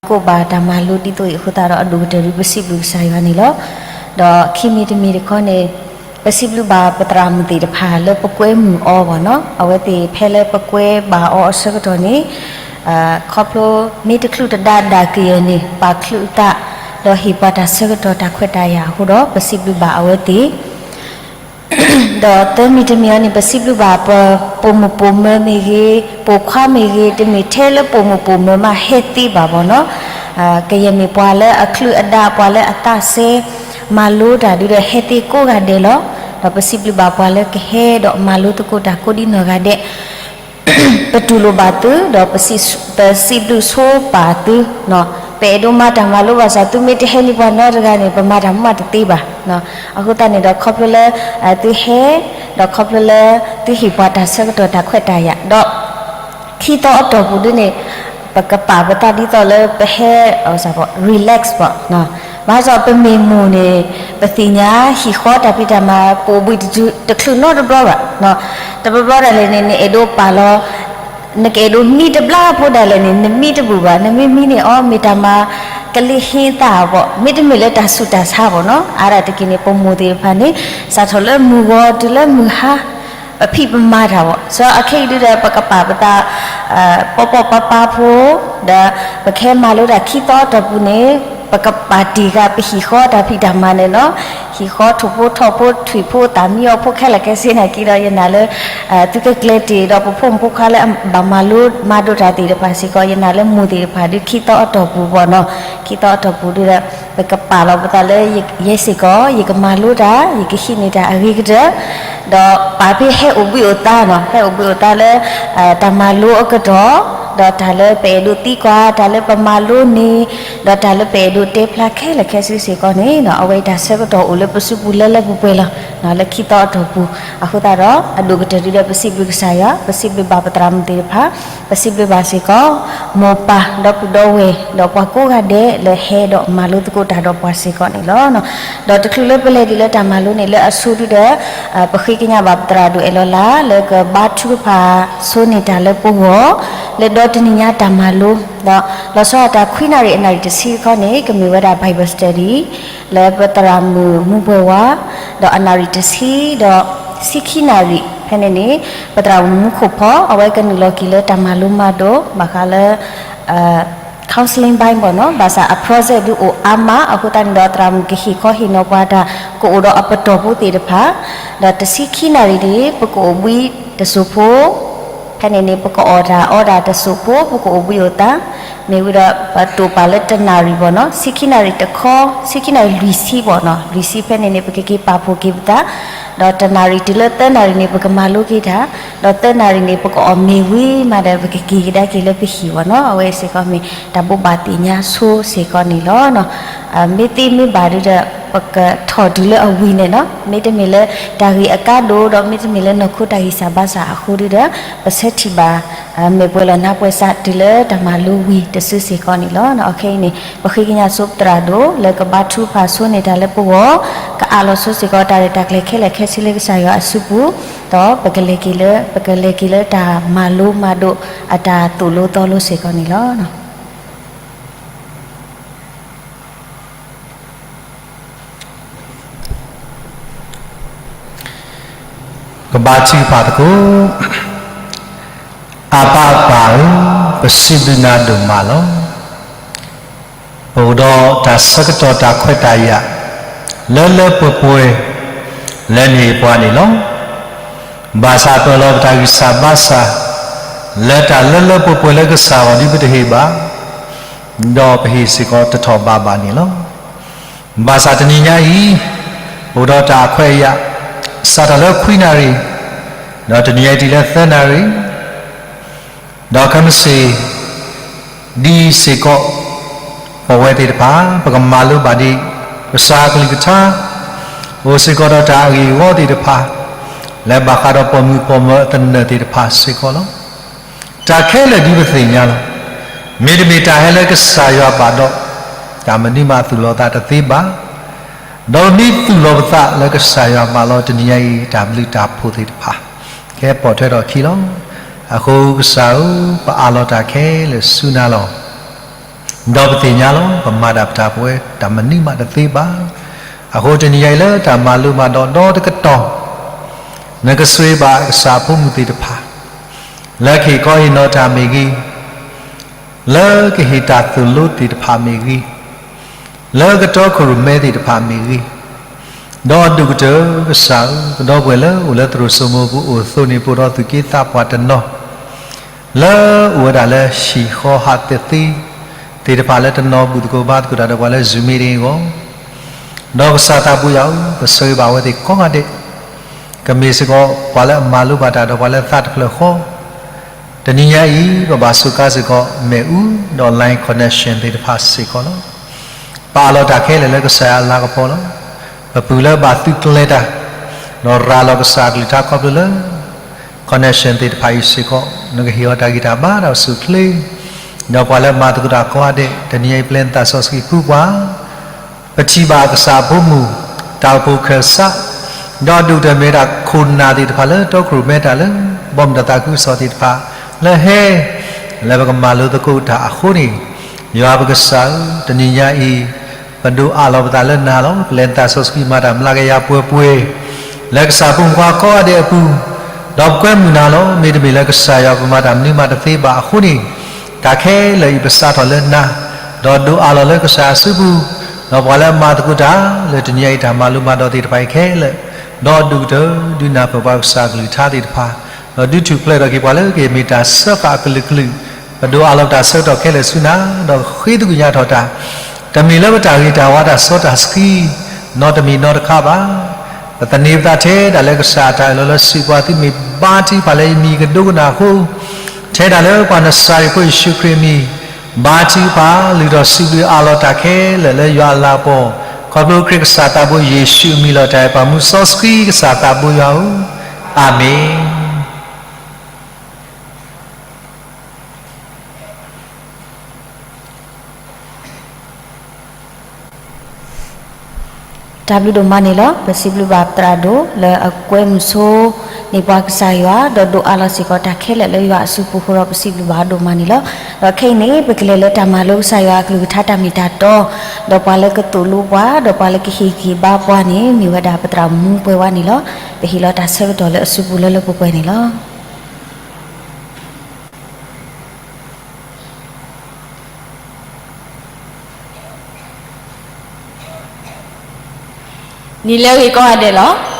ကိးဘၣ်တၢ်မၤလိဒ်သိးအံၤအဃိသတးဒီး အဒိၣ်ကတၢၢ်ဒုးပစံးဘျုးကစၢ်ယွၤန့ၣ်လီၤ. ဒီးခံမံၤတမံၤတခီန့ၣ် ပစံးဘျုးဘၣ်ပသရၣ်မုၣ်သ့ၣ်တဖၣ်လၢပကွဲမုာ်အီၤဘၣ်နီၤ, အဝဲသ့ၣ်ဖဲလၢပကွဲဘၣ်အီၤအဆၢကတီၢ်န့ၣ် ခီဖျိမ့ၢ်တချုးတဒါဒၣ်ကယဲၢ်န့ၣ် ပာ်ချုးအသး ဒီးဟ့ၣ်ပှၤတၢ်ဆၢကတီၢ်တၢ်ခွဲးတၢ်ယာ်အဃိဒီး ပစံးဘျုးဘၣ်အဝဲသ့ၣ် ဒီးသၢမံၤတမံၤအံၤန့ၣ် ပစံးဘျုးဘၣ်ပ ပိာ်မုၣ်ပိာ်မၢၤမ့ၢ်ဂ့ၤ, ပိာ်ခွါမ့ၢ်ဂ့ၤ, တမ့ၢ်ထဲလၢပိာ်မုၣ်ပိာ်မၢၤမးဟဲသ့ဘၣ်ဘၣ်နီၤ, ကယဲၢ်မ့ၢ်ပှၤလၢအချုးအဒါ ပှၤလၢအသးစဲ မၤလိတၢ်ဒုးဒီးဟဲသ့ကိးဂၤဒဲးလီၤ. ဒီးပစံးဘျုးဘၣ်ပှၤလၢကဟဲဒီးမၤလိသကိးတၢ်ကိးဒံနီၢ်ဂၤဒဲး ပတူၢ်လိာ်ဘၣ်သု ဒီးပစံးဘျုးဆိပာ်သု, ပအဲၣ်ဒိးမၤတၢ်မၤလိဘၣ်ဆၣ် သုမ့ၢ်တဟဲန့ၢ်ပှၤနီတဂၤန့ၣ် ပမၤတၢ်မၤတသ့ဘၣ်. အဃိသတးန့ၣ်ဒီးခီဖျိလၢ သုဟဲ ဒီးခီဖျိလၢ သုဟ့ၣ်ပှၤတၢ်ဆၢကတီၢ်တၢ်ခွဲးတၢ်ယာ် ဒီး ခံသီအတီၢ်ပူၤဒ်န့ၣ် ပကပာ်ပသးဒ်သိးလၢပဟဲ relax ဘၣ်, ဘၣ်ဆၣ်ပမ့ၢ်မိၢ်န့ၣ် ပသ့ၣ်ညါဟံၣ်ဃီတၢ်ဖံးတၢ်မၤ ပအိၣ်ဘှံးတချုးနီတဘျီဘၣ်, တဘျီဘျီဒၣ်လဲာ်န့ၣ် နအဲၣ်ဒိးပာ်လီၤ နကအဲၣ်ဒိးမံတဘျီဖိဒၣ်လဲာ်န့ၣ် နမံတဘူၣ်ဘၣ်, နမ့ၢ်မံန့ၣ် အီ မ့ၢ်တၢ်မၤကလ့ဟ့သးဘၣ်, မ့တမ့ၢ်လၢတၢ်ဆူးတၢ်ဆါဘၣ်နီၤ, အါဒၣ်တက့ၢ်န့ၣ် ပမိၢ်သ့ၣ်တဖၣ်န့ၣ် စးထီၣ်လၢမုၢ်ဂီၤတုၤလၢမုၢ်ဟါ ပဖံးပမၤတၢ်ဘၣ်, စီၤအခဲအံၤဒုးဒီး ပကပာ်ပသး ပီၣ်ပီၣ်ပၤပၤဖိ ဒီးပကဟဲမၤလိတၢ်ခံသီအတီၢ်ပူၤန့ၣ် ပကပာ်တ့ၢ်ဃာ်ပဟံၣ်ဃီတၢ်ဖံးတၢ်မၤန့ၣ်နီၤ, ဟံၣ်ဃီထိၣ်ဖိထီၣ်ဖိထွံၣ်ဖိသၣ်မံအီၣ်ဖိခဲလၢာ်ခဲဆ့နာ်က့ဒီး ယနာ်လၢ သုကကျဲၤတ့ၢ်ဒီးပဖိမုၣ်ဖိခွါလၢအဘၣ်မၤလိမၤဒိးတၢ်သ့ၣ်တဖၣ်စ့ၢ်ကီး ယနာ်လၢမိၢ်သ့ၣ်တဖၣ်ဒုးခံသီအတီၢ်ပူၤဘၣ်နီၤ, ခံသီအတီၢ်ပူၤဒုးဒီး ပကပာ်လီၤပသးလၢ ယဲစ့ၢ်ကီး ယကမၤလိတၢ် ယကဟံးန့ၢ်တၢ်အဂ့ၤကတၢၢ် ဒီးပာ်ဖဲဟဲအိၣ်ဘှံးအိၣ်သါနီၤ, ဟဲအိၣ်ဘှံးအိၣ်သါလၢ တၢ်မၤလိအကတီၢ်, ဒီးတၢ်လၢပအဲၣ်ဒိးသံကွၢ် တၢ်လၢပမၤလိန့ၣ်, ဒီးတၢ်လၢပအဲၣ်ဒိးတဲဖျါခဲလၢာ်ခဲဆ့စ့ၢ်ကီးန့ၣ် အဝဲအံၤတၢ်ဆၢကတီၢ်အိၣ်လၢပစုပူၤလၢလၢပှဲၤပှဲၤလီၤ, လၢခံသီအတီၢ်ပူၤ, အဃိသတးဒီး အဒိၣ်ကတၢၢ်ဒုးဒီးပစံးဘျုးကစၢ်ယွၤ, ပစံးဘျုးဘၣ်ပသရၣ်မုၣ်သ့ၣ်တဖၣ်, ပစံးဘျုးဘၣ်စ့ၢ်ကီး မိၢ်ပၢ် ဒီပုၢ်ဒီဝဲၢ် ဒီးပှၤကိးဂၤဒဲးလၢဟဲဒီးမၤလိသကိးတၢ်ဒီးပှၤစ့ၢ်ကီးန့ၣ်လီၤ. ဒီးတချုးလၢပလဲၤဒံးလၢတၢ်မၤလိန့ၣ် လၢအဆိဒုးဒီး ပဃ့ကညးဘၣ်ပသရၣ်ဒိၣ်အဲၣ်လီၤလၢ် လၢကဘါထုကဖၣ်ဆိန့ၢ်တၢ်လၢပဂီၢ် လၢဒီတနံၤညါတၢ်မၤလိ, ဒီးလီၤဆီဒၣ်တၢ်ခွံနၣ်ရံၣ်အနၣ်ရံၣ်တဆံတခီန့ၣ် ကမ့ၢ်ဝဲဒၣ် Bible study လၢပသရၣ်မုၣ်မူပှဲၤဝါ, ဒီးအနၣ်ရံၣ်တဆံ ဒီးဆံခံနၣ်ရံၣ် ဖဲန့ၣ်န့ၣ် ပသရၣ်မုၣ်မူခိၣ်ဖီ အဝဲကနုာ်လီၤက့ၤလၢတၢ်မၤလိမၤဒိး ဘၣ်ဃးလၢ counseling ဘၣ်ဘၣ်နီၤ, ဘၣ်ဆၣ်အ project ဒုးအိၣ်အါမး အဃိသတးန့ၣ်ဒီး သရၣ်မုၣ်ကဟ့ၣ်ခီဟ့ၣ်နီၤပှၤတၢ် ကအိၣ်ဒီးအပတီၢ်ဖိသ့ၣ်တဖၣ်, ဒီးတဆံခံနၣ်ရံၣ်န့ၣ် ပကအိၣ်ဘှံးတစိၢ်ဖိ ဖဲန့ၣ်န့ၣ် ပကအီၣ်တၢ်အီတၢ်တစိၢ်ဖိ ပကအိၣ်ဘှံးအိၣ်သါ, မ့ၢ်ဝံၤဒီး ပတိာ်ပာ်လၢတနၣ်ရံၣ်ဘၣ်နီၤ, ဆံခံနၣ်ရံၣ်တခီ, ဆံခံနၣ်ရံၣ်လွံၢ်ဆံဘၣ်နီၤ, လွံၢ်ဆံဖဲန့ၣ်န့ၣ် ပကက့ၤပာ်ဖှိၣ်က့ၤပသး, ဒီးတနၣ်ရံၣ်တုၤလၢသၢနၣ်ရံၣ်န့ၣ် ပကမၤလိက့ၤတၢ်, ဒီးသၢနၣ်ရံၣ်န့ၣ် ပကအီၣ်မ့ၤဝံၤမးဒီး ပကက့ၤကဒါက့ၤလၢပဟံၣ်ဘၣ်နီၤ, အဝဲစ့ၢ်ကီးမ့ၢ်တၢ်ဘိးဘၣ်သ့ၣ်ညါဆိစ့ၢ်ကီးန့ၣ်လီၤ. မ့ၢ်သ့မ့ၢ်ဘၣ်ဒုးဒီး ပကထီၣ်တုၤလၢအဝံၤန့ၣ်နီၤ, မ့တမ့ၢ်လၢတၢ်ဂ့ၢ်အကါဒိၣ်ဒီး မ့တမ့ၢ်လၢနီၢ်ခိတၢ်ဂံၢ်စၢ်ဘါစၢ်အဃိဒုးဒီး ပဆၢထံၣ်ဘၣ် မဲာ်ပှဲၤလီၤနါပှဲၤစးတုၤလၢတၢ်မၤလိဝံၤတစုစ့ၢ်ကီးန့ၣ်လီၤ. အခဲအံၤန့ၣ် ပဃ့ကညးဆိပသရၣ်ဒိၣ် လၢကဘါထုကဖၣ်ဆိန့ၢ်တၢ်လၢပဂီၢ်, ကအးလီၤဆိစ့ၢ်ကီးတၢ်ရဲၣ်တၢ်ကျဲၤခဲလၢာ်ခဲဆ့လၢကစၢ်ယွၤအစုပူၤ, ဒီးပကလဲၤက့ၤလၢ ပကလဲၤက့ၤလၢတၢ်မၤလိမၤဒိးအတၢ်သိၣ်လိသီလိစ့ၢ်ကီးန့ၣ်လီၤ. ကဘါထုကဖၣ်သကိး. အပၢ်အပၢ်ဧၢ, ပစံးဘျုးနၤဒိၣ်မးလီၤ. ပအိၣ်ဒီးတၢ်ဆၢကတီၢ်တၢ်ခွဲးတၢ်ယာ် လၢလၢပှဲၤပှဲၤ လၢန့ၣ်ပှၤန့ၣ်လီၤ. ဘၣ်ဆၣ်ပၢၢ်လီၤပတၢ်ဂံၢ်စၢ်ဘါစၢ် လၢတၢ်လၢလၢပှဲၤပှဲၤလၢကစၢ်အဂီၢ်ဒ်ပတဟ့ၣ်ဘၣ် ဒီးပဟ့ၣ်စ့ၢ်ကီးတထီၣ်ဘးဘၣ်န့ၣ်လီၤ. ဘၣ်ဆၣ်တနံၤညါအံၤ အိၣ်ဒီးတၢ်အခွဲးအယာ် စးထီၣ်လၢခွံနၣ်ရံၣ် ဒီးတနံၤညါအံၤတုၤလၢသၢနၣ်ရံၣ် ဒီးခဲမုၢ်ဆ့ၣ် ဒ်စ့ၢ်ကီး ပဝဲသ့ၣ်တဖၣ် ပကမၤလိဘၣ်ဒ် ကစၢ်အကလုၢ်ကထါ အိၣ်စ့ၢ်ကီးဒီးတၢ်အဂ့ၢ်အဝီသ့ၣ်တဖၣ် လၢဘၣ်ဃးဒီးပိာ်မုၣ်ပိာ်မၢၤအသနၢၣ်သ့ၣ်တဖၣ်စ့ၢ်ကီးလီၤ. တၢ်ခဲလၢာ်ဒ်ပသ့ၣ်ညါလီၤ. မ့တမ့ၢ်တၢ်ဟဲလၢကစၢ်ယွၤဘၣ်ဒီး တၢ်မနုၤမးသူၣ်လီၤသးတသ့ဘၣ်. ဒီးမ့ၢ်သူၣ်လီၤပသးလၢကစၢ်ယွၤမၤလီၤတနံၤညါအံၤ တၢ်ဘျုးတၢ်ဖှိၣ်သ့ၣ်တဖၣ် ကဟဲပိာ်ထွဲထီၣ်အခံလီၤ. အဃိကစၢ်ဧၢ, ပအးလီၤတၢ်ခဲလၢာ်ဆူနၤလီၤ. ဒီးပသ့ၣ်ညါလီၤ ပမၤတၢ်ပတၢ်ပဝဲ တၢ်မနုၤမးတသ့ဘၣ်. အဃိတနံၤညါအံၤလၢတၢ်မၤလိမၤဒိးဒီတကတီၢ်, နကဆိၣ်ဂ့ၤဘၣ်ကစၢ်အဖိမုၣ်သ့ၣ်တဖၣ်, လၢကဟ့ၣ်ခီဟ့ၣ်နီၤတၢ်မ့ၢ်ဂ့ၤ, လၢကဟ့ၣ်တၢ်သိၣ်လိသ့ၣ်တဖၣ်မ့ၢ်ဂ့ၤ, လၢကတီခိၣ်ရိၣ်မဲသ့ၣ်တဖၣ်မ့ၢ်ဂ့ၤ, ဒီးဒိၣ်ကတၢၢ်ကစၢ်ဧၢ, ပဒီပုၢ်ဝဲၢ်လၢအိၣ်လၢသရိာ်စိမိၤပူၤအိၣ်အသိးန့ၣ် ပအိၣ်ဒီးသူၣ်က့သးပှၢ်တနီၤ လၢအိၣ်ဝဲဒၣ်လၢဟံၣ်ဃီဟးသဲသ့ သ့ၣ်တဖၣ်လၢတနီၤဘူၣ်သကိးဘါသကိးတၢ်ဒီးပှၤလၢ Zoom meeting အဂီၢ်, ဒီးကစၢ်သးဘိယွၤဧၢ, ပဆၢဂ့ၤဘၣ်အဝဲသ့ၣ်ကိးဂၤဒဲး, ကမ့ၢ်စ့ၢ်ကီးပှၤလၢအမၤလိဘၣ်တၢ်ဒီးပှၤလၢသးတဖျၢၣ်ဃီ, တနံၤညါအံၤ ပဘၣ်စူးကါစ့ၢ်ကီး မ့ၣ်အူဒီး line connection သ့ၣ်တဖၣ်စ့ၢ်ကီးလီၤ. ပအးလီၤတၢ်ခဲလၢာ်လၢကစၢ်ယွၤအလၤကပီၤလီၤ. ပပုၢ်လၢဘၣ်သုးကျဲၤတၢ်, ဒီးရၤလီၤကစၢ်အကလုၢ်ကထါခီဖျိလၢ connection သ့ၣ်တဖၣ်အံၤစ့ၢ်ကီး, နကဟ့ၣ်အီၤတၢ်ဂံၢ်တၢ်ဘါဒီးဆူၣ်ချ့, ဒီးပှၤလၢမၤသကိးတၢ်ကိးဂၤဒဲး, တနံၤညါအံၤပျဲနသးစီဆှံဖှူပှၤ ပထံၣ်ဘၣ်ကစၢ်အဖိမုၣ် တၢ်အိၣ်ဖှိၣ်ခၢၣ်စး, ဒီးဒိၣ်ကတၢၢ်မ့ၢ်ဝဲဒၣ်ခိၣ်နၢ်သ့ၣ်တဖၣ်လၢတီခိၣ်ရိၣ်မဲတၢ်လၢ ဘီမုၢ်တၢ်သးခုကစီၣ်သ့ၣ်တဖၣ် လၢဟဲ လၢပကမၤလိသကိးတၢ်အဃိန့ၣ်, ယွၤပကစၢ်ဧၢ, တနံၤညါအံၤ ပဒိးအးလီၤပသးလၢနၤလီၤ. ပလဲၤနသးစီဆှံမၤတၢ်မျးကယၤပှဲၤပှဲၤ လၢကစၢ်ဖိမုၣ်ဖိခွါကိးဂၤဒဲးအပူၤ, ဒီးပကွဲမုာ်နၤလီၤ. မ့တမ့ၢ်လၢကစၢ်ယွၤပမၤတၢ်မနုၤမးတသ့ဘၣ်အဃိန့ၣ်, တၢ်ခဲလၢာ်အံၤပစးထီၣ်လၢနၤ, ဒီးဒိးအးလီၤလၢကစၢ်အစုပူၤ, ဒီးပှၤလၢအမၤသကိးတၢ် လၢတနံၤညါအံၤတၢ်မၤလိမၤဒိးသ့ၣ်တဖၣ်အံၤခဲလၢာ်, ဒီးဒိၣ်ကတၢၢ်ဒုးနၢ်ပၢၢ်ပှၤကစၢ်အကလုၢ်ကထါသ့ၣ်တဖၣ်, ဒီးဒုးထူၣ်ဖျဲးထီၣ်က့ၤပှၤလၢကမ့ၢ်တၢ်စၢဃာ်အကလုာ်ကလုာ်, ပဒိးအးလီၤပတၢ်ဆၢကတီၢ်ခဲလၢာ်ဆူနၤ, ဒီးဃ့သကွံာ်ညါထီၣ်တၢ် တမ့ၢ်လၢပတၢ်ဂ့ၤတၢ်ဝါတၢ်စီတၢ်ဆှံ နီတမံၤနီတခါဘၣ်. ပသန့ၤပသးထဲဒၣ်လၢကစၢ်အတၢ်အၢၣ်လီၤလၢစံးပှၤသုမ့ၢ်ဘါထုကဖၣ်လၢယမံၤကဒိကနၣ်အဃိ, ထဲဒၣ်လၢပှၤနစၤရ့းဖိယ့ၣ်ၡူးခရံာ်အမံၤ, ဘါထုကဖၣ် လုၢ်ထီၣ်စံးဘျုးအးလီၤတၢ်ခဲလၢာ်လၢယွၤအလၤကပီၤ, ခီဖျိခရံာ်ကစၢ်သးဘိယ့ၣ်ၡူးအမံၤလီၤတၢ်အံၤ ပၢ်မူစီဆှံကစၢ်သးဘိယွၤဧၢ, အၤမ့ၣ်. တၢ်ဘျုးဒိၣ်မးန့ၣ်လီၤ. ပစံးဘျုးဘၣ်သရၣ်ဒိၣ်လၢအကွဲမုာ်ဆိ န့ၢ်ပှၤကစၢ်ယွၤ ဒီးဒိးအးလီၤစ့ၢ်ကီးတၢ်ခဲလၢာ်လၢယွၤအစုပူၤအဃိဒီး ပစံးဘျုးဘၣ်အီၤဒိၣ်မးန့ၣ်လီၤ. ဒီးခဲအံၤန့ၣ် ပကလဲၤလၢတၢ်မၤလိကစၢ်ယွၤအကလုၢ်ကထါတၢ်မ့ၢ်တၢ်တီ, ဒီးပှၤလၢကသိၣ်လိပှၤ ဒီးပှၤလၢကဟ့ၣ်ဂံၢ်ဘါပှၤန့ၣ် မ့ၢ်ဝဲဒၣ်ပသရၣ်မူပှဲၤဝါန့ၣ်လီၤ. ပဟ့ၣ်လီၤတၢ်ဆၢကတီၢ်လၢအစုပူၤလၢလၢပှဲၤပှဲၤန့ၣ်လီၤ. နံၤလၢအဂ့ၤကိးဂၤဒဲးလီၤ.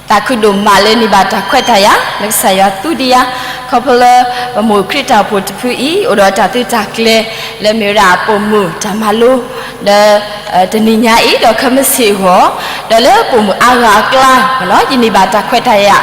သးခုဒိၣ်မးလၢန့ၢ်ဘၣ်တၢ်ခွဲးတၢ်ယာ် လၢကစၢ်ယွၤသူဒံးယၤ, ခီဖျိလၢပမိၢ်ခရံာ်တၢ်အိၣ်ဖှိၣ်တဖုအံၤ အိၣ်ဒီးတၢ်သုးတၢ်ကျဲၤ လၢမ့ၢ်ဝဲဒၣ်ပိာ်မုၣ်တၢ်မၤလိ ဒီး တနံၤညါအံၤ ဒီးခဲမုၢ်ဆ့ၣ်အဂီၢ်, ဒီးလၢပိာ်မုၣ်အါဂၤအကျါ ယန့ၢ်ဘၣ်တၢ်ခွဲးတၢ်ယာ်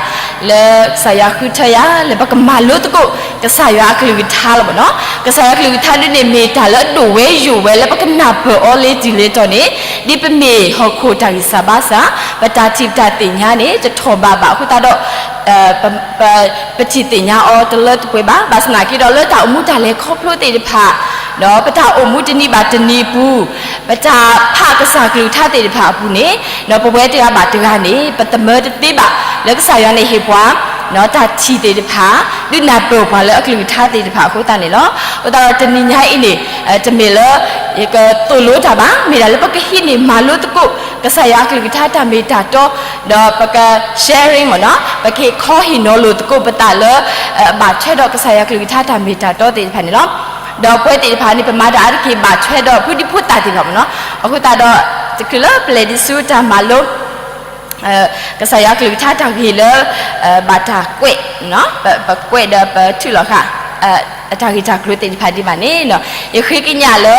လၢကစၢ်ယွၤဃုထၢယၤ လၢပကမၤလိသကိး ကစၢ်ယွၤအကလုၢ်ကထါလီၤမ့ၢ်နီၤ. ကစၢ်ယွၤအကလုၢ်ကထါဒ်န့ၣ် မ့ၢ်တၢ်လၢအဒိၣ်ဝဲယိာ်ဝဲလၢပကနၢ်ပၢၢ်အီၤလၢတုၤလၢတီၤန့ၣ်, ဒ်ပမ့ၢ်ဟီၣ်ခိၣ်တၢ်ဂံၢ်စၢ်ဘါစၢ်, ပတၢ်ထံၣ်ပတၢ်သ့ၣ်ညါန့ၣ် တထီၣ်ဘးဘၣ်အဃိသတးဒီး ပ ပထံၣ်သ့ၣ်ညါအီၤတလၢတပှဲၤဘၣ်. ဘၣ်ဆၣ်သနာ်က့ဒီးလၢတၢ်အိၣ်မူတၢ်လဲၤခီဖျိသ့ၣ်တဖၣ်, ဒီးပတၢ်အိၣ်မူတနံၤဘၣ်တနံၤအပူၤ, ပတၢ်ဖးကစၢ်ကလုၢ်ကထါသ့ၣ်တဖၣ်အပူၤန့ၣ်, ပဝဲတဂၤဘၣ်တဂၤန့ၣ် ပသမၢတသ့ဘၣ် လၢကစၢ်ယွၤန့ၣ်ဟ့ၣ်ပှၤ တၢ်ထံၣ်သ့ၣ်တဖၣ်, ဒုးနၢ်ပၢၢ်ပှၤလၢအကလုၢ်ကထါသ့ၣ်တဖၣ်အဃိသတးန့ၣ်လီၤ. အဃိသတးဒီးတနံၤညါအံၤန့ၣ်, တမ့ၢ်လၢ ယကသိၣ်လိတၢ်ဘၣ်, မ့ၢ်ဒၣ်လၢပကဟံးန့ၢ်မၤလိသကိး ကစၢ်ယွၤအကလုၢ်ကထါတၢ်မ့ၢ်တၢ်တီ, ဒီးပက sharing မ့ၢ်နီၤ, ပကဟ့ၣ်ခီဟ့ၣ်နီၤလိာ်သကိးပသးလၢ အဘၣ်ထွဲဒီးကစၢ်ယွၤအကလုၢ်ကထါတၢ်မ့ၢ်တၢ်တီသ့ၣ်တဖၣ်န့ၣ်လီၤ. ဒီးပဝဲသ့ၣ်တဖၣ်န့ၣ် ပမၤတၢ်အါတက့ၢ်ဘၣ်ထွဲဒီးဖိဒံဖိသၣ်သ့ၣ်တဖၣ်မ့ၢ်နီၤ. အဃိသတးဒီး တချုးလၢပလဲၤဒံးဆူတၢ်မၤလိ ကစၢ်ယွၤအကလုၢ်ကထါတၢ်ဂ့ၢ်လၢ ဘၣ်တၢ်ကွဲး, ပကွဲးဒီးပထုးလီၤဃာ် အတၢ်ဂ့ၢ်တၢ်ကျိၤသ့ၣ်တဖၣ်ဒံးဘၣ်န့ၣ်, ယဃ့ကညးလၢ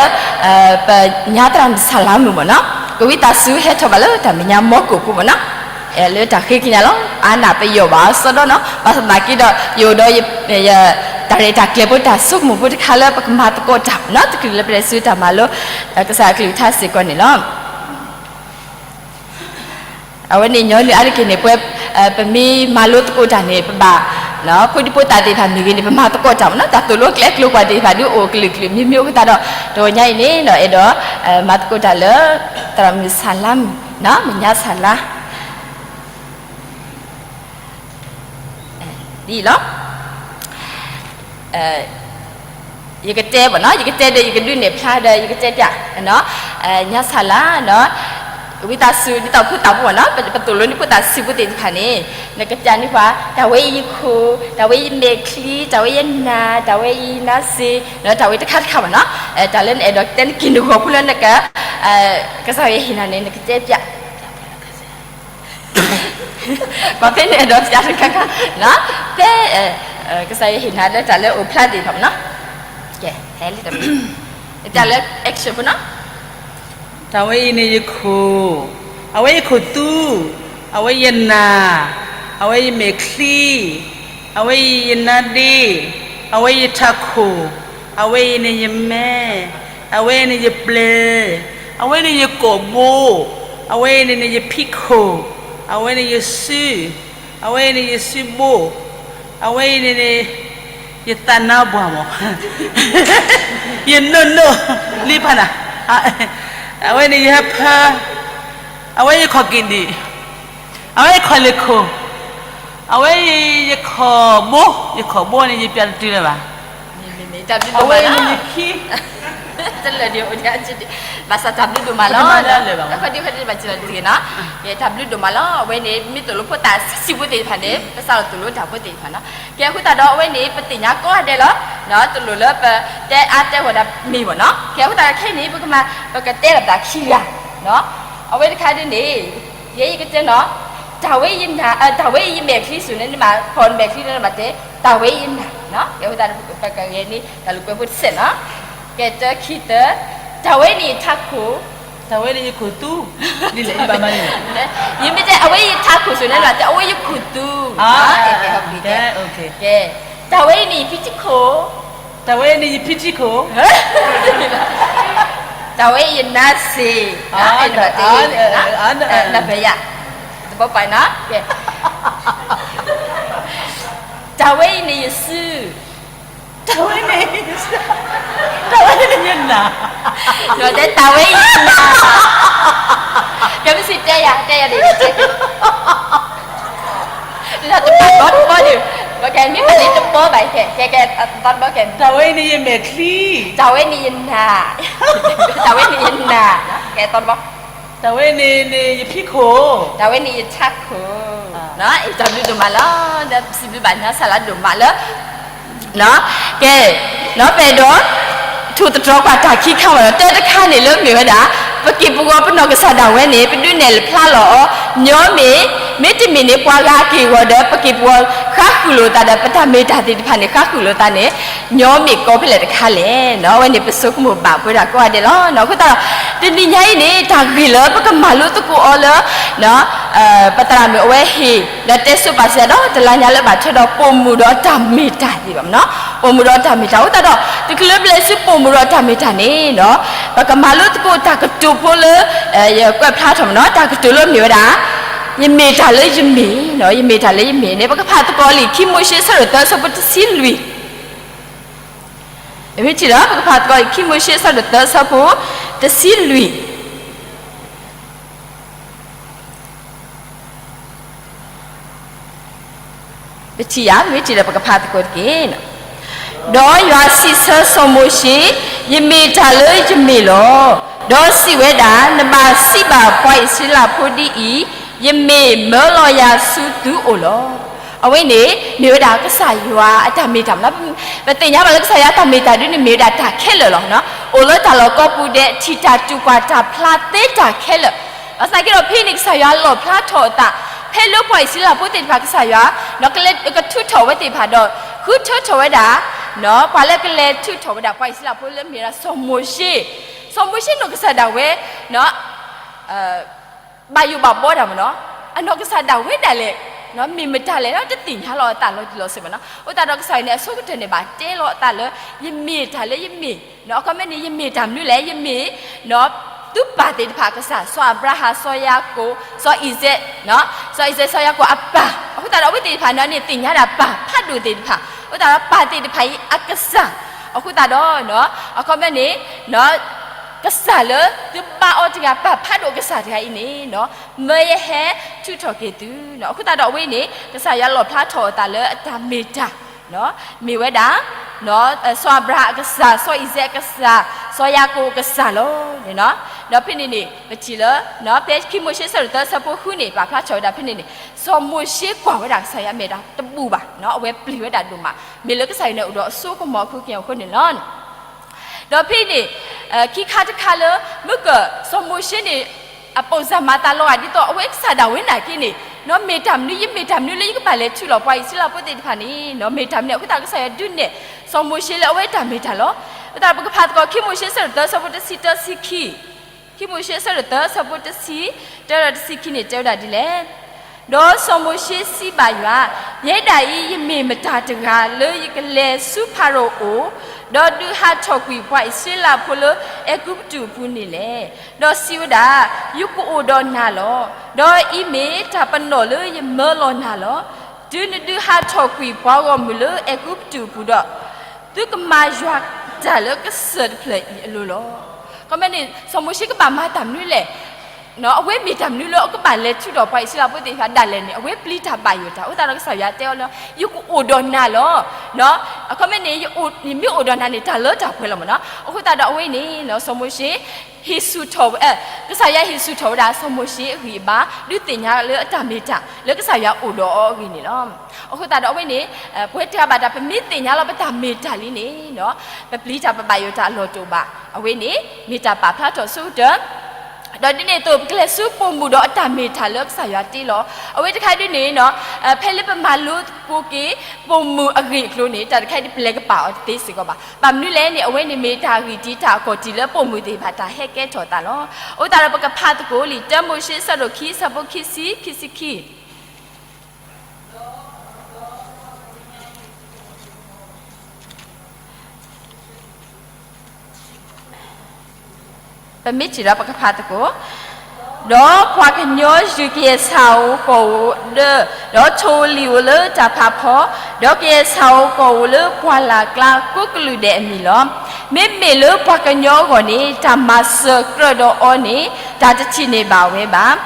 ပညါသရၣ်မုၣ်စၤလါမုၣ်မ့ၢ်နီၤ, ကဝံသးစူၤဟဲထီၣ်ဘၣ်လၢတၢ်မဲာ်ညါမီၢ်ကိၣ်ပူၤမ့ၢ်နီၤ, လၢတၢ်ဃ့ကညးလီၤ. အါနၢ်ပယီၤဘၣ်စီဒီနီၤ, ဘၣ်ဆၣ်သနာ်က့ဒီး ယအိၣ်ဒီး တၢ်ရဲၣ်တၢ်ကျဲၤဖိတၢ်ဆိကမိၣ်ဖိတခါလၢပကမၤသကိးတၢ်မ့ၢ်နီၤ, တချုးလၢပလဲၤဆူတၢ်မၤလိ ကစၢ်ယွၤအကလုၢ်ကထါစ့ၢ်ကီးန့ၣ်လီၤ. အဝဲန့ၣ်ညီနုၢ်အါတက့ၢ်န့ၣ် ပဝဲ ပမ့ၢ်မၤလိသကိးတၢ်န့ၣ် ပဘၣ် ဖိဒံဖိသၣ်သ့ၣ်တဖၣ်မ့ၢ်ဂ့ၤန့ၣ် ပမၤသကိးတၢ်မ့ၢ်နီၤ, တၢ်သိၣ်လိကျဲကျိၤပှၤသ့ၣ်တဖၣ်ဒုးအိၣ်ကလုာ်ကလုာ်မ့ၢ်မ့ၢ်အဃိသတးဒီး တဂီၤညါအံၤန့ၣ် အဲၣ်ဒိး မၤသကိးတၢ်လၢ သရၣ်မုၣ်စၤလါမုၣ် မဲာ်ညါစၤလါ ဒ်အံၤလီၤ. ယကတဲဘၣ်နီၤ, ယကတဲဒီး ယကဒုးနဲၣ်ဖျါဒီး ယကတဲပျး, ညါစှၤလါနီၤ, ဝံသးစူၤ ဒ်သိးဖိသၣ်ဖိဘၣ်နီၤ, ပသိၣ်လိန့ၢ်ဖိသၣ်ဆံးဖိသ့ၣ်တဖၣ်န့ၣ်, နကပျးန့ၢ်ပှၤ တၢ်ဝဲအံၤယခိၣ်, တၢ်ဝဲအံၤယမဲာ်ချံ, တၢ်ဝဲယနၢ်, တၢ်ဝဲအံၤယနါစ့, တၢ်ဝဲတခါတခါဘၣ်နီၤ, တၢ်လၢနအဲၣ်ဒိးတဲနက့ၤနဂီၤဖိလၢနက ကစၢ်ယွၤဟ့ၣ်နၤန့ၣ် နကတဲပျး ပှၤဖဲန့ၣ်အဲၣ်ဒိးပျးတခါခါ, ဖဲ ကစၢ်ယွၤဟ့ၣ်နၤလၢတၢ်လၢအိၣ်ဖျါသ့ၣ်တဖၣ်မနီၤ, ကဲ, တၢ်လၢ action ဖိနီၤ, တၢ်ဝဲအံၤန့ၣ်ယခိၣ်, အဝဲယခိၣ်သူ, အဝဲယနၢ်, အဝဲယမဲာ်ချံ, အဝဲအံၤယနါဒ့, အဝဲယထးခိၣ်, အဝဲအံၤန့ၣ်ယမဲ, အဝဲအံၤန့ၣ်ယပျဲၢ်, အဝဲန့ၣ်ယကိာ်ဘိ, အဝဲအံၤန့ၣ်န့ၣ်ယဖံးခိၣ်, အဝဲန့ၣ်ယစု, အဝဲအံၤန့ၣ်ယစုဘိ, အဝဲအံၤန့ၣ်န့ၣ် ယသးနါပှၢ်မး, ယနိၣ်နိၣ်, လံဖးနၤ, အဝဲန့ၣ်ယဟၢဖၢ, အဝဲယခီၣ်ကံးဒံး, အဝဲယခီၣ်လ့ၢ်ခိၣ်, အဝဲယခီၣ်ဘိ, ယခီၣ်ဘိန့ၣ် ယပျးတတုၤလၢၤဘၣ်, အဝဲန့ၣ်ယခံ, တလၢာ်ဒံးအိၣ်ဒံး, ဘၣ်ဆၣ်တၢ်ဘျုးဒိၣ်မးလီၤ, အခီဒံးအခီဒံးဘၣ်စၢၤလီၤတဂ့ၤနီၤ, တၢ်ဘျုးဒိၣ်မးလီၤ, အဝဲန့ၣ် မ့ၢ်သိၣ်လိဖိသၣ်ဆံးဆံးဖိသ့ၣ်တဖၣ်န့ၣ် ပစးထီၣ်သိၣ်လိတၢ်ဖိသ့ၣ်တဖၣ်နီၤ, ကဲအဃိသတးဒီးအဝဲန့ၣ် ပသ့ၣ်ညါကိးဂၤဒဲးလီၤ, တလိၣ်လၢပတဲအါတဲဂီၢ်တၢ်မ့ၢ်ဘၣ်နီၤ, ကဲအဃိသတးဒီးခဲအံၤန့ၣ် ပကမၤ ပကတဲလီၤပသးခံဂၤ, အဝဲတခါဒ်န့ၣ်, ယဲယကတဲနီၤ, တၢ်ဝဲယနၢ်, တၢ်ဝဲယမဲာ်ချံစူၤန့ၣ် နမ့ၢ်ဖီၣ်နမဲာ်ချံန့ၣ် နဘၣ်တဲ တၢ်ဝဲယနၢ်, ကဲအဃိသတးဒီး ပကဂဲၤန့ၢ်တၢ်လိာ်ကွဲဖိတစဲးနီၤ, ကဲတၢခံတၢ, တၢ်ဝဲန့ၣ်ယထးခိၣ်, တၢ်ဝဲန့ၣ်ယခိၣ်သူ, ဒ်လဲၣ်, ယမ့ၢ်တဲအဝဲယထးခိၣ်စူၤန့ၣ် နဘၣ်တဲအဝဲယခိၣ်သူ, ကဲ, တၢ်ဝဲန့ၣ်ယဖံထံခိၣ်, တၢ်ဝဲန့ၣ်ယဖံထံခိၣ်, တၢ်ဝဲယနါစ့, နဘၣ်တဲ, နဘၣ်ယၤ, တဘီပၤနီၤ, ကဲ, တၢ်ဝဲအံၤန့ၣ်ယစု, တၢ်ဝဲန့ၣ်, တၢ်ဝဲန့ၣ်ယနၢ်, ဒီးတဲတၢ်ဝဲယနၢ်, ကဲမ့ၢ်စံးတဲယၤ, တဲယၤန့ၣ်, တဘီတဘီဒံး, ကဲမ့ၢ်မ့ၢ်န့ၣ်တဘီဘၣ်, ကဲ, ကဲ, ကဲ, တဘီတဘီကဲ, တၢ်ဝဲန့ၣ်ယမဲာ်ချံ, တၢ်ဝဲန့ၣ်ယနၢ်, တၢ်ဝဲန့ၣ်ယနၢ်, ကဲတဘီတဘီ တၢ်ဝဲန့ၣ်န့ၣ်ယဖံးခိၣ်, တၢ်ဝဲန့ၣ်ယထးခိၣ်, တၢ်ဘျုးဒိၣ်မးလီၤ, ဒီးစံးဘျုးဘၣ်ညါစှၤလါဒိၣ်မးလၢ, ကဲ, နီၢ်ပအဲၣ်ဒိး, ထူးတတြီကွၢ်တၢ်ခံခါမးလီၤ, တၢတခါန့ၣ်လၢမ့ၢ်ဝဲဒၣ်, ပက့ၢ်ပဂီၤပနီၢ်ကစၢ်ဒၣ်ဝဲန့ၣ် ပဒုးနဲၣ်ဖျါလီၤအီၤ, ညီမ့ၢ်, မ့တမ့ၢ်န့ၣ် ပှၤဂၤက့ၢ်ဂီၤဒီး ပက့ၢ်ပဂီၤဃါဃုာ်လိာ်သးဒီး ပတၢ်မ့ၢ်တၢ်သ့ၣ်တဖၣ်န့ၣ် ဃါဃုာ်လိာ်သးန့ၣ်, ညီမ့ၢ်ကီဖဲလဲၣ်တခါလဲၣ်, အဝဲန့ၣ် ပဆိကမိၣ်ဘၣ်ပဝဲဒၣ်ကိးဂၤဒဲးလီၤ, အဃိသတးဒီး, တနံၤညါအံၤန့ၣ် တၢ်ဂ့ၢ်လၢပကမၤလိသကိးအီၤလၢ ပသရၣ်မုၣ်အဝဲဟ့ၣ်, ဒီးတဲဆိပာ်စၢၤဒီး တလါညါလၢဘၣ်ထွဲဒီးပိာ်မုၣ်ဒီးတၢ်မ့ၢ်တၢ်သ့ၣ်တဖၣ်မနီၤ, ပိာ်မုၣ်ဒီးတၢ်မ့ၢ်တၢ်, အဃိသတးဒီး တချုးလၢပလဲၤဆူပိာ်မုၣ်ဒီးတၢ်မ့ၢ်တၢ်န့ၣ်, ပကမၤလိသကိးတၢ်ကတိၤဖိလၢ ယကွဲးဖျါထီၣ်မနီၤ, တၢ်ကတိၤလၢမ့ၢ်ဝဲဒၣ်, ယမ့ၢ်တၢ်လၢယမ့ၢ်, ယမ့ၢ်တၢ်လၢယမ့ၢ်န့ၣ် ပကဖးသကိးလံာ်ခံမိၤၡ့ အဆၢဒိၣ်သၢ အဆၢဖိတဆံလွံၢ် ဝံထံၣ်ဒီး ပကဖးသကိးလံာ်ခံမိၤၡ့ အဆၢဒိၣ်သၢ အဆၢဖိတဆံလွံၢ်, ပထံၣ်ယၤ ဝံထံၣ်ဒီး ပကဖးသကိးတက့ၢ်. ဒီးယွၤစံးဆၢစီၤမိၤၡ့, ယမ့ၢ်တၢ်လၢယမ့ၢ်လီၤ. ဒီးစံးဝဲဒၣ်, နဘၣ်စံးဘၣ်ပှၤအံၣ်စရ့လးဖိဒ်အံၤ, ယမ့ၢ်မၢလီၤယၤဆူသုအိၣ်လီၤ. အဝဲန့ၣ် မ့ၢ်ဝဲဒၣ်ကစၢ်ယွၤအတၢ်မ့ၢ်တၢ်မနီၤ, ပသ့ၣ်ညါဘၣ်လၢကစၢ်ယွၤအတၢ်မ့ၢ်တၢ်ဒ်န့ၣ် မ့ၢ်ဝဲဒၣ်တၢ်ခဲလၢာ်လီၤ. အိၣ်လၢတၢ်လီၢ်ကိးပူၤဒဲး ထံၣ်တၢ်တူၢ်ပှၢ်တၢ်ဖျါသ့တၢ်ခဲလၢာ် ဘၣ်ဆၣ်က့ဒီးဖဲန့ၣ် ကစၢ်ယွၤလီၣ်ဖျါထီၣ်အသး ဖဲလၢပှၤအံၣ်စရ့လးဖိသ့ၣ်တဖၣ်ကစၢ်ယွၤ ကလဲၤကထုးထီၣ်ဝဲသ့ၣ်တဖၣ်ဒီး ဃုထၢထီၣ်ဝဲဒၣ် ပှၤလၢကလဲၤထုးထီၣ်ဝဲဒၣ်ပှၤအံၣ်စရ့လးဖိလၢမ့ၢ်ဝဲဒၣ်စီၤမိၤၡ့, စီၤမိၤၡ့နီၢ်ကစၢ်ဒၣ်ဝဲ ဘၣ်ယိၣ်ဘၣ်ဘီတၢ်မနီၤ, အနီၢ်ကစၢ်ဒၣ်ဝဲဒၣ်လဲာ် မ့ၢ်မတၤလဲၣ် တသ့ၣ်ညါလီၤအသးလီၤတံၢ်လီၤဆဲးဘၣ်နီၤ. အဃိသတးဒီးကစၢ်ယွၤန့ၣ် အဆိကတၢၢ်န့ၣ် ဘၣ်တဲလီၤအသးလၢ ယမ့ၢ်တၢ်လၢယမ့ၢ်, အခီပညီန့ၣ် ယမ့ၢ်တၢ်မနုၤလဲၣ်, ယမ့ၢ် သုပၢ်သ့ၣ်တဖၣ်အကစၢ်, စီၤအၤဘြၤဟၣ်, စီၤယၤကိာ်, စီၤအံၤစဲး, စီၤအံၤစဲး စီၤယၤကိာ်အပၢ်, အဃိသတးဒီးအဝဲသ့ၣ်တဖၣ်န့ၣ် သ့ၣ်ညါဒၣ်ပၢ်ဖးဒိၣ်သ့ၣ်တဖၣ်, အဃိသတးဒီးပၢ်သ့ၣ်တဖၣ်အံၤအကစၢ်, အဃိသတးဒီး အခီပညီန့ၣ် ကစၢ်လၢသုဘါအီၤတဂၤ ပၢ်ဖးဒိၣ်အကစၢ်တဂၤအံၤန့ၣ် မၢယဟဲထုးထီၣ်က့ၤသု, အဃိသတးဒီးအဝဲန့ၣ် ကစၢ်ယွၤလီၣ်ဖျါထီၣ်အသးလၢအတၢ်မ့ၢ်တၢ် မ့ၢ်ဝဲဒၣ် စီၤအၤဘြၤဟၣ်အကစၢ်, စီၤအံၤစဲးအကစၢ်, စီၤယၤကိာ်အကစၢ်လီၤ. ဒီးဖဲန့ၣ်န့ၣ် ပထံၣ်လၢ ဖဲခံမိၤၡ့ဆၢဒိၣ်သၢဆၢဖိဃုန့ၣ် ပာ်ဖျါထီၣ်ဝဲဒၣ်ဖဲန့ၣ်န့ၣ် စီၤမိၤၡ့ကွၢ်ဝဲဒၣ်ကစၢ်ယွၤမဲာ်တဘူၣ်ဘၣ်, အဝဲပျံၤဝဲဒၣ်ဒိၣ်မး, မ့ၢ်လၢကစၢ်ယွၤန့ၣ်အိၣ်ဒီးအစိကမီၤအဃိက့ၤအဃိန့ၣ်လီၤ. ဒီးဖဲန့ၣ် ခံခါတခါလၢ မုၢ်ကၢၢ် စီၤမိၤၡ့န့ၣ် အပိာ်စၢ်မၤသးလီၤဂာ်ဒ်သိး အဝဲကစၢ်ဒၣ်ဝဲနာ်က့န့ၣ် မ့ၢ်တၢ်မနုၤ ယမ့ၢ်တၢ်မနုၤလၢယကဘၣ်လဲၤထုးလီၤပှၤအံၣ်စရ့လးဖိသ့ၣ်တဖၣ်န့ၣ် မ့ၢ်တၢ်မနုၤ အဃိသတးကစၢ်ယွၤဒုးနဲၣ် စီၤမိၤၡ့လၢအဝဲတၢ်မ့ၢ်တၢ်လီၤ. အဃိသတးဒီးပကဖးသကိး ခံမိၤၡ့ဆၢဒိၣ်သၢဆၢဖိတဆံတၢတဆံခံ, ခံမိၤၡ့ဆၢဒိၣ်သၢဆၢဖိတဆံ တၢဒီးတဆံခံန့ၣ် တဲဝဲဒၣ်ဒ်လဲၣ်. ဒီးစီၤမိၤၡ့စံးဘၣ်ယွၤ, ယဲဒၣ်အံၤ ယမ့ၢ်မတၤတဂၤလၢယကလဲၤဆူဖၤရိၤအအိၣ်, ဒီးဒုးဟးထီၣ်ကွံာ်ပှၤအံၣ်စရ့လးဖိလၢအဲၤကူပတူးအပူၤန့ၣ်လဲၣ်. ဒီးစံးဝဲဒၣ်, ယကအိၣ်ဒီးနၤလီၤ. ဒီးအံၤမ့ၢ်တၢ်ပနီၣ်လၢယမၢလီၤနၤလီၤ. တုၤနဒုးဟးထီၣ်ကွံာ်ပှၤဂီၢ်မုၢ်လၢအဲၤကူပတူးအပူၤဒီး, သုကမၤယွၤတၢ်လၢကစၢၢ်တဖျၢၣ်အံၤအလိၤလီၤ. ခီမ့ၢ်န့ၣ် စီၤမိၤၡ့ကဘၣ်မၤတၢ်မနုၤလဲၣ်. အဝဲမ့ၢ်တၢ်မနုၤလၢအကဘၣ်လဲၤထုးထီၣ်ပှၤအံၣ်စရ့လးဖိသ့ၣ်တဖၣ်ဒၣ်လဲာ်န့ၣ် အဝဲပျံၤတၢ်ဘၣ်ယိၣ်တၢ် အဃိသတးဒီးကစၢ်ယွၤတဲအီၤလၢ ယကအိၣ်ဒီးနၤလီၤ. အခီမ့ၢ်န့ၣ် ယမ့ၢ်အိၣ်ဒီးနၤန့ၣ် တၢ်လၢတၢ်ပှဲၤလီၤမ့ၢ်နီၤ. အဃိသတးဒီးအဝဲန့ၣ် စီၤမိၤၡ့ ဟ့ၣ်ဆူၣ်ထီၣ်ဝဲ, ကစၢ်ယွၤဟ့ၣ်ဆူၣ်ထီၣ်ဝဲဒၣ်စီၤမိၤၡ့အဂံၢ်အဘါ ဒုးသ့ၣ်ညါလၢအတၢ်မ့ၢ်တၢ်လၢကစၢ်ယွၤအိၣ်ဒီးအီၤအဂ့ၢ်န့ၣ်လီၤ. အဃိသတးဒီးအဝဲန့ၣ် ပဝဲတဲဘၣ်တၢ် ပမ့ၢ်သ့ၣ်ညါလီၤပတၢ်မ့ၢ်တၢ်လံန့ၣ် ပပျံၤတၢ်ပဘၣ်ယိၣ်တၢ်အလီၢ်တအိၣ်ဘၣ်. အဝဲန့ၣ် မ့ၢ်တၢ်ပာ်ဖျါထီၣ်အဆိကတၢၢ် ဒီးဒ်န့ၣ်အသိး ပကလဲၤဆူပိာ်မုၣ်ဒီးအတၢ်မ့ၢ်တၢ်လၢကစၢ်ယွၤတ့လီၤ. အဝဲတခါဒ်န့ၣ် ဖဲလၢပမၤလိသကိးက့ၤ ပိာ်မုၣ်အဂ့ၢ်အကျိၤန့ၣ် တၢ်တခါအံၤဒ်ပလဲၤကပာ်အီၤတသ့စ့ၢ်ကီးဘၣ်. ဘၣ်မနုၤလဲၣ်န့ၣ် အဝဲန့ၣ်မ့ၢ်တၢ်ဂံၢ်တံာ်တာ်အခီၣ်ထံးလၢပိာ်မုၣ်သ့ၣ်တဖၣ်တၢ်ဟဲကဲထီၣ်အသးလီၤ. အဃိသတးဒီးပကဖးသကိးလံာ်တၢမိၤၡ့ဆၢဒိၣ်ခံဆၢဖိခံဆံ ခံဆံခံ ပမ့ၢ်ထံၣ်ဒီးပကဖးသကိး, ဒီးပှၤကညီယုၢ်ကယဲၢ်ဆၣ်ဧိၤကီၢ်ဧိၤဒၢ, ဒီးထိၣ်ဧိၤလံၣ်ဧိၤလၢတၢ်ဖးဖီ, ဒီးကယဲၢ်ဆၣ်ဧိၤကီၢ်ဧိၤလၢပှၢ်လၢ်ကျါကိးကလုာ်ဒဲးအမံၤလီၤ. မ့မ့ၢ်လၢပှၤကညီအဂီၢ်န့ၣ် တၢ်မၤစၢၤကြၢးဒီးအီၤန့ၣ် တၢ်တထံၣ်န့ၢ်ဘၣ်ဝဲဘၣ်.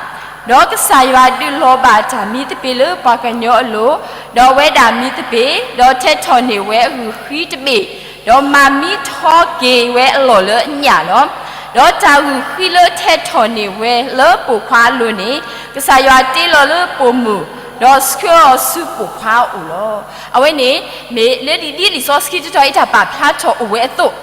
ဒီးကစၢ်ယွၤဒုးလီၤဘၣ်တၢ်မံသပ့ၤလၢပှၤကညီအလိၤ, ဒီးအဝဲဒၣ်မံသပ့ၤ, ဒီးထဲးထီၣ်န့ၢ်ဝဲအဂုၢ်ဃံတဘ့ၣ်, ဒီးမၤမံထီက့ၤဝဲအလီၢ်လၢအညၣ်လီၤ. ဒီးတၢ်ဂုၢ်ဃံလၢထဲးထီၣ်န့ၢ်ဝဲလၢပိာ်ခွါအလိၤန့ၣ်, ကစၢ်ယွၤတ့လီၤလၢပိာ်မုၣ်, ဒီးဆှၢအီၤဆူပိာ်ခွါအအိၣ်လီၤ. အဝဲန့ၣ် မ့ၢ်လၢဒ်လံာ်စီဆှံတတီၤအံၤတၢ်ပာ်ဖျါထီၣ်အိၣ်ဝဲအသိး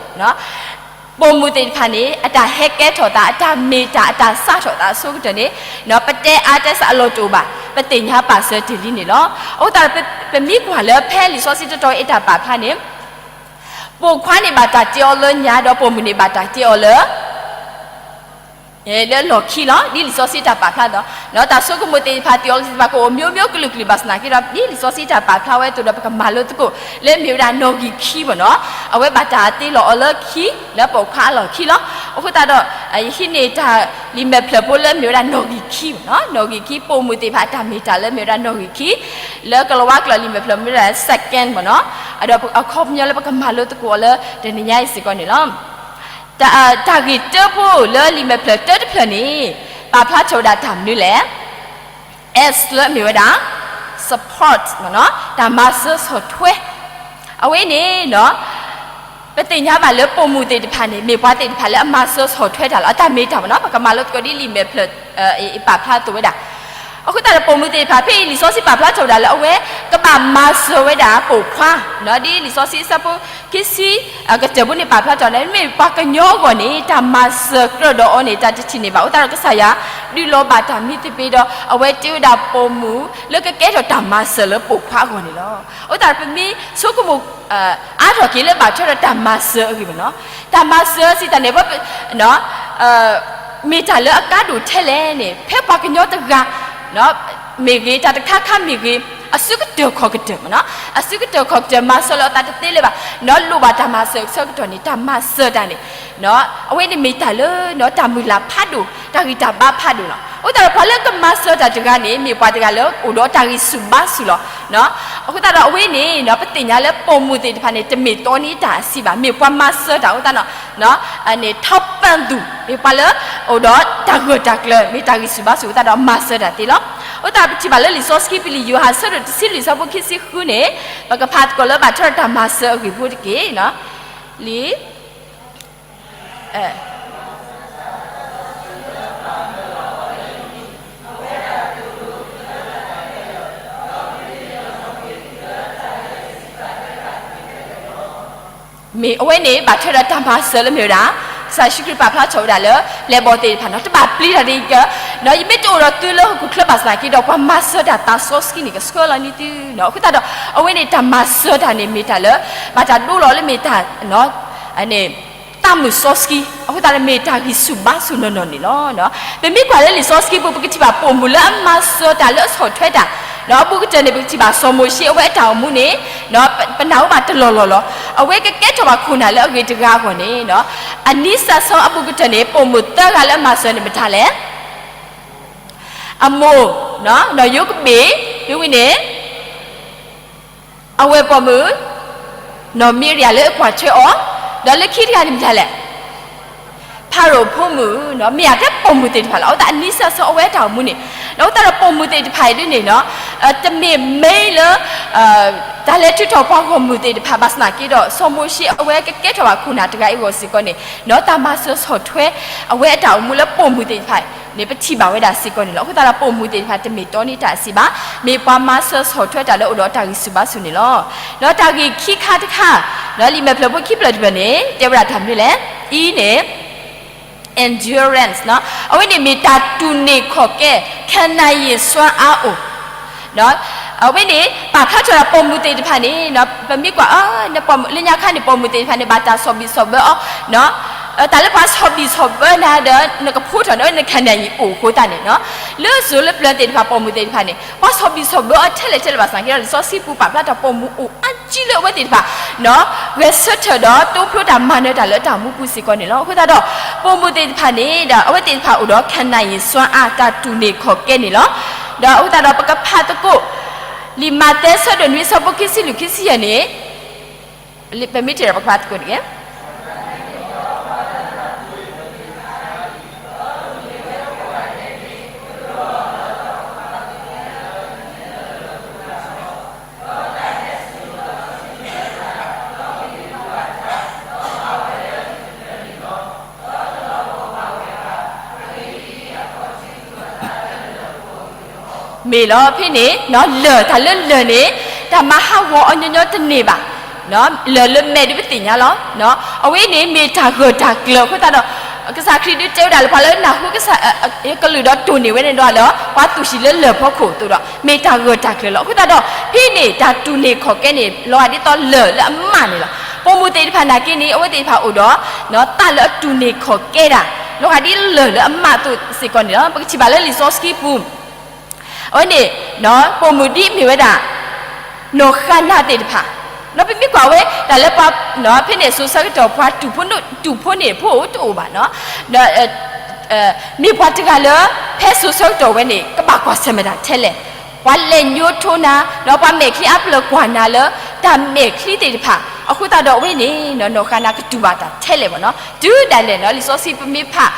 ပိာ်မုၣ်သ့ၣ်တဖၣ်န့ၣ် အတၢ်ဟဲကဲထီၣ်သး အတၢ်မ့ၢ်တၢ် အတၢ်စးထီၣ်သးအဆိကတၢၢ်န့ၣ် ပတဲအါတဲစှၤအလီၢ်တအိၣ်ဘၣ်, ပသ့ၣ်ညါပာ်စၢၤတ့ၢ်လံန့ၣ်လီၤ. အဃိသတးဒီး ပမ့ၢ်ကွၢ်လၢဖဲလံာ်စီဆှံတတီၤအံၤတၢ်ပာ်ဖျါန့ၣ် ပိာ်ခွါန့ၣ်ဘၣ်တၢ်တ့အီၤလၢညါ ဒီးပိာ်မုၣ်န့ၣ်ဘၣ်တၢ်တ့အီၤလၢ လၢလီၢ်ခံလီၤ. ဒ်လံာ်စီဆှံတၢ်ပာ်ဖျါဒီး တၢ်ဆိကမိၣ်သ့ၣ်တဖၣ် theology သ့ၣ်တဖၣ်ကအိၣ် မျိုးမျိုး ကလုာ်ကလုာ်ဘၣ်ဆၣ်သနာ်က့ဒီး ဒ်လံာ်စီဆှံတၢ်ပာ်ဖျါဝဲအသိးဒီး ပကမၤလိသကိးလၢမ့ၢ်ဝဲဒၣ်နီၣ်ဂံၢ်ခံမ့ၢ်နီၤ. အဝဲဘၣ်တၢ်တ့လီၤအီၤလၢခံ လၢပိာ်ခွါအလီၢ်ခံလီၤ. အဃိသတးဒီး ယဟံးန့ၢ်တၢ်လံာ်မဲာ်ဖျၢၣ်ဖိလၢမ့ၢ်ဝဲဒၣ်နီၣ်ဂံၢ်ခံမ့ၢ်နီၤ. နီၣ်ဂံၢ်ခံ ပိာ်မုၣ်သ့ၣ်တဖၣ်အတၢ်မ့ၢ်တၢ်လၢမ့ၢ်ဝဲဒၣ်နီၣ်ဂံၢ်ခံ လၢကလၤဝါကျိာ်လံာ်မဲာ်ဖျၢၣ်မ့ၢ်ဝဲဒၣ် second မ့ၢ်နီၤ. ဒီးအခီပညီလၢပကမၤလိသကိးအီၤလၢတနံၤညါအံၤစ့ၢ်ကီးန့ၣ်လီၤ. တၢ်ဂ့ၢ်တၢဖိလၢလံာ်မဲာ်ဖျၢၣ်တၢတဖျၢၣ်န့ၣ် ပာ်ဖျါထီၣ်ဝဲဒၣ်တၢ်မနုၤလဲၣ်. S လၢအမ့ၢ်ဝဲဒၣ် support မ့ၢ်နီၤ, တၢ်မၤစၢၤဆီၣ်ထွဲ. အဝဲန့ၣ် ပသ့ၣ်ညါဘၣ်လၢပိာ်မုၣ်သ့ၣ်တဖၣ်န့ၣ် မ့ၢ်ပှၤသ့ၣ်တဖၣ်လၢအမၤစၢၤဆီၣ်ထွဲတၢ်လီၤ. အတၢ်မ့ၢ်တၢ်မ့ၢ်နီၤ, ပကမၤလိသကိးဒ်လံာ်မဲာ်ဖျၢၣ် အံၤပာ်ဖျါအသိးဝဲဒၣ်. အဃိသတးဒီးပိာ်မုၣ်သ့ၣ်တဖၣ် ဖဲအံၤလံာ်စီဆှံပာ်ဖျါထီၣ်ဝဲဒၣ်လၢအဝဲ ကဘၣ်မၤစၢၤဝဲဒၣ်ပိာ်ခွါ, ဒ်လံာ်စီဆှံအဆၢဖိခံဆံ ကတၢၢ်ဖိန့ၣ်ပာ်ဖျါထီၣ်န့ၣ် မ့မ့ၢ်ပှၤကညီအဂီၢ်န့ၣ် တၢ်မၤစၢၤကြၢးဒီးအီၤန့ၣ် တၢ်တထံၣ်န့ၢ်ဘၣ်. အဃိသတးဒီးကစၢ်ယွၤ ဒုးလီၤဘၣ်တၢ်မံသပ့ၤဒီး အဝဲတ့ဝဲဒၣ်ပိာ်မုၣ်လၢကကဲထီၣ်တၢ်မၤစၢၤလၢပိာ်ခွါအဂီၢ်န့ၣ်လီၤ. အဃိသတးဒီးပမ့ၢ်ဆိကမိၣ် အါထီၣ်က့ၤလၢဘၣ်ထွဲဒီးတၢ်မၤစၢၤအဂ့ၢ်မ့ၢ်နီၤ, တၢ်မၤစၢၤစံးတၢ်န့ၣ် မ့ၢ်တၢ်လၢအကါဒိၣ်ထဲလဲၣ်န့ၣ် ဖဲပှၤကညီတဂၤ မ့ၢ်ဂ့ၤ တၢ်တခါခါမ့ၢ်ဂ့ၤ အစုကတၢၢ်ခီၣ်ကတၢၢ်မ့ၢ်နီၤ, အစုကတၢၢ်ခီၣ်ကတၢၢ် မၤစၢၤလၢအသးတသ့လၢၤဘၣ်, လိၣ်ဘၣ်တၢ်မၤစၢၤအဆၢကတီၢ်န့ၣ် တၢ်မၤစၢၤတၢ်န့ၣ် အဝဲန့ၣ်မ့ၢ်တၢ်လၢ တၢ်မုၢ်လၢ်ဖးဒိၣ် တၢ်ဂံၢ်တၢ်ဘါဖးဒိၣ်လီၤ. အဃိသတးဒီးပှၤလၢကမၤစၢၤတၢ်တဂၤန့ၣ် မ့ၢ်ပှၤတဂၤလၢအိၣ်ဒီးတၢ်ဂံၢ်ဆူၣ်ဘါဆူၣ်လီၤ. အဃိသတးဒီးအဝဲန့ၣ် ပသ့ၣ်ညါလၢပိာ်မုၣ်သ့ၣ်တဖၣ်န့ၣ် တမ့ၢ်တီန့ၢ်တၢ်အဆံးဘၣ်, မ့ၢ်ပှၤမၤစၢၤတၢ်အဃိသတးဒီး န့ၣ် ထောက်ပံ့သူ မ့ၢ်ပှၤလၢ အိၣ်ဒီးတၢ်ဂၢၢ်တၢ်ကျၢၤ မ့ၢ်တၢ်ဂံၢ်ဆူၣ်ဘါဆူၣ်အဃိသတးဒီးမၤစၢၤတၢ်သ့လီၤ. အဃိသတးပထံၣ်ဘၣ်လၢလံာ်စီဆှံပူၤ လံာ်ယိၤဟၣ်အဆၢဒိၣ်တဆံလွံၢ် အဆၢဖိခံဆံဃုန့ၣ်, ပကဖးသကိးလၢဘၣ်ထွဲဒီးတၢ်မၤစၢၤအဂ့ၢ်ဖိတက့ၢ်. လံာ် မ့ၢ်အဝဲန့ၣ် ဘၣ်ထွဲဒီးတၢ်မၤစၢၤလၢမ့ၢ်ဝဲဒၣ် ကစၢ်ယ့ၣ်ၡူးခရံာ်ပာ်ဖျါထီၣ်ဝဲဒၣ်လၢ ပျဲၢ်ဘီၣ်သ့ၣ်တဖၣ်န့ၣ် တဘၣ်ပျံၤတၢ်ဒ်အံၤက, ယမ့ၢ်တအိၣ်ဒီးသုလၢဟီၣ်ခိၣ်ချၢဘၣ်ဆၣ်သနာ်က့ဒီး ပှၤမၤစၢၤတၢ်သးစီဆှံန့ၣ် ကဆှၢလီၤန့ၢ်သုနီၤ. အဃိသတးဒီး အဝဲန့ၣ်တၢ်မၤစၢၤတၢ်န့ၣ်မ့ၢ်တၢ်လၢ ဘၣ်တၢ်ဒိလီၤလၢမ့ၢ်တၢ် သးမုာ်စီဆှံ, အဃိသတးန့ၣ်မ့ၢ်တၢ်ဂံၢ်ဆူၣ်ဘါဆူၣ်နီၢ်နီၢ်န့ၣ်လီၤ. ပမ့ၢ်ကွၢ်လၢလံာ်စီဆှံပူၤ ပကထံၣ်ဘၣ်ပိာ်မုၣ်လၢအမၤစၢၤတၢ်လၢအဆီၣ်ထွဲတၢ်, ဒီးအဘူးကတၢၢ်န့ၣ် ပကထံၣ်ဘၣ်စီၤမိၤၡ့အဝဲအတၢ်အိၣ်မူန့ၣ်, ပနၢ်ဟူဘၣ်တလီၢ်လီၢ်လီၤ. အဝဲကကဲထီၣ်ဘၣ်ခိၣ်နၢ်လၢအဂ့ၤတဂၤအဂီၢ်န့ၣ်, အနံၣ်စၢ်စီအဘူးကတၢၢ်န့ၣ် ပိာ်မုၣ်သၢဂၤလၢအမၤစၢၤန့ၣ်မတၤလဲၣ်. အမိၢ်, နီၢ်ယိၤကဘ့ၣ်, မ့ၢ်ဝံၤန့ၣ် အဝဲၢ်ပိာ်မုၣ်, နီၢ်မံရယၤလၢအကွၢ်ထွဲအီၤ, ဒီးလၢခံတဂၤန့ၣ်မတၤလဲၣ်, ဖၤရိၤဖိမုၣ်, မ့ၢ်အတဲပိာ်မုၣ်သ့ၣ်တဖၣ်လီၤ. အဃိသတးအနံၣ်စၢ်စီအဝဲအတၢ်အိၣ်မူန့ၣ်, အဃိသတးဒီးပိာ်မုၣ်သ့ၣ်တဖၣ်အံၤဒ်န့ၣ်နီၤ, တမ့ၢ် main လၢ တၢ်လဲၤထုးထီၣ်ပှၤဂီၢ်မုၢ်သ့ၣ်တဖၣ်ဘၣ်ဆၣ်သနာ်က့ဒီး စီၤမိၤၡ့အဝဲကကဲထီၣ်ဘၣ်ခိၣ်နၢ်တဂၤအံၤအဂီၢ်စ့ၢ်ကီးန့ၣ်, နီၢ်တၢ်မၤစၢၤဆီၣ်ထွဲ အဝဲအတၢ်အိၣ်မူလၢပိာ်မုၣ်သ့ၣ်တဖၣ်န့ၣ် ပထံၣ်ဘၣ်ဝဲဒၣ်စ့ၢ်ကီးန့ၣ်လီၤ. အဃိသတးဒီးပိာ်မုၣ်သ့ၣ်တဖၣ်တမ့ၢ်တီန့ၢ်တၢ်စံးဘၣ်, မ့ၢ်ပှၤမၤစၢၤဆီၣ်ထွဲတၢ်လၢအိၣ်ဒီးတၢ်ဂံၢ်ဆူၣ်ဘါဆူၣ်န့ၣ်လီၤ. ဒီးတၢ်ဂ့ၢ်ခံခါတခါ, လံာ်မဲာ်ဖျၢၣ်ဖိခံဖျၢၣ်တဖျၢၣ်န့ၣ် တဲဝဲဒၣ်တၢ်မနုၤလဲၣ်, အံၤန့ၣ် endurance နီၤ, အဝဲန့ၣ်မ့ၢ်တၢ်တူၢ်န့ၢ်ခီၣ်ကဲ, ခံနိုင်ရည်စွမ်းအားအိၣ်, အဝဲန့ၣ် ပာ်ဖျါထီၣ်ဒီးပိာ်မုၣ်သ့ၣ်တဖၣ်န့ၣ် ပမ့ၢ်ကွၢ် လၢညါခါန့ၣ် ပိာ်မုၣ်သ့ၣ်တဖၣ်န့ၣ် ဘၣ်တၢ်ဆီၣ်ဘံၣ်ဆီၣ်ဘၢအီၤ, တၢ်လၢပှၤဆီၣ်ဘံၣ်ဆီၣ်ဘၢနၤဒီး နကဖိထီၣ်န့ၣ် အဝဲန့ၣ် ခံနိုင်ရည်အိၣ်အဃိသတးန့ၣ်, လၢစိၤလၢပျၢၤသ့ၣ်တဖၣ်ပိာ်မုၣ်သ့ၣ်တဖၣ်န့ၣ် ပှၤဆီၣ်ဘံၣ်ဆီၣ်ဘၢအီၤထဲလဲၣ်ထဲလဲၣ်ဘၣ်ဆၣ်သနာ်က့ဒီး လံာ်စီဆှံပူၤပာ်ဖျါထီၣ်ပိာ်မုၣ်အိၣ်အါကံလၢအဝဲသ့ၣ်တဖၣ် ဂဲၤဆၢထၢၣ်ဒီးတိဖျိတၢ်မၤနၢၤတၢ်လၢအတၢ်အိၣ်မူပူၤစ့ၢ်ကီးန့ၣ်လီၤ. အဃိသတးဒီး ပိာ်မုၣ်သ့ၣ်တဖၣ်န့ၣ်ဒီး အဝဲသ့ၣ်တဖၣ်အိၣ်ဒီး ခံနိုင်ရည်စွမ်းအား တၢ်တူၢ်န့ၢ်ခီၣ်ကဲန့ၣ်လီၤ. ဒီးအဃိသတးဒီးပကဖးသကိး လံာ်မးသဲအဆၢဒိၣ်နွံအဆၢဖိခံဆံလွံၢ်ခံဆံယဲၢ်န့ၣ်, ပမ့ၢ်တဲဒီးပကဖးသကိးတက့ၢ်. မ့ၢ်လီၤ ဖဲန့ၣ် လၢၢ် တၢ်လၢလၢၢ်န့ၣ် တၢ်မၤဟးဂီၤအီၤညီညီတန့ၢ်ဘၣ်. လၢၢ်လၢမဲာ်ဒ်ပသ့ၣ်ညါလီၤ. အဝဲန့ၣ်မ့ၢ်တၢ်ဂၢၢ်တၢ်ကျၢၤအဃိသတးဒီး ကစၢ်ခရံာ်ဒုးတဲဝဲဒၣ်လၢပှၤလၢနၢ်ဟူကစၢ်ကလုၢ်ဒီးတိၢ်န့ၢ်ဝဲန့ၣ်ဒီးလၢ ပှၤသူၣ်ဟံၣ်လၢလၢၢ်ဖီခိၣ်အသိးဒီး မ့ၢ်တၢ်ဂၢၢ်တၢ်ကျၢၤလီၤ. အဃိသတးဒီး ဖဲန့ၣ်တၢ်တူၢ်န့ၢ်ခီၣ်ကဲန့ၣ် လီၤဂာ်ဒ်သိးလၢၢ်လၢအမးန့ၣ်လီၤ. ပိာ်မုၣ်သ့ၣ်တဖၣ်နာ်က့န့ၣ် အဝဲသ့ၣ်တဖၣ်အိၣ်ဒီး သးလၢအတူၢ်န့ၢ်ခီၣ်ကဲဒၣ် လီၤဂာ်ဒ်လၢၢ်လၢအမးအသိးစ့ၢ်ကီးန့ၣ်လီၤ. ပကထံၣ်ဘၣ်လၢလံာ်စီဆှံပူၤ အဝဲန့ၣ် ပိာ်မုၣ်ဒ်အမ့ၢ်ဝဲဒၣ် နီၢ်ဃါနၤသ့ၣ်တဖၣ်, ပမ့ၢ်ကွၢ်ဝဲ တၢ်လၢပှၤ ဖဲန့ၣ်စိၤဆၢကတီၢ်ပှၤတူၢ်ဖိ တူၢ်ဖိန့ၣ်ဖိတအိၣ်ဘၣ်နီၤ, မ့ၢ်ပှၤတဂၤလၢ ဖဲစိၤဆၢကတီၢ်ဝဲန့ၣ် ကဘၣ်ကွၢ်ဆၢၣ်မဲာ်တၢ်ထဲလဲၣ်, ပှၤလဲၤညိထိနၤ ဒီးပှၤမဲာ်ချံအါပျၢၤကွၢ်နၤလၢ တၢ်မဲာ်ချံသ့ၣ်တဖၣ်, အဃိသတးဒီးအဝဲန့ၣ် နီၢ်ဃါနၤကတူၢ်ဘၣ်တၢ်ထဲလဲၣ်ဘၣ်နီၤ, တုၤဒၣ်လဲာ်နီၤ လံာ်စီဆှံပမ့ၢ်ဖး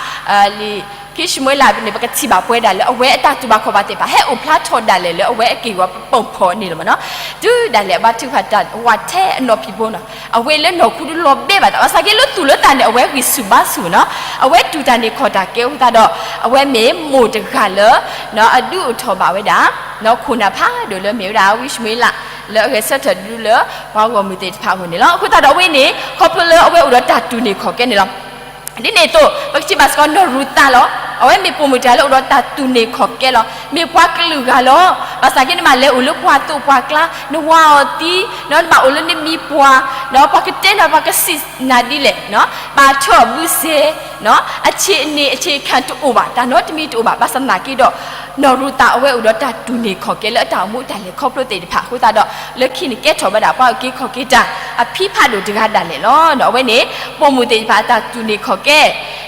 လံာ် ခံၡမူၤအ့လးန့ၣ် ပကထံၣ်ဘၣ်ပဝဲဒၣ်လၢအဝဲအတၢ်တူၢ်ဘၣ်ခီၣ်ဘၣ်သ့ၣ်တဖၣ် ဟဲအိၣ်ဖျါထီၣ်ဒၣ်လဲာ်လၢအဝဲအက့ၢ်အဂီၤပပိာ်ဖီၣ်န့ၣ်လီၤမ့ၢ်နီၤ, တုၤဒၣ်လဲာ်အဘါထုကဖၣ်တၢ် ဝးထဲအနီၢ်ဖံးဖိနီၤ, အဝဲလၢနီၢ်ခိဒုးလီၤဘှံးဘၣ်သး ဘၣ်ဆၣ်က့လၢသူၣ်လၢသးန့ၣ် အဝဲဂံၢ်ဆူၣ်ဘါဆူၣ်နီၤ, အဝဲတူၢ်တၢ်န့ၢ်ခီၣ်တၢ်ကဲအဃိသတးဒီး အဝဲမ့ၢ်မိၢ်တဂၤလၢ အဒုးအိၣ်ထီၣ်ဘၣ်ဝဲဒၣ် ခိၣ်နၢ်ဖးဒိၣ်လၢမ့ၢ်ဝဲဒၣ်ဝံၡမူၤအ့လး လၢအဂဲၤဆၢထၢၣ်ဒုးလၢ ပှၤဂီၢ်မုၢ်သ့ၣ်တဖၣ်အဂီၢ်န့ၣ်လီၤ. အဃိသတးဒီးအဝဲန့ၣ် ခီဖျိလၢအဝဲအိၣ်ဒီးတၢ်တူၢ်န့ၢ်ခီၣ်ကဲန့ၣ်လီၤ. ဒ်န့ၣ်အသိး ပကထံၣ်ဘၣ်စ့ၢ်ကီးနီၢ်ရူၤသးလီၤ. အဝဲမ့ၢ်ပိာ်မုၣ်တဂၤလၢအိၣ်ဒီးတၢ်တူၢ်န့ၢ်ခီၣ်ကဲလီၤ. မ့ၢ်ပှၤကလုာ်ဂၤလီၤ. ဘၣ်ဆၣ်က့န့ၣ်မးလဲၤအိၣ်လၢပှၤသိးပှၤကျါ, နဝၤအီၤသံ, နဘၣ်အိၣ်လၢနမံၤပှၢ်, ပှၤကတဲနၤ ပှၤကစံးနၤဒ်လဲၣ်, ဘၣ်ထီၣ်ဘုစ့, အဆ့အန့ၣ်အဆ့အခၣ်တအိၣ်ဘၣ်, တၢ်နီတမံၤတအိၣ်ဘၣ်. ဘၣ်ဆၣ်သနာ်က့ဒီး နီၢ်ရူၤသးအဝဲအိၣ်ဒီးတၢ်တူၢ်န့ၢ်ခီၣ်ကဲလၢအတၢ်အိၣ်မူတၢ်လဲၤခီဖျိသ့ၣ်တဖၣ်အဃိသတးဒီး လၢခံန့ၣ်ကဲထီၣ်ဝဲဒၣ်ပှၤအုၣ်က့ၤခီၣ်က့ၤတၢ် အဖံးဖးဒိၣ်တဂၤဒၣ်လဲာ်လီၤ. အဝဲန့ၣ် ပိာ်မုၣ်သ့ၣ်တဖၣ်အတၢ်တူၢ်န့ၢ်ခီၣ်ကဲ,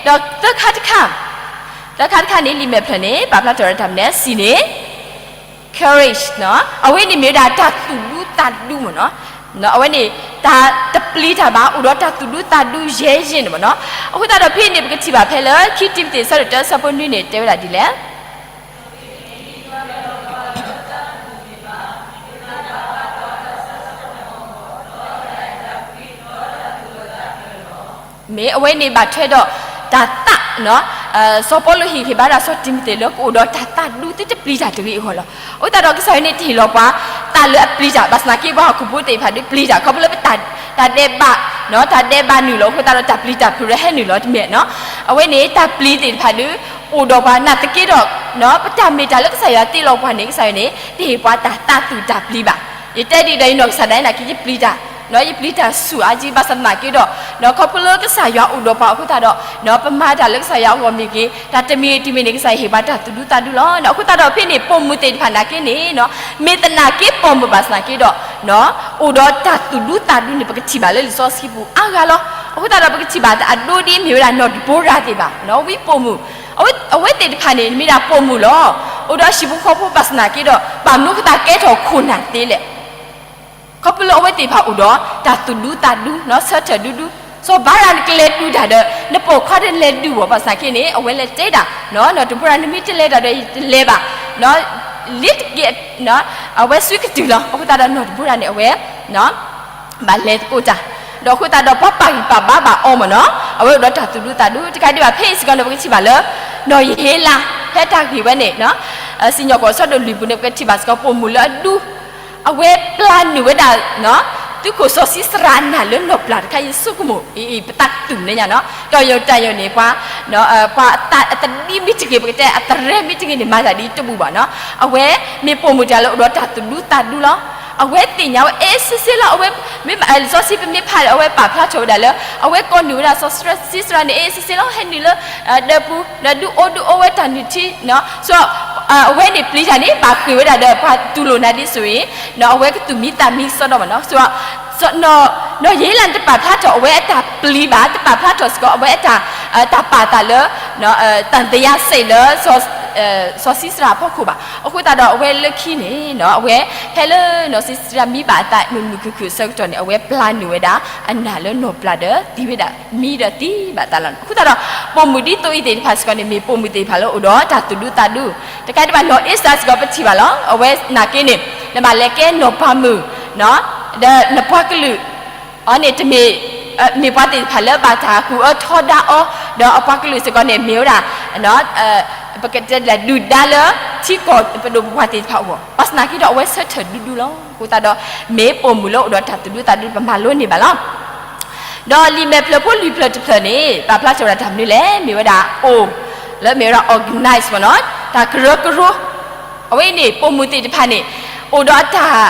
ဒီးသၢခါတခါ, သၢခါတခါန့ၣ် လံာ်မဲာ်ဖျၢၣ်န့ၣ် ပာ်ဖျါထီၣ်ဝဲတၢ်မနုၤလဲၣ်, စံးန့ၣ် courage နီၤ, အဝဲန့ၣ်မ့ၢ်ဝဲဒၣ်တၢ်သူၣ်ဒူသးဒူမ့ၢ်နီၤ, အဝဲန့ၣ် တၢ်တပျံၤတၢ်ဘၣ် အိၣ်ဒီးတၢ်သူၣ်ဒူသးဒူယဲယဲန့ၣ်မ့ၢ်နီၤ. အဃိသတးဒီးဖဲန့ၣ် ပကထံၣ်ဘၣ်ဖဲလၢ ခံတံၤမသ့း အဆၢဒိၣ်တၢ အဆၢဖိနွံန့ၣ် တဲဝဲဒၣ်ဒ်လဲၣ်. မ့ၢ်အဝဲန့ၣ်ဘၣ်ထွဲဒီးတၢ်သး, စီၤပီလူးဟ့ၣ်ဂံၢ်ဘါဒၣ်စီၤတံၤမသ့းလၢကအိၣ်ဒီးတၢ်သးဒူသုတပျံၤတၢ်တဂ့ၤအဂီၢ်လီၤ. အဃိသတးဒီးကစၢ်ယွၤန့ၣ်တဟ့ၣ်လီၤပှၤ သးလၢအပျံၤတၢ်, ဘၣ်ဆၣ်သနာ်က့ပှၤဟီၣ်ခိၣ်ဖိသ့ၣ်တဖၣ်ဒုးပျံၤတၢ် ခီဖျိလၢပတၢ်ဒဲးဘး, တၢ်ဒဲးဘးနုာ်လီၤ အဃိသတးဒီးတၢ်ပျံၤတၢ်ဖုးရဟဲနုာ်လီၤတမ့ၢ်နီၤ. အဝဲန့ၣ်တၢ်ပျံၤသ့ၣ်တဖၣ်ဒုး အိၣ်ဒီးပှၤနာ်သက့ဒီး ပတၢ်မ့ၢ်တၢ်လၢကစၢ်ယွၤတ့လီၤပှၤန့ၣ် ကစၢ်ယွၤန့ၣ် တဟ့ၣ်ပှၤတၢ်သးသုးတၢ်ပျံၤဘၣ်. ယတဲဒ်ဒီးယနီၢ်ကစၢ်ဒၣ်အံၤနာ်က့ ယပျံၤတၢ်, ယပျံၤတၢ်ဆူၣ်အါကံ ဘၣ်ဆၣ်သနာ်က့ဒီး ခီဖျိလၢကစၢ်ယွၤအိၣ်ဒီးပှၤအဃိသတးဒီး ပမၤတၢ်လၢကစၢ်ယွၤအဂီၢ်မ့ၢ်ဂ့ၤ တၢ်တမံၤတမံၤန့ၣ် ကစၢ်ယွၤဟ့ၣ်ပှၤတၢ်သူၣ်ဒူသးဒူလီၤ. အဃိသတးဒီးဖဲန့ၣ် ပိာ်မုၣ်သ့ၣ်တဖၣ်နာ်က့န့ၣ် မ့ၢ်သနာ်က့ပိာ်မုၣ်ဘၣ်ဆၣ်သနာ်က့ဒီး အိၣ်ဒီးတၢ်သူၣ်ဒူသးဒူန့ၣ် ပကထံၣ်ဘၣ်လၢလံာ်စီဆှံပူၤအါဂၤလီၤ. အဃိသတးဒီးပကထံၣ်ဘၣ်အဒိဒ်အံၤ မ့ၢ်ဝဲဒၣ်နီၢ်ဒဘိရၤသ့ၣ်တဖၣ် ဝံပိာ်မုၣ်, အဝဲသ့ၣ်တဖၣ်န့ၣ် မ့ၢ်ဒၣ်ပိာ်မုၣ်လီၤ. အိၣ်ဒီးဟံၣ်ဖိဃီဖိဘၣ်ဆၣ်သနာ်က့ဒီး ဘၣ်မနုၤအဃိသတးကဲထီၣ်ခိၣ်နၢ်သ့လဲၣ်. ခီဖျိလၢအဝဲသ့ၣ်တဖၣ်အိၣ်ဒီးတၢ်သူၣ်ဒူသးဒူ ဆၢထၢၣ်ဒူဒူ, စီၤဘၤရးနကလဲၤဒုးတၢ်ဒီး နပိာ်ခွါတလဲၤဒုးဘၣ် ဘၣ်ဆၣ်သနာ်က့န့ၣ် အဝဲလဲၤတဲဒၣ် နီၢ်ဒဘိရၤ နမ့ၢ်တလဲၤတၢ်ဒီးယတလဲၤဘၣ် လ့တက့ၢ် အဝဲစုကတုၤလီၤ. အဃိသတးဒီးနီၢ်ဒဘိရၤန့ၣ် အဝဲ ဘၣ်လဲၤသကိးတၢ်, ဒီးအဃိသတးဒီးပှၤပာ်ဂံၢ်ပာ်ဘါဘၣ်အီၤမ့ၢ်နီၤ အဝဲအိၣ်ဒီးတၢ်သူၣ်ဒူသးဒူ တကးဒံးဘၣ်ဖဲအံၤစ့ၢ်ကီးန့ၣ် ပကထံၣ်ဘၣ်လၢ နီၢ်ယဟ့လး ဖဲတၢ်ဂ့ၢ်ဝဲန့ၣ် စံၣ်ညီၣ်ကွီၢ်အဆၢဒိၣ်လွံၢ်ပူၤန့ၣ် ပကထံၣ်ဘၣ်စ့ၢ်ကီးပိာ်မုၣ်လၢအဒူ အဝဲပျၢ်နုာ်ဝဲဒၣ် သုးခိၣ်စီၤၡံစရၤအနၢ်လၢနီၢ်ပျၢ်တခါ ယဆိကမိၣ် အံၤ ပသးသူၣ်န့ၣ်ညါနီၤ တီၢ်ယိာ်တၢ်ယိာ်န့ၣ် ပှၤ ပှၤအသးအသဒံမ့ၢ်တဂ့ၤ ပကတဲအသရဲမ့ၢ်တဂ့ၤန့ၣ် မၤတၢ်ဒ်တဘူၣ်ဘၣ်နီၤ အဝဲမ့ၢ်ပိာ်မုၣ်တဂၤလၢအိၣ်ဒီးတၢ်သူၣ်ဒူသးဒူလီၤ. အဝဲသ့ၣ်ညါဝဲ အဲ စ့စ့လီၤ အဝဲ မ့ၢ်လံာ်စီဆှံပမ့ၢ်ဖးဒီး အဝဲပာ်ဖျါထီၣ်ဝဲဒၣ်လၢ အဝဲကိးနုာ်ဝဲဒၣ်စီၤၡံစရၤန့ၣ် အဲ စ့စ့လီၤ ဟဲနုာ်လၢ ဒၢးပူၤ ဒီးဒုးအိၣ်ဒုးအိၣ်ဝဲတၢ်နုၢ်ထံ အဝဲန့ၣ်ပျံၤတၢ်န့ၣ် ဘၣ်ဃ့ၢ်ဝဲဒၣ်ဒီးပှၤတူၢ်လိာ်နၤဒ်သိးအံၤ အဝဲကသူၣ်မံသးမံကစီဒီမ့ၢ်နီၤ နီၢ်ယဟ့လးန့ၣ်တပာ်ဖျါထီၣ်အဝဲအတၢ်ပျံၤဘၣ် တပာ်ဖျါထီၣ်စ့ၢ်ကီးအဝဲအတၢ် တၢ်ပာ်သးလၢ တၢ်သယါစဲးလၢ စီၤၡံစရၤအဖီခိၣ်ဘၣ်. အဃိသတးဒီးအဝဲလၢခံန့ၣ် အဝဲဖဲလၢနီၢ်ၡံစရၤမံဘၣ်အသးမုာ်မုာ်ခုၣ်ခုၣ်အဆၢကတီၢ်န့ၣ် အဝဲပျၢ်နုာ်ဝဲဒၣ်အနၢ်လၢနီၢ်ပျၢ်ဒီးသံဝဲဒၣ် မံဒီးသံဘၣ်သးလီၤ. အဃိသတးဒီး ပိာ်မုၣ်ဒ်သိးအံၤသ့ၣ်တဖၣ်စ့ၢ်ကီးန့ၣ် မ့ၢ်ပိာ်မုၣ်သ့ၣ်တဖၣ်လၢအိၣ်ဒီးတၢ်သူၣ်ဒူသးဒူ တကးဒံးဘၣ်နီၢ်အ့စတၢၤစ့ၢ်ကီးပထံၣ်ဘၣ်လီၤ အဝဲနာ်က့န့ၣ် နဘၣ်လဲၤကဲနီၢ်ပၤမုၣ် ဒီးနပှၤကလုာ် အီၤန့ၣ်တမ့ၢ် မ့ၢ်ပှၤသ့ၣ်တဖၣ်လၢဘၣ်တၢ်ကူၣ်အၢထီဒါအီၤ ဒီးအပှၤကလုာ်စ့ၢ်ကီးန့ၣ် မ့ၢ်ဝဲဒၣ် ပကတဲဒ်လဲၣ် ဒုၣ်ဒါလၢထံကီၢ်ပဒိၣ်ပပှၢ်သ့ၣ်တဖၣ်အဂီၢ် ဘၣ်ဆၣ်သနာ်က့ဒီးအဝဲဆၢထၢၣ်ဒူဒူလီၤ. အဃိသတးဒီး မ့ၢ်ပိာ်မုၣ်လၢအိၣ်ဒီးတၢ်သူၣ်ဒူသးဒူ ပမၤလိန့ၢ်ဘၣ်လီၤ. ဒီးလံာ်မဲာ်ဖျၢၣ်ဖိလွံၢ်ဖျၢၣ်တဖျၢၣ်န့ၣ် ပာ်ဖျါထီၣ်ဝဲဒၣ်တၢ်မနုၤလဲၣ် မ့ၢ်ဝဲဒၣ် O လၢမ့ၢ်ဝဲဒၣ် organize မ့ၢ်နီၤ တၢ်ကရၢကရိ အဝဲအံၤန့ၣ် ပိာ်မုၣ်သ့ၣ်တဖၣ်န့ၣ် အိၣ်ဒီးအတၢ်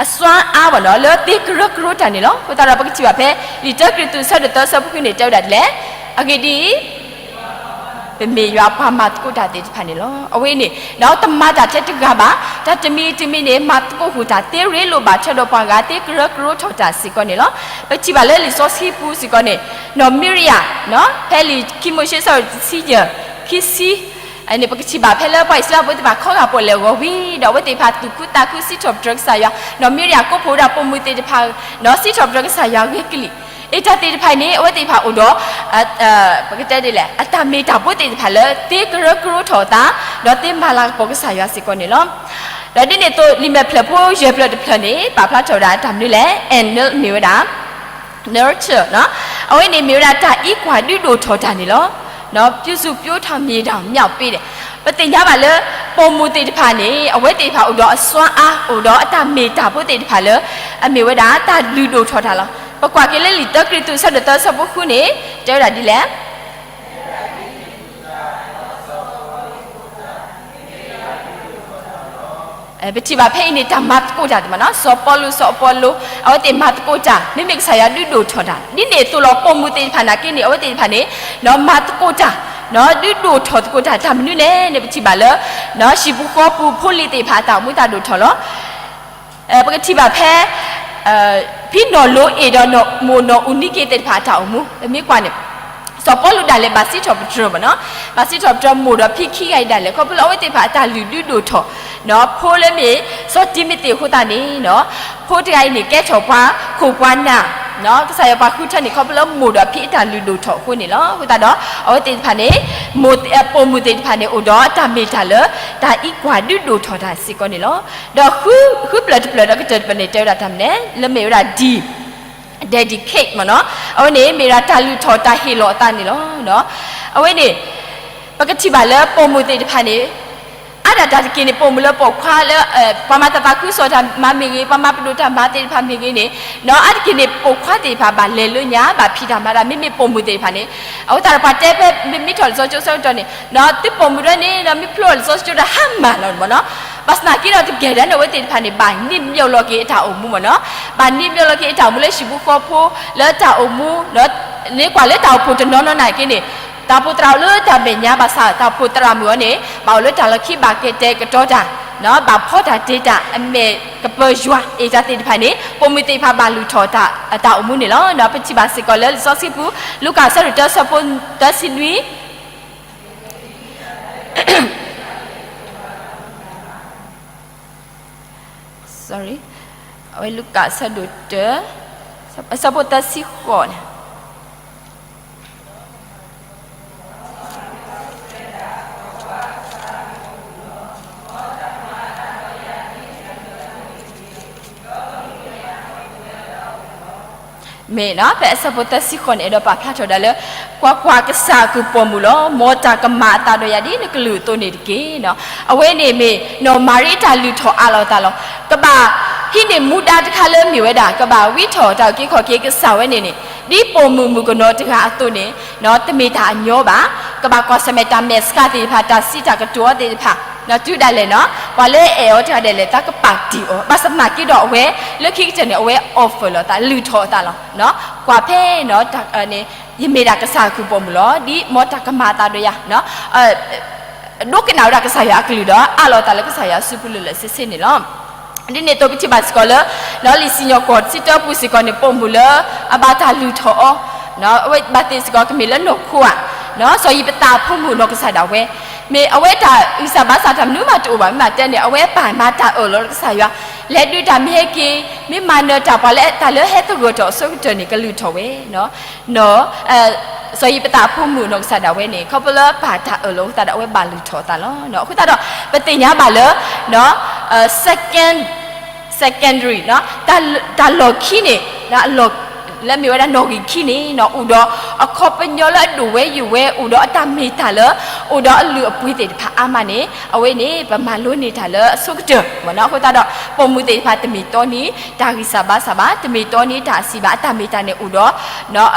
အစွမ်းအား မ့ၢ်နီၤ လၢသ့ကရၢကရိတၢ်န့ၣ်လီၤ. အဃိသတးဒီးပကထံၣ်ဘၣ်ဖဲ လံာ်တၢကရံၣ်သူး အဆၢဒိၣ်သၢအဆၢဖိဃုန့ၣ် တဲဝဲဒၣ်ဒ်လဲၣ်, အဂ့ၢ်ဒ်အံၤ ပမ့ၢ်ယွၤပှၤမၤသကိးတၢ်သ့ၣ်တဖၣ်န့ၣ်လီၤ. အဝဲအံၤန့ၣ် ဒီးတမၤတၢ်ထဲတဂၤဘၣ်, တၢ်တမံၤတမံၤန့ၣ် မၤသကိးဃုာ်တၢ်သ့ရ့လိာ်ဘၣ်ထွဲဒီးပှၤဂၤ သ့ကရၢကရိထီၣ်တၢ်စ့ၢ်ကီးန့ၣ်လီၤ. ပထံၣ်ဘၣ်လၢလံာ်စီဆှံပူၤစ့ၢ်ကီးန့ၣ် နီၢ်မံရယၤ ဖဲလံာ်ခံမိၤၡ့ အဆၢဒိၣ်တဆံယဲၢ် ခံဆံ န့ၣ် ပကထံၣ်ဘၣ်ဖဲလၢပှၤအံၣ်စရ့လးဖိသ့ၣ်တဖၣ်ခီဂာ်ပီၣ်လဲၣ်အဂီၢ်ဝံၤဒီး အဝဲသ့ၣ်တဖၣ်သူၣ်ခုသးခုစံးထီၣ်ပတြၢၤကစၢ်ယွၤ, နီၢ်မံရယၤကိးဖှိၣ်ဝဲဒၣ်ပိာ်မုၣ်သ့ၣ်တဖၣ် စံးထီၣ်ပတြၢၤကစၢ်ယွၤဂ့ၤကလံၣ်, အတၢ်သ့ၣ်တဖၣ်အံၤန့ၣ် အဝဲသ့ၣ်တဖၣ်အိၣ်ဒီး ပကတဲဒ်လဲၣ် အတၢ်မ့ၢ်တၢ်ဖိသ့ၣ်တဖၣ်လၢ သ့ကရၢကရိထီၣ်အသး ဒီးသ့မၤလၤကပီၤကစၢ်ယွၤစ့ၢ်ကီးန့ၣ်လီၤ. ဒီးဒ်န့ၣ်အသိး လံာ်မဲာ်ဖျၢၣ်ဖိယဲၢ်ဖျၢၣ်တဖျၢၣ်န့ၣ် ပာ်ဖျါထီၣ်ဝဲဒၣ်တၢ်မနုၤလဲၣ်, အဲၣ် နၢ မ့ၢ်ဝဲဒၣ် nurture နီၤ, အဝဲန့ၣ်မ့ၢ်ဝဲဒၣ်တၢ်အံးကွၢ်ဒုးဒိၣ်ထီၣ်တၢ်န့ၣ်လီၤ. ပြုစုပျိုးထောင်မြေတောင်မြောက်ပေး ပသ့ၣ်ညါဘၣ်လၢ ပိာ်မုၣ်သ့ၣ်တဖၣ်န့ၣ် အဝဲသ့ၣ်တဖၣ်အိၣ်ဒီးအစွမ်းအား အိၣ်ဒီးအတၢ်မ့ၢ်တၢ်ဖိသ့ၣ်တဖၣ်လၢ အမ့ၢ်ဝဲဒၣ်တၢ်လုၢ်ဒိၣ်ထီၣ်တၢ်လီၤ. ပကွၢ်က့ၤလၢလံာ်တၢကရံၣ်သူး အဆၢဒိၣ်သၢအဆၢဖိဃုန့ၣ် တဲဝဲဒၣ်ဒ်လဲၣ် ပထံၣ်ဘၣ်ဖဲအံၤန့ၣ် တၢ်မၤသကိးတၢ်သ့ၣ်မးနီၤ, စီၤပီလူး စီၤအပီလိ အဝဲသ့ၣ်မၤသကိးတၢ်, မ့မ့ၢ်ကစၢ်ယွၤဒုးဒိၣ်ထီၣ်တၢ်, ဒ်န့ၣ်အသိးလီၤ ပိာ်မုၣ်သ့ၣ်တဖၣ်နာ်က့န့ၣ် အဝဲသ့ၣ်တဖၣ်န့ၣ် မၤသကိးတၢ်, ဒုးဒိၣ်ထီၣ်သကိးတၢ် တၢ်မနုၤလဲၣ်န့ၣ် ပထံၣ်ဘၣ်လၢ ဟံၣ်ပူၤဃီပူၤဖိလံၤသ့ၣ်တဖၣ်အတၢ်အိၣ်မူတၢ်ဒိၣ်ထီၣ်လီၤ. ပကထံၣ်ဘၣ်ဖဲ ဖံနီၢ်လိအ့ၣ်ဒီးမိၢ်နီၢ်အူနံက့သ့ၣ်တဖၣ်အတၢ်အိၣ်မူ ပမ့ၢ်ကွၢ်န့ၣ် စီၤပီလူးဒၣ်လဲာ်ဘၣ်စံးထီၣ်ပတြၢၤမးနီၤ, ဘၣ်စံးထီၣ်ပတြၢၤမိၢ်ဒီးဖံခံဂၤအံၤဒၣ်လဲာ် ခီဖျိလၢအဝဲသ့ၣ်တဖၣ်အတၢ်လုၢ်ဒုးဒိၣ်ထီၣ်, ဖိလၢမ့ၢ်စီၤတံၤမသ့းအဃိသတးန့ၣ် ဖိတဂၤအံၤန့ၣ် ကဲထီၣ်ပှၤခိၣ်ပှၤနၢ်, ကစၢ်ယွၤပှၤဃုထၢန့ၣ် ခီဖျိလၢမိၢ်ဒီးဖံအတၢ်လုၢ်ဒိၣ်ထီၣ်အဃိန့ၣ်လီၤ. အဃိသတးဒီး အဝဲသ့ၣ်တဖၣ်န့ၣ် ပိာ်မုၣ်သ့ၣ်တဖၣ်န့ၣ် အိၣ်ဒီးတၢ်မ့ၢ်တၢ်လၢ တၢ်အံးကွၢ်ဒုးဒိၣ်ထီၣ်တၢ်စ့ၢ်ကီးန့ၣ်လီၤ. ဒီးဃုဖျၢၣ်တဖျၢၣ်ဒီးကတၢၢ်တဖျၢၣ်န့ၣ် တဲဝဲဒၣ်တၢ်မနုၤလဲၣ် လၢမ့ၢ်ဝဲဒၣ် D dedicate မ့ၢ်နီၤ, အဝဲန့ၣ်မ့ၢ်ဒၣ်တၢ်လုၢ်ထီၣ်တၢ်ဟ့ၣ်လီၤအသးန့ၣ်လီၤ. အဝဲန့ၣ် ပကထံၣ်ဘၣ်လၢပိာ်မုၣ်သ့ၣ်တဖၣ်န့ၣ် အါဒၣ်တၢ်တက့ၢ်န့ၣ် ပိာ်မုၣ်လၢပိာ်ခွါလၢ ပှၤမၤတၢ်သးခုကစီၣ်တၢ်မၤမ့ၢ်ဂ့ၤ, ပှၤမၤပဒိၣ်တၢ်မၤသ့ၣ်တဖၣ်မ့ၢ်ဂ့ၤန့ၣ်, အါတက့ၢ်န့ၣ် ပိာ်ခွါသ့ၣ်တဖၣ်ဘၣ်လဲၤလၢညါ ဘၣ်ဖံးတၢ်မၤတၢ် မ့မ့ၢ်ပိာ်မုၣ်သ့ၣ်တဖၣ်န့ၣ်, အဃိသတးဒီး ပှၤတဲဖဲမ့ၢ်ထီၣ်လံာ်စီဆှံကၠိဆၢကတီၢ်န့ၣ် သုပိာ်မုၣ်ဒၣ်န့ၣ် မ့ၢ်ဖျိလံာ်စီဆှံကၠိဒီးဟါမၢ်လီၤမ့ၢ်နီၤ, ဘၣ်ဆၣ်သနာ်က့ဒီးတကဲဒၣ်န့ၣ် အဝဲသ့ၣ်တဖၣ်န့ၣ် ဘၣ်န့ၢ်မ့ၢ်လီၤက့ၤအတၢ်အိၣ်မူမ့ၢ်နီၤ, ဘၣ်န့ၢ်မ့ၢ်လီၤက့ၤအတၢ်အိၣ်မူလၢဟံၣ်ပူၤဃီပူၤ လၢတၢ်အိၣ်မူ န့ၣ်ကွၢ်လၢတၢ်အိၣ်ဖှိၣ်တနီၤနီၤနာ်က့န့ၣ်, တၢ်အိၣ်ဖှိၣ်သရၣ်အိၣ်လၢတၢ်မဲာ်ညါဘၣ်ဆၣ် တၢ်အိၣ်ဖှိၣ်သရၣ်မုၣ်အီၤန့ၣ် ဘၣ်အိၣ်လၢတၢ်လီၢ်ခံဘၣ်ကတဲာ်ကတီၤတၢ်, ဘၣ်ဖီတၢ်တ့တၢ် အမဲာ်ကပၢၤယွၤအံၤတၢ်သ့ၣ်တဖၣ်န့ၣ် ပိာ်မုၣ်သ့ၣ်တဖၣ်ဘၣ်လုၢ်ထီၣ်တၢ်အတၢ်အိၣ်မူန့ၣ်လီၤ. ပထံၣ်ဘၣ်စ့ၢ်ကီးလၢလံာ်စီဆှံပူၤ လူၤကၣ်အဆၢဒိၣ်တၢ အဆၢဖိသၢဆံနွံ sorry, အဝဲလူၤကၣ်အဆၢဒိၣ်တၢ အဆၢဖိသၢဆံဃိးန့ၣ် မ့ၢ်နီၤ ဖဲအဆၢဖိသၢဆံဃိးန့ၣ် အဲၣ်ဒိးပာ်ဖျါထီၣ်ဒၣ်လၢ ကွၢ်ကွၢ်, ကစၢ်အကုၢ်ပိာ်မုၣ်လီၤ. မ်တၢ်ကမၤအသးဒီးယၤ ဒ်နကလုၢ်အသိးန့ၣ်တက့ၢ်. အဝဲန့ၣ်မ့ၢ်နီၢ်မၤရံအတၢ်လုၢ်ထီၣ်အးလီၤအသးလီၤ. ကဘၣ်ဟံးန့ၢ်မူဒါတခါလၢမ့ၢ်ဝဲဒၣ် ကဘၣ်ဝံထီၣ်တၢ်အုၣ်က့ၤခီၣ်က့ၤကစၢ်ဝဲန့ၣ်န့ၣ် ဒ်ပိာ်မုၣ်မုၣ်ကနီၤတဂၤအသိးန့ၣ် တမ့ၢ်တၢ်အညီဘၣ်. ကဘၣ်ကွၢ်ဆၢၣ်မဲာ်တၢ်မဲာ်ဆှးသ့ၣ်တဖၣ် တၢ်စံးတၢ်ကတိၤအီၤသ့ၣ်တဖၣ် တုၤဒၣ်လဲာ်နီၤ ပှၤလၢအဲၣ်အီၤတဂၤဒၣ်လဲာ် သးကပာ်တ့ၢ်အီၤ ဘၣ်ဆၣ်သနာ်က့ဒီးအဝဲ လၢခံကတၢၢ်န့ၣ် အဝဲ offer လီၤသး လုၢ်ထီၣ်အသးလီၤ. ကွၢ်ဖဲ ယမ့ၢ်ဒၣ်ကစၢ်အကုၢ်ပိာ်မုၣ်လီၤ. ဒ်မ်တၢ်ကမၤအသးဒီးယၤ ဒိကနၣ်ဝဲဒၣ်ကစၢ်ယွၤအကလုၢ်ဒီး အးလီၤအသးလၢကစၢ်ယွၤအစုပူၤလၢာ်လၢာ်ဆ့ဆ့န့ၣ်လီၤ. ဒ်န့ၣ်အသိးပထံၣ်ဘၣ်စ့ၢ်ကီးလၢ လံာ်စံၣ်ညီၣ်ကွီၢ်တဆံတၢပူၤစ့ၢ်ကီးန့ၣ် ပိာ်မုၣ်လၢအဘၣ်တၢ်လုၢ်ထီၣ်အီၤ အဝဲဘၣ်သ့ၣ်စ့ၢ်ကီးကမ့ၢ်လၢနီၢ်ခိဧါ, စီၤယံးဖသးအဖိမုၣ်နီၢ်ကစၢ်ဒၣ်ဝဲ မ့ၢ်အဝဲတၢ်ဂံၢ်စၢ်ဘါစၢ်တၢ်မနုၤမးတအိၣ်ဘၣ် မ့ၢ်ဘၣ်တဲန့ၣ် အဝဲပာ်မၤတၢ်အၢၣ်လီၤလၢကစၢ်ယွၤ လဲၤဒုးတၢ်မ့ၢ်ဟဲက့ၤ မ့ၢ်မၤနၢၤတၢ်ပှၤလၢတၢ်လၢဟဲသဂၢၢ်ထီၣ်အဆိကတၢၢ်န့ၣ် ကလုၢ်ထီၣ်ဝဲ နီၢ် စီၤယံးဖသးအဖိမုၣ်နီၢ်ကစၢ်ဒၣ်ဝဲန့ၣ် ခီဖျိလၢပာ်တၢ်အၢၣ်လီၤအဃိသတးဒီး အဝဲဘၣ်လုၢ်ထီၣ်အသးလီၤ. အဃိသတးဒီး ပသ့ၣ်ညါဘၣ်လၢ second, secondary တၢ်လီၢ်ခံန့ၣ် လၢမ့ၢ်ဝဲဒၣ်နီၣ်ဂံၢ်ခံန့ၣ် အိၣ်ဒီးအခီပညီလၢအဒိၣ်ဝဲယိာ်ဝဲ အိၣ်ဒီးအတၢ်မ့ၢ်တၢ်လၢ အိၣ်ဒီးအလုၢ်အပှ့ၤသ့ၣ်တဖၣ်အါမးန့ၣ် အဝဲန့ၣ် ပမၤလိန့ၢ်တၢ်လၢအဆိကတၢၢ်မ့ၢ်နီၢ်. အဃိသတးဒီး ပိာ်မုၣ်သ့ၣ်တဖၣ်တမ့ၢ်တီန့ၢ် တၢ်ဂံၢ်စၢ်ဘါစၢ်ဘၣ်, တမ့ၢ်တီန့ၢ်တၢ်အစံးဘၣ်, အတၢ်မ့ၢ်တၢ်န့ၣ်အိၣ်ဒီး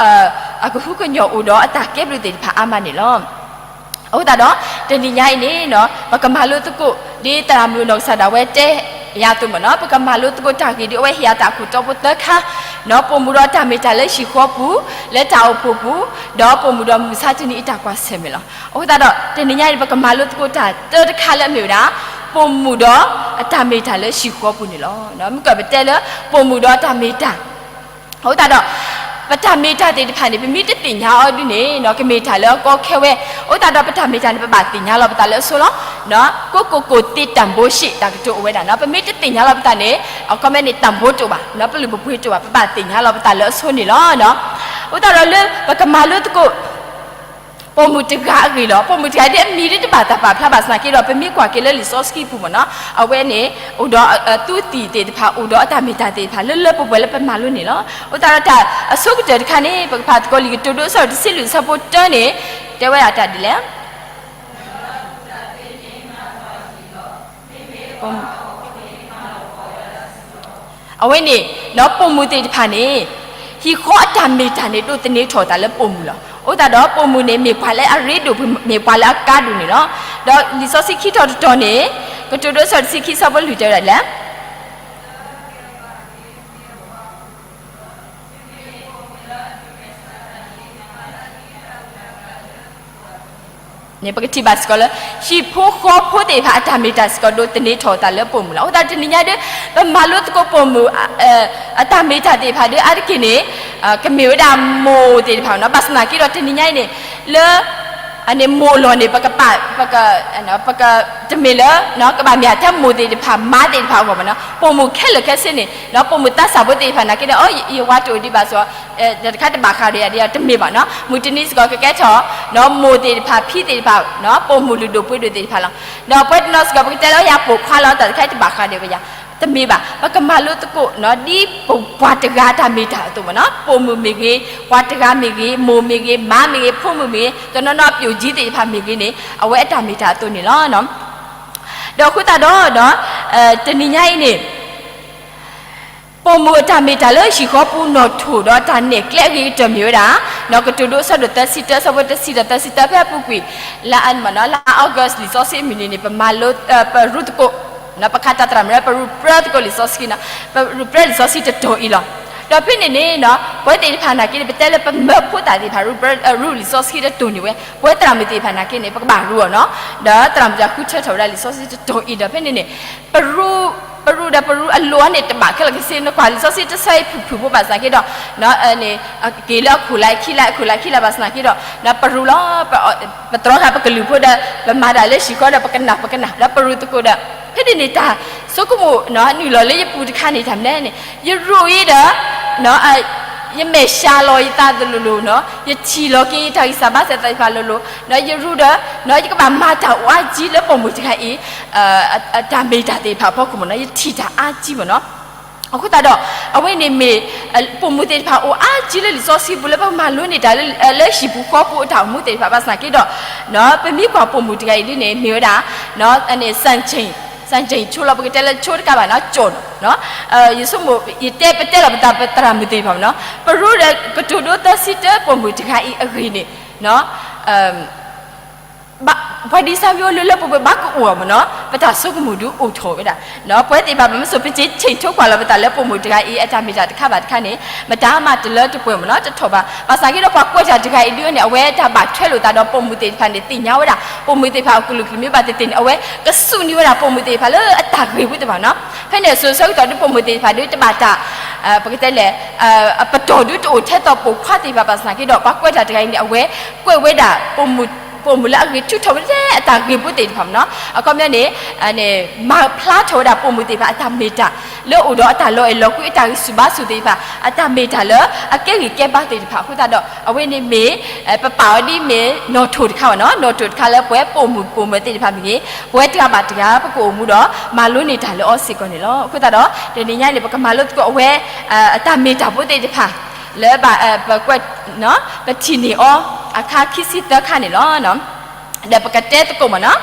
အကဟုကညီၢ်အိၣ်ဒီးအတၢ်ကဲဘျုးသ့ၣ်တဖၣ်အါမးန့ၣ်လီၤ. အဃိသတးဒီး တနံၤညါအံၤန့ၣ် ပကမၤလိသကိး ဒ်သရၣ်မုၣ်နီၢ်ကစၢ်ဒၣ်ဝဲတဲယၤအသိးမ့ၢ်နီၢ်, ပကမၤလိသကိးတၢ်ဂ့ၢ်ဒ်အဝဲဟ့ၣ်အတၢ်ခိၣ်တီဖိသၢခါ, ပိာ်မုၣ်ဒီးတၢ်မ့ၢ်တၢ်လၢဟံၣ်ဃီပူၤ, လၢတၢ်အိၣ်ဖှိၣ်ပူၤ, ဒီးပိာ်မုၣ်ဒီးမုၢ်ဆါတနံၤအတၢ်ကွၢ်ဆၢၣ်မဲာ်လီၤ. အဃိသတးဒီး တနံၤညါအံၤန့ၣ် ပကမၤလိသကိးတၢ်တၢတခါလၢအမ့ၢ်ဝဲဒၣ် ပိာ်မုၣ်ဒီးအတၢ်မ့ၢ်တၢ်လၢဟံၣ်ဃီပူၤန့ၣ်လီၤ. မ့ၢ်ကပတဲလၢ ပိာ်မုၣ်ဒီးတၢ်မ့ၢ်တၢ် အဃိသတးဒီး ပတၢ်မ့ၢ်တၢ်သ့ၣ်တဖၣ်န့ၣ် ပမ့ၢ်တသ့ၣ်ညါအီၤဒုန့ၣ် ကမ့ၢ်တၢ်လၢအကီခဲဝဲ, အဃိသတးဒီးပတၢ်မ့ၢ်တၢ်န့ၣ် ပဘၣ်သ့ၣ်ညါလီၤပသးလၢအဆိလီၤ. ကိးကိးကိးသ့တၢ်ဘိရှ့ၣ် တၢ်ကတိၤအိၣ်ဝဲဒၣ်နီၢ်, ပမ့ၢ်တသ့ၣ်ညါလီၤပသးန့ၣ် အခီပညီန့ၣ် တၢ်ဘိတအိၣ်ဘၣ်, ပလုၢ်ပပှ့ၤတအိၣ်ဘၣ်, ပဘၣ်သ့ၣ်ညါလီၤပသးလၢအဆိန့ၣ်လီၤ. အဃိသတးဒီးလၢပကမၤလိသကိး ပိာ်မုၣ်တဂၤအဂ့ၢ်လီၤ. ပိာ်မုၣ်တဂၤဒ်အမံၤဒ်တဘၣ်တၢ်ပာ်ဖျါဘၣ်ဆၣ်သနာ်က့ဒီး ပမ့ၢ်ကွၢ်က့ၤလၢလံာ်စီဆှံပူၤမ့ၢ်နီၢ်, အဝဲန့ၣ် အိၣ်ဒီးသူးသံၣ်သ့ၣ်တဖၣ်, အိၣ်ဒီးအတၢ်မ့ၢ်တၢ်သ့ၣ်တဖၣ် လၢလၢပှဲၤပှဲၤလၢပမၤလိန့ၣ်လီၤ. အဃိသတးဒီးတၢ်အဆိကတၢၢ်တခါန့ၣ် ပကဖးသကိးလံာ်ကတိၤဒိအဆၢဒိၣ်တဆံလွံၢ်အဆၢဖိတၢန့ၣ် တဲဝဲဒၣ်တၢ်ဒ်လဲၣ် အဝဲန့ၣ် ပိာ်မုၣ်သ့ၣ်တဖၣ်န့ၣ် ဟံၣ်ဃီအတၢ်မ့ၢ်တၢ်န့ၣ် ဒိးသန့ၤထီၣ်အသးလၢပိာ်မုၣ်လီၤ. အဃိသတးဒီး ပိာ်မုၣ်န့ၣ် မ့ၢ်ပှၤလၢအရ့ဒိၣ်, မ့ၢ်ပှၤလၢအကါဒိၣ်န့ၣ်လီၤ. ဒီးလံာ်စီဆှံခံထီၣ်တတီၤန့ၣ် ကတိၤဒိအဆၢဒိၣ်တဆံခံအဆၢဖိလွံၢ်တဲဝဲဒၣ်ဒ်လဲၣ် န့ၣ် ပကထံၣ်ဘၣ်စ့ၢ်ကီးလၢ ဟံၣ်ဖိဃီဖိသ့ၣ်တဖၣ်အတၢ်မ့ၢ်တၢ်စ့ၢ်ကီး ဒိးသန့ၤထီၣ်အသးလၢပိာ်မုၣ်လီၤ. အဃိသတးတနံၤညါဒီး ပမၤလိသကိးပိာ်မုၣ် အတၢ်မ့ၢ်တၢ်သ့ၣ်တဖၣ်ဒီး အါတက့ၢ်န့ၣ် ကမ့ၢ်ဝဲဒၣ်မိၢ်သ့ၣ်တဖၣ်နီၢ်, ဘၣ်ဆၣ်သနာ်က့ဒီးတနံၤညါအံၤန့ၣ် လၢ အန့ၣ်မိၢ်လီၤန့ၣ် ပကပာ် ပက ပက တမ့ၢ်လၢ ကဘၣ်မ့ၢ်ထဲမိၢ်သ့ၣ်တဖၣ် မါသ့ၣ်တဖၣ်အဂီၢ်ဘၣ်နီၢ်, ပိာ်မုၣ်ခဲလၢာ်ခဲဆ့န့ၣ် ပိာ်မုၣ်သးစၢ်ဖိသ့ၣ်တဖၣ်နာ်က့ဒီး အိ ယဝၤတအိၣ်ဒံးဘၣ်စီၤ တၢ်တခါတဘၣ်ဃးဒီးယၤဒ်တမ့ၢ်ဘၣ်နီၢ်, မုၢ်တနံၤစ့ၢ်ကီးကကဲထီၣ် မိၢ်သ့ၣ်တဖၣ် ဖံသ့ၣ်တဖၣ် ပိာ်မုၣ်လုၢ်ဒိၣ်ပှ့ၤဒိၣ်သ့ၣ်တဖၣ်လီၤ. ဒီးပှဲၤတနီၤစ့ၢ်ကီး ပကတဲလၢယၤပိာ်ခွါလီၤ တၢ်တခါတဘၣ်ဃးဒီးယၤ တမ့ၢ်ဘၣ်, ပကမၤလိသကိး ဒ်ပပှၤတဂၤတၢ်မ့ၢ်တၢ်အသိးမ့ၢ်နီၤ, ပိာ်မုၣ်မ့ၢ်ဂ့ၤ, ပှၤတဂၤမ့ၢ်ဂ့ၤ, မိၢ်မ့ၢ်ဂ့ၤ, မါမ့ၢ်ဂ့ၤ, ဖိမုၣ်မ့ၢ်ဂ့ၤ, တနီၤနီၤပျိၢ်ကၠံသ့ၣ်တဖၣ်မ့ၢ်ဂ့ၤန့ၣ် အဝဲအတၢ်မ့ၢ်တၢ်အသိးန့ၣ်လီၤ. ဒီးအဃိသတးဒီး တနံၤညါအံၤန့ၣ် ပိာ်မုၣ်အတၢ်မ့ၢ်တၢ်လၢဟံၣ်ဃီပူၤနီၣ်ထိၣ်ဒီးတၢ်နဲၣ်ကျဲအဂ့ၤကတၢၢ်မ့ၢ်ဝဲဒၣ် ကတိၤဒိအဆၢဒိၣ်သၢဆံတၢ အဆၢဖိတဆံဒီးသၢဆံတၢ ဖဲအပူၤကွံာ် လၢ လါ August လံာ်စီဆှံအမုၢ်နံၤန့ၣ် ပမၤလိ ပရူသကိး ပခးတၢ်သရၣ်မုၣ် ပရူပြၢသကိးလံာ်စီဆှံနီၤ, ပရူပြၢလံာ်စီဆှံတတီၤအံၤလီၤ. ဒီးဖဲန့ၣ်န့ၣ် ပဝဲသ့ၣ်တဖၣ်နာ်က့န့ၣ် ပတဲလၢပမၢဖိသၣ်သ့ၣ်တဖၣ် ရူလံာ်စီဆှံတတီၤန့ၣ်ဝဲ ပဝဲသရၣ်မုၣ်သ့ၣ်တဖၣ်နာ်က့န့ၣ် ပကဘၣ်ရူအီၤနီၤ, ဒီးသရၣ်မုၣ်တဂၤဃုထၢထီၣ်ဝဲဒၣ်လံာ်စီဆှံတတီၤအံၤဒီးဖဲန့ၣ်န့ၣ် ပရူ ပရူဒီးပရူအလိၤအန့ၣ်တဘၣ်ခဲလၢာ်ခဲဆ့ နကွၢ်လံာ်စီဆှံတဆၢအံၤဖုၣ်ဖုၣ်ဖိဘၣ်ဆၣ်က့ဒီး က့ၤလၢအခိၣ်လါခံလါ အခိၣ်လါခံလါဘၣ်ဆၣ်က့ဒီး ပရူလီၤ ပတြီဃာ်ပကလုၢ်ဖိဒီး ပမၤတၢ်လၢဟံၣ်ဃီဒီး ပကနၣ်ပကနၣ်ဒီးပရူသကိးဒီး ဖဲန့ၣ်န့ၣ်တၢ်ဆိကမိၣ်နုာ်လီၤလၢယပူၤတခါန့ၣ် တၢ်မနုၤလဲၣ်န့ၣ် ယရူအံၤဒီး ယမဲာ်ဆှးလီၤယသးလိၤလိၤနီၤ, ယထံၣ်လီၤက့ၤယတၢ်ဂံၢ်စၢ်ဘါစၢ်သ့ၣ်တဖၣ်လိၤလိၤနီၤ, ယရူဒီး ယကဘၣ်မၤတၢ်အိၣ်အါကံလၢပိာ်မုၣ်တဂၤအံၤ တၢ်မ့ၢ်တၢ်သ့ၣ်တဖၣ်အဖီခိၣ်မ့ၢ်နီၤ, ယထံၣ်တၢ်အါကံမ့ၢ်နီၤ. အဃိသတးဒီး အဝဲန့ၣ်မ့ၢ် ပိာ်မုၣ်သ့ၣ်တဖၣ်အိၣ်အါကံလၢလံာ်စီဆှံပူၤလၢပကမၤလိန့ၢ်တၢ်လၢ လၢဟံၣ်ပူၤဃီပူၤအတၢ်အိၣ်မူသ့ၣ်တဖၣ်ဘၣ်ဆၣ်က့ဒီး ပမ့ၢ်ကွၢ်ပိာ်မုၣ်တဂၤအံၤဒ်န့ၣ် မ့ၢ်ဝဲဒၣ် စံချိန် စံချိန် ဆိလီၤ ပကတဲလၢဆိတကးဘၣ်နီၤ ကၠီၣ်နီၤ, ယဆိကမိၣ် ယတဲပတဲလီၤပသးပသရၣ်မုၣ်သ့ၣ်တဖၣ်မ့ၢ်နီၤ, ပရူဒီးကတိၤဒိသၢဆံတၢပိာ်မုၣ်တဂၤအံၤအဂ့ၢ်န့ၣ် ပှၤဒ်စၢ်မ့ၢ်အိၣ်လၢလၢပှဲၤပှဲၤဘၣ်ကအိၣ်မ့ၢ်နီၤ, ပတၢ်ဆိကမိၣ်ဒုးအိၣ်ထီၣ်ဝဲဒၣ်, ပဝဲသ့ၣ်တဖၣ်ပမ့ၢ်စိာ် ပစံချိန် ထိကွၢ်လီၤပသးလၢပိာ်မုၣ်တဂၤအံၤ အတၢ်မ့ၢ်တၢ်တခါဘၣ်တခါန့ၣ် မတၤမးတလၢတပှဲၤမ့ၢ်နီၤ တထီၣ်ဘၣ်. ဘၣ်ဆၣ်က့ဒီးပှၤကွဲးတၢ်တဂၤအံၤဒ်န့ၣ် အဝဲတၢ်ဘၣ်ထွဲလိာ်သးဒီးပိာ်မုၣ်သ့ၣ်တဖၣ်န့ၣ် သ့ၣ်ညါဝဲဒၣ် ပိာ်မုၣ်သ့ၣ်တဖၣ်အကလုာ်ကလုာ်မ့ၢ်ဘၣ်သ့ၣ်သ့ၣ်န့ၣ် အဝဲကစူးန့ၢ်ဝဲဒၣ်ပိာ်မုၣ်သ့ၣ်တဖၣ်လၢအတၢ်ဂ့ၢ်ဖိသ့ၣ်တဖၣ်နီၤ. ဖဲန့ၣ်အစိၤဆၢကတီၢ်ဒုးပိာ်မုၣ်သ့ၣ်တဖၣ်ဒုးတဘၣ်တၢ် ပကတဲလဲၣ် ပတီၢ်ဒုးတအိၣ်ထဲသိးပိာ်ခွါသ့ၣ်တဖၣ်ဘၣ်ဆၣ်က့ဒီး ပှၤကွဲးတၢ်တဂၤအံၤန့ၣ် အဝဲကွဲးဝဲဒၣ် ပိာ်မုၣ်လၢအဂ့ၤထုးထီၣ်ဝဲလၢအတၢ်ဂ့ၢ်ဖိသ့ၣ်တဖၣ်မ့ၢ်နီၤ, အခီပညီန့ၣ် မၤဖျါထီၣ်ဝဲဒၣ်ပိာ်မုၣ်သ့ၣ်တဖၣ်အတၢ်မ့ၢ်တၢ် လၢအိၣ်ဒီးအတၢ်လီၤအဲၣ်လီၤကွံ အတၢ်ဂံၢ်ဆူၣ်ဘါဆူၣ်သ့ၣ်တဖၣ် အတၢ်မ့ၢ်တၢ်လၢအကဲဂ့ၤကဲဘါသ့ၣ်တဖၣ်အဃိသတးဒီး အဝဲန့ၣ်မ့ၢ် ပပာ်အီၤဒ်မ့ၢ်နီၣ်ထိၣ်တခါမ့ၢ်နီၤ, နီၣ်ထိၣ်တခါလၢပဝဲပိာ်မုၣ်ပိာ်မၢၤသ့ၣ်တဖၣ်မ့ၢ်ဂ့ၤ ပဝဲတဂၤဘၣ်တဂၤ ပကအိၣ်မူဒီး မၤလိန့ၢ်တၢ်လၢအီၤစ့ၢ်ကီးန့ၣ်လီၤ. အဃိသတးဒီး တနံၤညါန့ၣ် ပကမၤလိသကိးအဝဲ အတၢ်မ့ၢ်တၢ်ဖိသ့ၣ်တဖၣ် လၢဘၣ် ပကွဲး ပထံၣ်န့ၢ်အီၤ အခါခံဆံသၢခါန့ၣ်လီၤ. ဒီးပကတဲသကိးမ့ၢ်နီၤ,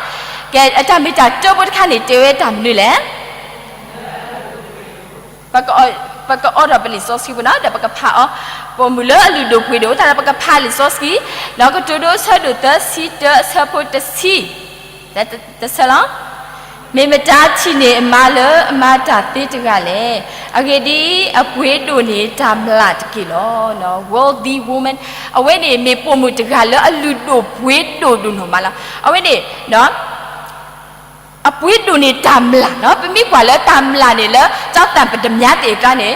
ကဲ အတၢ်မ့ၢ်တၢ်တၢဖိတခါန့ၣ် တဲဝဲတၢ်မနုၤလဲၣ်. ပကအိးထီၣ်ပလံာ်စီဆှံဖိနီၤ ဒီးပကဖးအီၤ, ပိာ်မုၣ်လၢအလုၢ်ဒိၣ်ပှ့ၤဒိၣ် တၢ်ဒီးပကဖးလံာ်စီဆှံ, ဒီးကတိၤဒိအဆၢဒိၣ်သၢဆံတၢ အဆၢဖိတဆံ တဆၢလီၤ. မ့ၢ်မတၤထံၣ်န့ၢ်အမါလၢအမၤတၢ်သ့တဂၤလဲၣ်. အဂ့ၢ်ဒ်အံၤ, အပှ့ၤဒိၣ်န့ၢ်တၢ်မျၢ်တက့ၢ်လီၤ. Wealthy woman, အဝဲန့ၣ်မ့ၢ်ပိာ်မုၣ်တဂၤလၢအလုၢ်ဒိၣ်ပှ့ၤဒိၣ်ဒိၣ်နီၢ်မးလီၤ. အဝဲန့ၣ် အပှ့ၤဒိၣ်န့ၢ်တၢ်မျၢ်နီၤ, ပမ့ၢ်ကွၢ်လၢတၢ်မျၢ်န့ၣ်လၢ ကၠီသၣ်ပတမျါသ့ၣ်အကျါန့ၣ်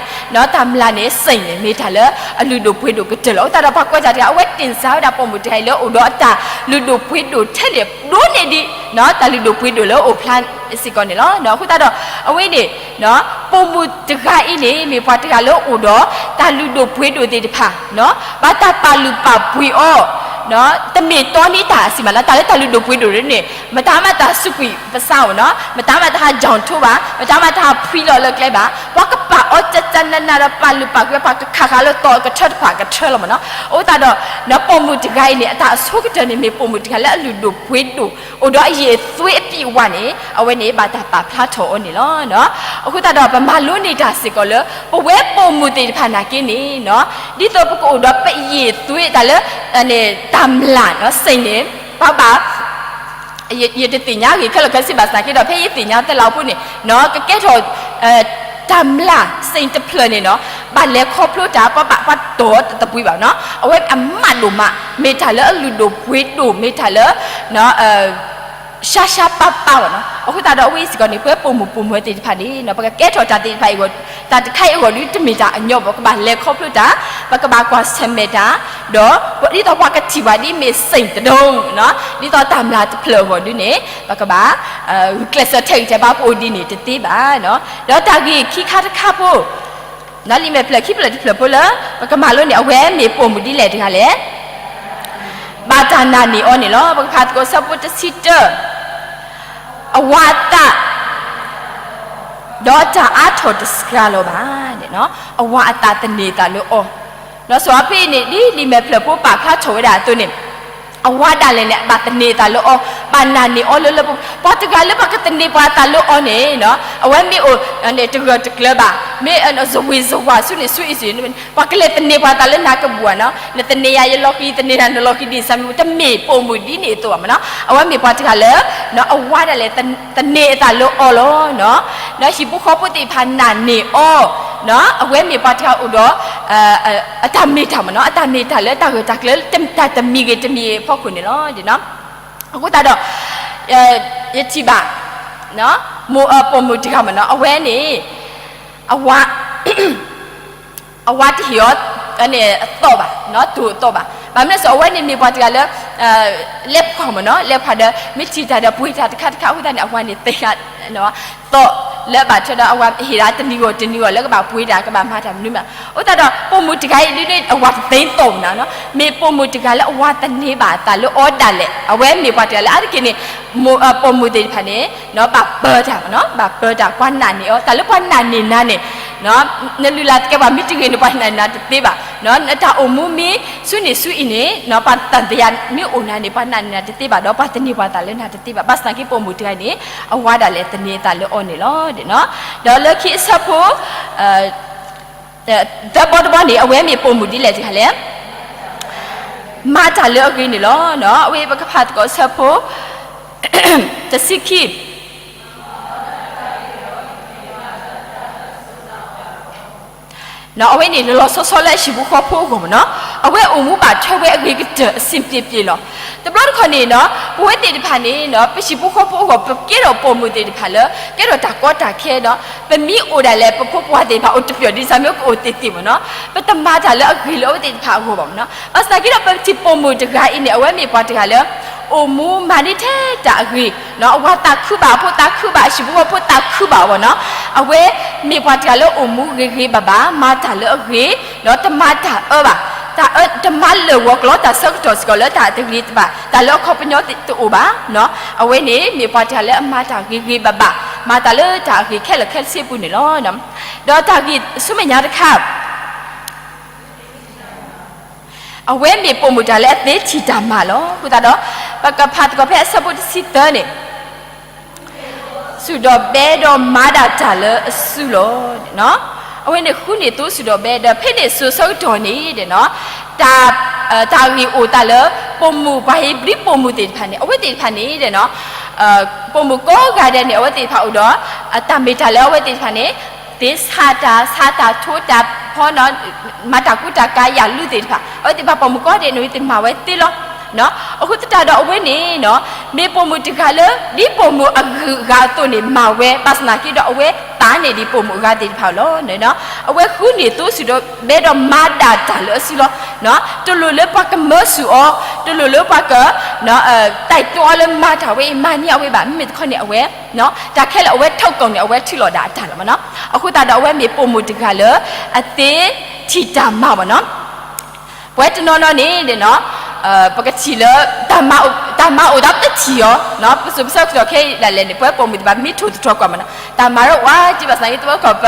တၢ်မျၢ်န့ၣ် စ့ၣ်န့ၣ် မ့ၢ်တၢ်လၢအလုၢ်ဒိၣ်ပှ့ၤဒိၣ်ကတၢၢ်လီၤ. အဃိသတးဒီး ပှၤကွဲးတၢ်တဂၤ အဝဲတ့ၢ်စၢ်ဝဲဒၣ်ပိာ်မုၣ်တဂၤအံၤလၢအိၣ်ဒီးအတၢ်လုၢ်ဒိၣ်ပှ့ၤဒိၣ်ထဲလဲၣ် ဒိၣ်န့ၢ်ဒံး တၢ်လုၢ်ဒိၣ်ပှ့ၤဒိၣ်လၢအိၣ်ဖျါစ့ၢ်ကီးန့ၣ်လီၤ. အဃိသတးဒီး အဝဲန့ၣ် ပိာ်မုၣ်တဂၤအံၤန့ၣ် မ့ၢ်ပှၤတဂၤလၢအိၣ်ဒီး တၢ်လုၢ်ဒိၣ်ပှ့ၤဒိၣ်သ့ၣ်တဖၣ် ဘၣ်တၢ်ပာ်လုၢ်ပာ်ပှ့ၤအီၤ တမ့ၢ်တီန့ၢ်တၢ်အစံးမးလၢ တၢ်လၢတၢ်လုၢ်ဒိၣ်ပှ့ၤဒိၣ်န့ၣ် မတၤမးတၢ်စူးကွံာ်ပစးအီၤနီၤ, မတၤမးတၢ်ဟး ကၠီၣ်ထိ ဘၣ်, မတၤမးတၢ်ဟးဖှံလီၤလၢကျဲဘၣ်, ပှၤကပာ်အီၤကကနးနးဒီးပာ်လုၢ်ပာ်ပှ့ၤ ပှၤကခးဃာ်လၢသီအကထၢတဖၣ်ကထၢလီၤမးနီၤ. အဃိသတးဒီး ပိာ်မုၣ်တဂၤအံၤန့ၣ် အတၢ်အဆိကတၢၢ်န့ၣ် မ့ၢ်ပိာ်မုၣ်တဂၤလၢအလုၢ်ဒိၣ်ပှ့ၤဒိၣ် အိၣ်ဒီးအယံာ်အသွ့အပြည့်အဝန့ၣ် အဝဲန့ၣ်ဘၣ်တၢ်ပာ်ဖျါထီၣ်အီၤန့ၣ်လီၤ. အဃိသတးဒီး ပမၤလိန့ၢ်တၢ်စ့ၢ်ကီးလၢ ပဝဲပိာ်မုၣ်သ့ၣ်တဖၣ်နာ်က့န့ၣ် ဒ်သိးပကအိၣ်ဒီးပယံာ်သွ့တၢ်လၢ တၢ်မျၢ် စ့ၣ်န့ၣ် ပှၤဘၣ် ယတသ့ၣ်ညါဂ့ၤခဲလၢာ်ခဲဆ့ဘၣ်ဆၣ်က့ဒီး ဖဲယသ့ၣ်ညါတလးအပူၤန့ၣ် ကကဲထီၣ် တၢ်မျၢ် စ့ၣ်တဖျၢၣ်န့ၣ်နီၤ ဘၣ်လဲၤခီဖျိတၢ် ပှၤဘၣ်ပှၤတီၢ်တသပှ့ၤဘၣ်နီၤ အဝဲအမးဒိၣ်မး မ့ၢ်တၢ်လၢအလုၢ်ဒိၣ်ပှ့ၤဒိၣ် မ့ၢ်တၢ်လၢ ရှါရှါပၢ်ပၢ်ဘၣ်နီၤ. အဃိသတးဒီး အဝဲအံၤစ့ၢ်ကီးန့ၣ် ပဝဲပိာ်မုၣ်ပိာ်မၢၤသ့ၣ်တဖၣ်န့ၣ် ပကကဲထီၣ်တၢ်သ့ၣ်တဖၣ်အံၤ တၢ်တခါအံၤအဂီၢ်ဒုးတမ့ၢ်တၢ်အညီဘၣ် ပကဘၣ်လဲၤခီဖျိတၢ် ပကဘၣ်ကွၢ်ဆၢၣ်မဲာ်တၢ် ဒီးဒ်သိးပှၤကထံၣ်ဘၣ်ဒ်မ့ၢ်စ့ၣ်တဒိ ဒ်သိးတၢ်မျၢ်တဖျၢၣ်အဂီၢ်ဒုးန့ၣ် ပကဘၣ် ဂုာ်ကျဲးစၢးထဲဂံၢ်ထဲဘါ ပအိၣ်ဒ်န့ၣ်တသ့ဘၣ်. ဒီးတၢ်ဂ့ၢ်ခံခါတခါဖိ လံာ်မဲာ်ဖျၢၣ်ခံဖျၢၣ်တဖျၢၣ်ဖိလၢ ပကမၤလိန့ၣ် အဝဲမ့ၢ်ပိာ်မုၣ်ဒ်လဲၣ်တဂၤလဲၣ်. ဘၣ်တၢ်နာ်န့ၢ်အီၤန့ၣ်လီၤ. ပကဖးသကိးဆၢဖိတဆံတၢ အဝၤအသး ဒီးတၢ်အါထီၣ်တစှၤလီၤဘၣ်န့ၣ်, အဝၤအသးသန့ၤအသးလၢအီၤ, ဒီးစီၤအၤဖ့အံၤန့ၣ် ဒ်လံာ်မဲာ်ဖျၢၣ်ဖိပာ်ဖျါထီၣ်ဝဲဒၣ်အသိးန့ၣ်, အဝၤဒၣ်လဲာ်န့ၣ် ဘၣ်သန့ၤအသးလၢအီၤ, ဘၣ်နာ်န့ၢ်အီၤလၢလၢပှဲၤပှဲၤ, ပှၤတဂၤလၢပှၤကသန့ၤပှၤအသးလၢအီၤန့ၣ်, အဝဲမ့ၢ်အိၣ်တဂၢၢ်တကျၢၤဘၣ်, မ့ၢ်စဝ့ၤစဝၤဆူန့ၣ်ဆူအံၤ, ပှၤကလဲၤသန့ၤပှၤအသးလၢနၤကဘူၣ်ဧါနီၤ, နသန့ၤယၤယလီၢ်ခံ, သန့ၤနၤနလီၢ်ခံဒ်န့ၣ်, တမ့ၢ်ပိာ်မုၣ်ဒ်န့ၣ်အသိးဘၣ်မနီၤ, အဝဲမ့ၢ်ပှၤတဂၤလၢ အဝၤဒၣ်လဲာ် သန့ၤအသးလၢအီၤလီၤ. ဒီးဟံၣ်ဖိဃီဖိသ့ၣ်တဖၣ်နာ်န့ၢ်အီၤ, အဝဲမ့ၢ်ပှၤတဂၤအိၣ်ဒီး အတၢ်မ့ၢ်တၢ်မနီၤ, အတၢ်မ့ၢ်တၢ်လၢတၢ်ဂၢၢ်တၢ်ကျၢၤ တၢ်တမံၤဂ့ၤတမံၤဂ့ၤအဖီခိၣ်န့ၣ်လီၤ. အဃိသတးဒီး ယထံၣ်ဘၣ် ပိာ်မုၣ်တဂၤမနီၤ, အဝဲန့ၣ် အဝၤ အဝၤတဟ့ၣ်အီၤ အသီၣ်ဘၣ်, တိၢ်အသီၣ်ဘၣ်. ဘၣ်မနုၤလဲၣ်, အဝဲန့ၣ်မ့ၢ်ပှၤတဂၤလၢ လဲၤဖှီၣ်မနီၤ, လဲၤဖှီၣ်ဒီး မ့ၢ်ထံၣ်တၢ်ဒီးပှ့ၤတၢ်တခါတခါအဃိသတးန့ၣ် အဝၤန့ၣ်သ့ၣ်ညါ သီၣ်လၢဘၣ်ထွဲဒီး အဝၤဟ့ၣ်ဒၣ်တနံၤဂီၢ်တနံၤဂီၢ်လၢကဘၣ်ပှ့ၤတၢ် ကဘၣ်မၤတၢ်မနုၤမး. အဃိသတးဒီး ပိာ်မုၣ်တဂၤအံၤဒ်န့ၣ် အဝၤတသ့သီၣ်ဘၣ်နီၤ, မ့ၢ်ပိာ်မုၣ်တဂၤလၢအဝၤသန့ၤဘၣ်အသးလၢအီၤဒၣ်လဲာ်, အဝဲမ့ၢ်ပှၤတဂၤလၢအါတက့ၢ်န့ၣ် ပိာ်မုၣ်သ့ၣ်တဖၣ်န့ၣ် ဘၣ်ပၢတၢ်မနီၤ, ဘၣ်ပၢတၢ် ပှၤနာ်န့ၢ်အီၤ, တၢ်လၢပှၤနာ်န့ၢ်နၤန့ၣ် နလုၢ်လၢ်သကဲးပဝးမ့ၢ်တဂ့ၤန့ၣ် ပှၤနာ်န့ၢ်နၤတသ့ဘၣ်, နတၢ်အိၣ်မူမ့ၢ်ဆူန့ၣ်ဆူအံၤန့ၣ် ပှၤသံသယမ့ၢ်အိၣ်နၤန့ၣ် ပှၤနာ်န့ၢ်နၤတသ့ဘၣ်, ဒီးပှၤသန့ၤပှၤသးလၢနၤတသ့ဘၣ်. ဘၣ်ဆၣ်သနာ်က့ပိာ်မုၣ်တဂၤအံၤန့ၣ် အဝၤဒၣ်လဲာ်သန့ၤအသးလၢအီၤန့ၣ်လီၤ. ဒီးလၢခံအဆၢဖိ သၢဘီတဘီန့ၣ် အဝဲမ့ၢ်ပိာ်မုၣ်ဒ်လဲၣ်တဂၤလဲၣ်, မၤတၢ်လၢအဂ့ၤန့ၣ်လီၤ. အဝဲပကဖးသကိးအဆၢဖိ တဆံခံ အဝဲန့ၣ် လီၤလီၤဆီဆီလၢအဟံၣ်ဖိဃီဖိအဂီၢ်မနီၤ, အဝဲအိၣ်မူဘၣ်ထွဲဝဲအဂ့ၤကတၢၢ် အဆင်ပြေပြေလီၤ. တဘျီတခီၣ်န့ၣ်နီၤ, ပဝဲသ့ၣ်တဖၣ်န့ၣ်နီၤ, ပဟံၣ်ဖိဃီဖိအဂီၢ် ပကဲထီၣ်ပိာ်မုၣ်သ့ၣ်တဖၣ်လၢ ကဲထီၣ်တၢ်ကီတၢ်ခဲဒီး ပမ့ၢ်အိၣ်ဒၣ်လဲာ် ပဖိပဝၤသ့ၣ်တဖၣ်အိၣ်တပျီၢ်ဒ်ဆၣ်မ့ၢ်ကအိၣ်သ့ၣ်သ့ၣ်မနီၤ, ပတမၤတၢ်လၢအဂ့ၤလၢအဝဲသ့ၣ်တဖၣ်အဂီၢ်ဘၣ်မနီၤ. ဘၣ်ဆၣ်သနာ်က့ဒီး ပထံၣ်ပိာ်မုၣ်တဂၤအံၤန့ၣ် အဝဲမ့ၢ်ပှၤတဂၤလၢ အိၣ်မူမၤန့ၢ်ထဲတၢ်အဂ့ၤ, အဝၤသးခုဘၣ်, အဖိသးခုဘၣ်, အဟံၣ်ဖိဃီဖိသးခုဘၣ်အီၤနီၤ. အဝဲမ့ၢ်ပှၤတဂၤလၢအိၣ်မူဂ့ၤဂ့ၤဘၣ်ဘၣ်, မၤတၢ်လၢအဂ့ၤ, ဒီးတမၤတၢ်အၢဘၣ်, တမၤလၢာ်ဂီၤကျီၤတၢ်ဆၢကတီၢ်စ့ၢ်ကီးလၢတၢ်တဂ့ၤဘၣ်, တၢ်လၢအခီပညီတအိၣ်ဘၣ်. အဝဲန့ၣ်မ့ၢ်ပှၤတဂၤလၢအမၤတၢ်ဂ့ၤဂ့ၤဘၣ်ဘၣ်, မၤတၢ်လၢတၢ်အဂ့ၤခဲလၢာ်ခဲဆ့အပူၤန့ၣ်လီၤ. ဒီးတၢ်ဂ့ၢ်ဆူမဲာ်ညါတခါ အဝဲမ့ၢ်ပိာ်မုၣ်တဂၤလၢအသ့ထံၣ်တၢ်မၤလီၤ. အဃိသတးဒီး ပကဖးသကိးဖဲအဆၢဖိတဆံသၢန့ၣ်, စူၢ်ဒီးဘဲဒီးမၤဒၣ်တၢ်လၢအစုလီၤ. အဝဲန့ၣ်ဃုန့ၢ်သိစူၢ်ဒီးဘဲ ဒီးဖဲန့ၣ်စိၤဆၢကတီၢ်န့ၣ် တၢ်ဂ့ၢ်အိၣ်သးလၢ ပိာ်မုၣ်ပှၤဧ့ၤဘြံၤပိာ်မုၣ်သ့ၣ်တဖၣ်န့ၣ် အဝဲသ့ၣ်တဖၣ်န့ၣ် ပိာ်မုၣ်ကိးဂၤဒဲးန့ၣ် အဝဲသ့ၣ်တဖၣ်အိၣ်ဒီး တၢ်မ့ၢ်တၢ်လၢအဝဲသ့ၣ်တဖၣ်န့ၣ် သ့ဆးတၢ် ဆးတၢ် ထိတၢ်ဖီနီၤ, မၤတၢ်ကူတၢ်ကၤ ယၣ်လုၢ်သ့ၣ်တဖၣ် အဝဲသ့ၣ်တဖၣ်ပိာ်မုၣ်ကိးဂၤဒဲးန့ၣ် အဝဲသ့ၣ်မၤဝဲသ့လီၤ. အဃိသတးဒီးအဝဲန့ၣ် မ့ၢ်ပိာ်မုၣ်တဂၤလၢ ဒ်ပိာ်မုၣ်အဂုၤအဂၤအသိးန့ၣ် မၤဝဲ ဘၣ်ဆၣ်သနာ်က့ဒီး အဝဲသးန့ၢ်ဒံးပိာ်မုၣ်အဂၤသ့ၣ်တဖၣ်လီၤ. အဝဲဃုန့ၢ်သိစူၢ်ဒီးဘဲဒီးမၤဒၣ်တၢ်လၢအစုလီၤ. တလိၣ်လၢပှၤကမၢဆူၣ်အီၤ, တလိၣ်လၢပှၤက တိုက်တွန်းအီၤလၢမၤတၢ်ဝဲအံၤ မၤန့ၢ်အဝဲဘၣ်. မ့မ့ၢ်တခီန့ၣ် အဝဲ တၢ်ခဲလၢာ်အဝဲထုးကိာ်န့ၣ် အဝဲထုးလီၤဒၣ်အတၢ်လီၤမနီၤ. အဃိသတးဒီးအဝဲမ့ၢ်ပိာ်မုၣ်တဂၤလၢ အသ့ထံၣ်တၢ်မၤမနီၤ. ပဝဲတနီၤနီၤန့ၣ် ပကထံၣ်လၢ တၢ်မၤအိၣ်သးပတထံၣ်အီၤ, ပစိၤပဆၢကတီၢ်ခဲအံၤဒၣ်လဲာ်န့ၣ် ပဝဲပိာ်မုၣ်သ့ၣ်တဖၣ် ပမ့ၢ်ထိၣ်သတြီၤကွၢ်မနီၤ တၢ်မၤဒီးဝဲက့ဘၣ်ဆၣ်သနာ်က့ တဘျီတခီၣ်ပ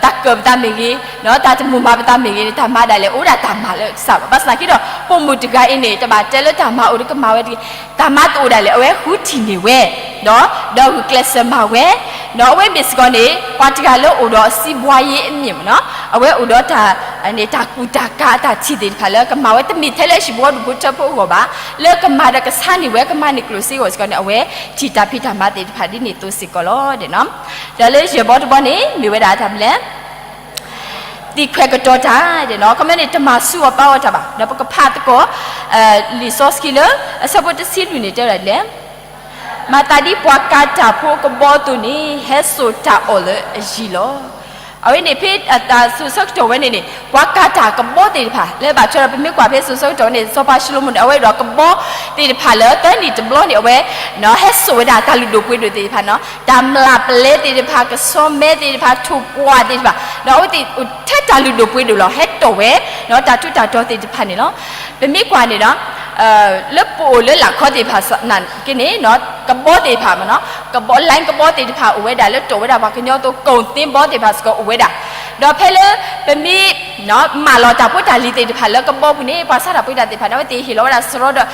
တၢ်ကၢၢ်ပသးမ့ၢ်ဂ့ၤ, တၢ်တမိၣ်မၤပသးမ့ၢ်ဂ့ၤန့ၣ် တၢ်မၤဒၣ်လဲာ် အိၣ်ဒၣ်တၢ်မၤလၢကစၢ်ဘၣ်. ဘၣ်ဆၣ်သနာ်က့ဒီး ပိာ်မုၣ်တဂၤအံၤန့ၣ် တဘၣ်တဲလၢတၢ်မၤအိၣ်ဒီးကမၤဝဲတဂ့ၤ, တၢ်မၤတအိၣ်ဒၣ်လဲာ် အဝဲဃုထံၣ်န့ၢ်ဝဲ ဒီး ဒီးဂုာ်ကျဲးစၢးမၤဝဲ, ဒီးအဝဲမ့ၢ်စ့ၢ်ကီးန့ၣ် ပှၤတဂၤလၢအိၣ်ဒီးအစံးဘှါယ့အမံၤမနီၤ, အဝဲအိၣ်ဒီးတၢ် တၢ်ကူၣ်တၢ်ကၤအတၢ်ထံၣ်သ့ၣ်တဖၣ်လၢကမၤဝဲတမ့ၢ်ထဲလၢအဟံၣ်ဖိဃီဖိဒူၣ်ဖိထၢဖိအဂီၢ်ဘၣ်, လၢကမၤဒီးကဆါန့ၢ်ဝဲ ကမၤန့ၢ်ကျိၣ်စ့အဂီၢ်စ့ၢ်ကီးန့ၣ် အဝဲထံၣ်တၢ်ဖံးတၢ်မၤသ့ၣ်တဖၣ်ဒ်န့ၣ်အသိးစ့ၢ်ကီးလီၤ. ဒီးလၢယဲၢ်ဘီတဘီန့ၣ် မ့ၢ်ဝဲဒၣ်တၢ်မနုၤလဲၣ် သံခွဲးကတီၤတၢ်, ခီမ့ၢ်န့ၣ် တမၤဆူၣ်အီၤပာ်အီၤတၢ်ဘၣ်. ဒီးပကဖးသကိး လံာ်စီဆှံလၢ အဆၢဖိတဆံလွံၢ်န့ၣ် တဲဝဲဒၣ်ဒ်လဲၣ်, မၤသးဒ်ပှၤကၤတၢ်ဖိအကဘီအသိးန့ၣ် ဟဲစိာ်တၢ်အီၣ်လၢအယံၤလီၤ. အဝဲန့ၣ်ဖဲအစိၤဆၢကတီၢ်ဝဲန့ၣ်န့ၣ် ပှၤကၤတၢ်ကဘီသ့ၣ်တဖၣ် လၢဘၣ်ထွဲဒီး ပမ့ၢ်ကွၢ်ဖဲစိၤဆၢကတီၢ်ဝဲန့ၣ် စီၤပၤၡလိၤမိၣ်န့ၣ် အဝဲဒၣ်ကဘီသ့ၣ်တဖၣ်လၢသၢနံၣ်တဘျီန့ၣ် အဝဲ ဟဲစိာ်ဝဲဒၣ်တၢ်လုၢ်ဒိၣ်ပှ့ၤဒိၣ်သ့ၣ်တဖၣ်နီၤ, တၢ်မျၢ်ပလဲသ့ၣ်တဖၣ်, ကဆီမဲသ့ၣ်တဖၣ်, ထိၣ်ပှၢ်သ့ၣ်တဖၣ်, ဒီးအဝဲသ့ၣ်ထဲတၢ်လုၢ်ဒိၣ်ပှ့ၤဒိၣ်လီၤ. ဟဲတီၢ်ဝဲ တၢ်ထူးတၢ်တီၤသ့ၣ်တဖၣ်န့ၣ်လီၤ. ပမ့ၢ်ကွၢ်န့ၣ်ဒီး လၢပအိၣ်လၢလာ်ခီသ့ၣ်တဖၣ်နာ်က့န့ၣ် ကဘီသ့ၣ်တဖၣ်မနီၤ, ကဘီ လိုင်းကဘီသ့ၣ်တဖၣ်အိၣ်ဝဲဒၣ်လၢတီၢ်ဝဲဒၣ်ပှၤကညီအသိး ကိၣ်သ့ဘီသ့ၣ်တဖၣ်စ့ၢ်ကီးအိၣ်ဝဲဒၣ်, ဒီးဖဲလၢ ပမ့ၢ် မၢလီၤတၢ်ဖိတၢ်လံၤသ့ၣ်တဖၣ်လၢကဘီပူၤန့ၣ် ပှၤဆါတၢ်ဖိတၢ်သ့ၣ်တဖၣ်န့ၣ် အဝဲသ့ၣ်ဟ့ၣ်လီၤဝဲဒၣ်စရီဒီး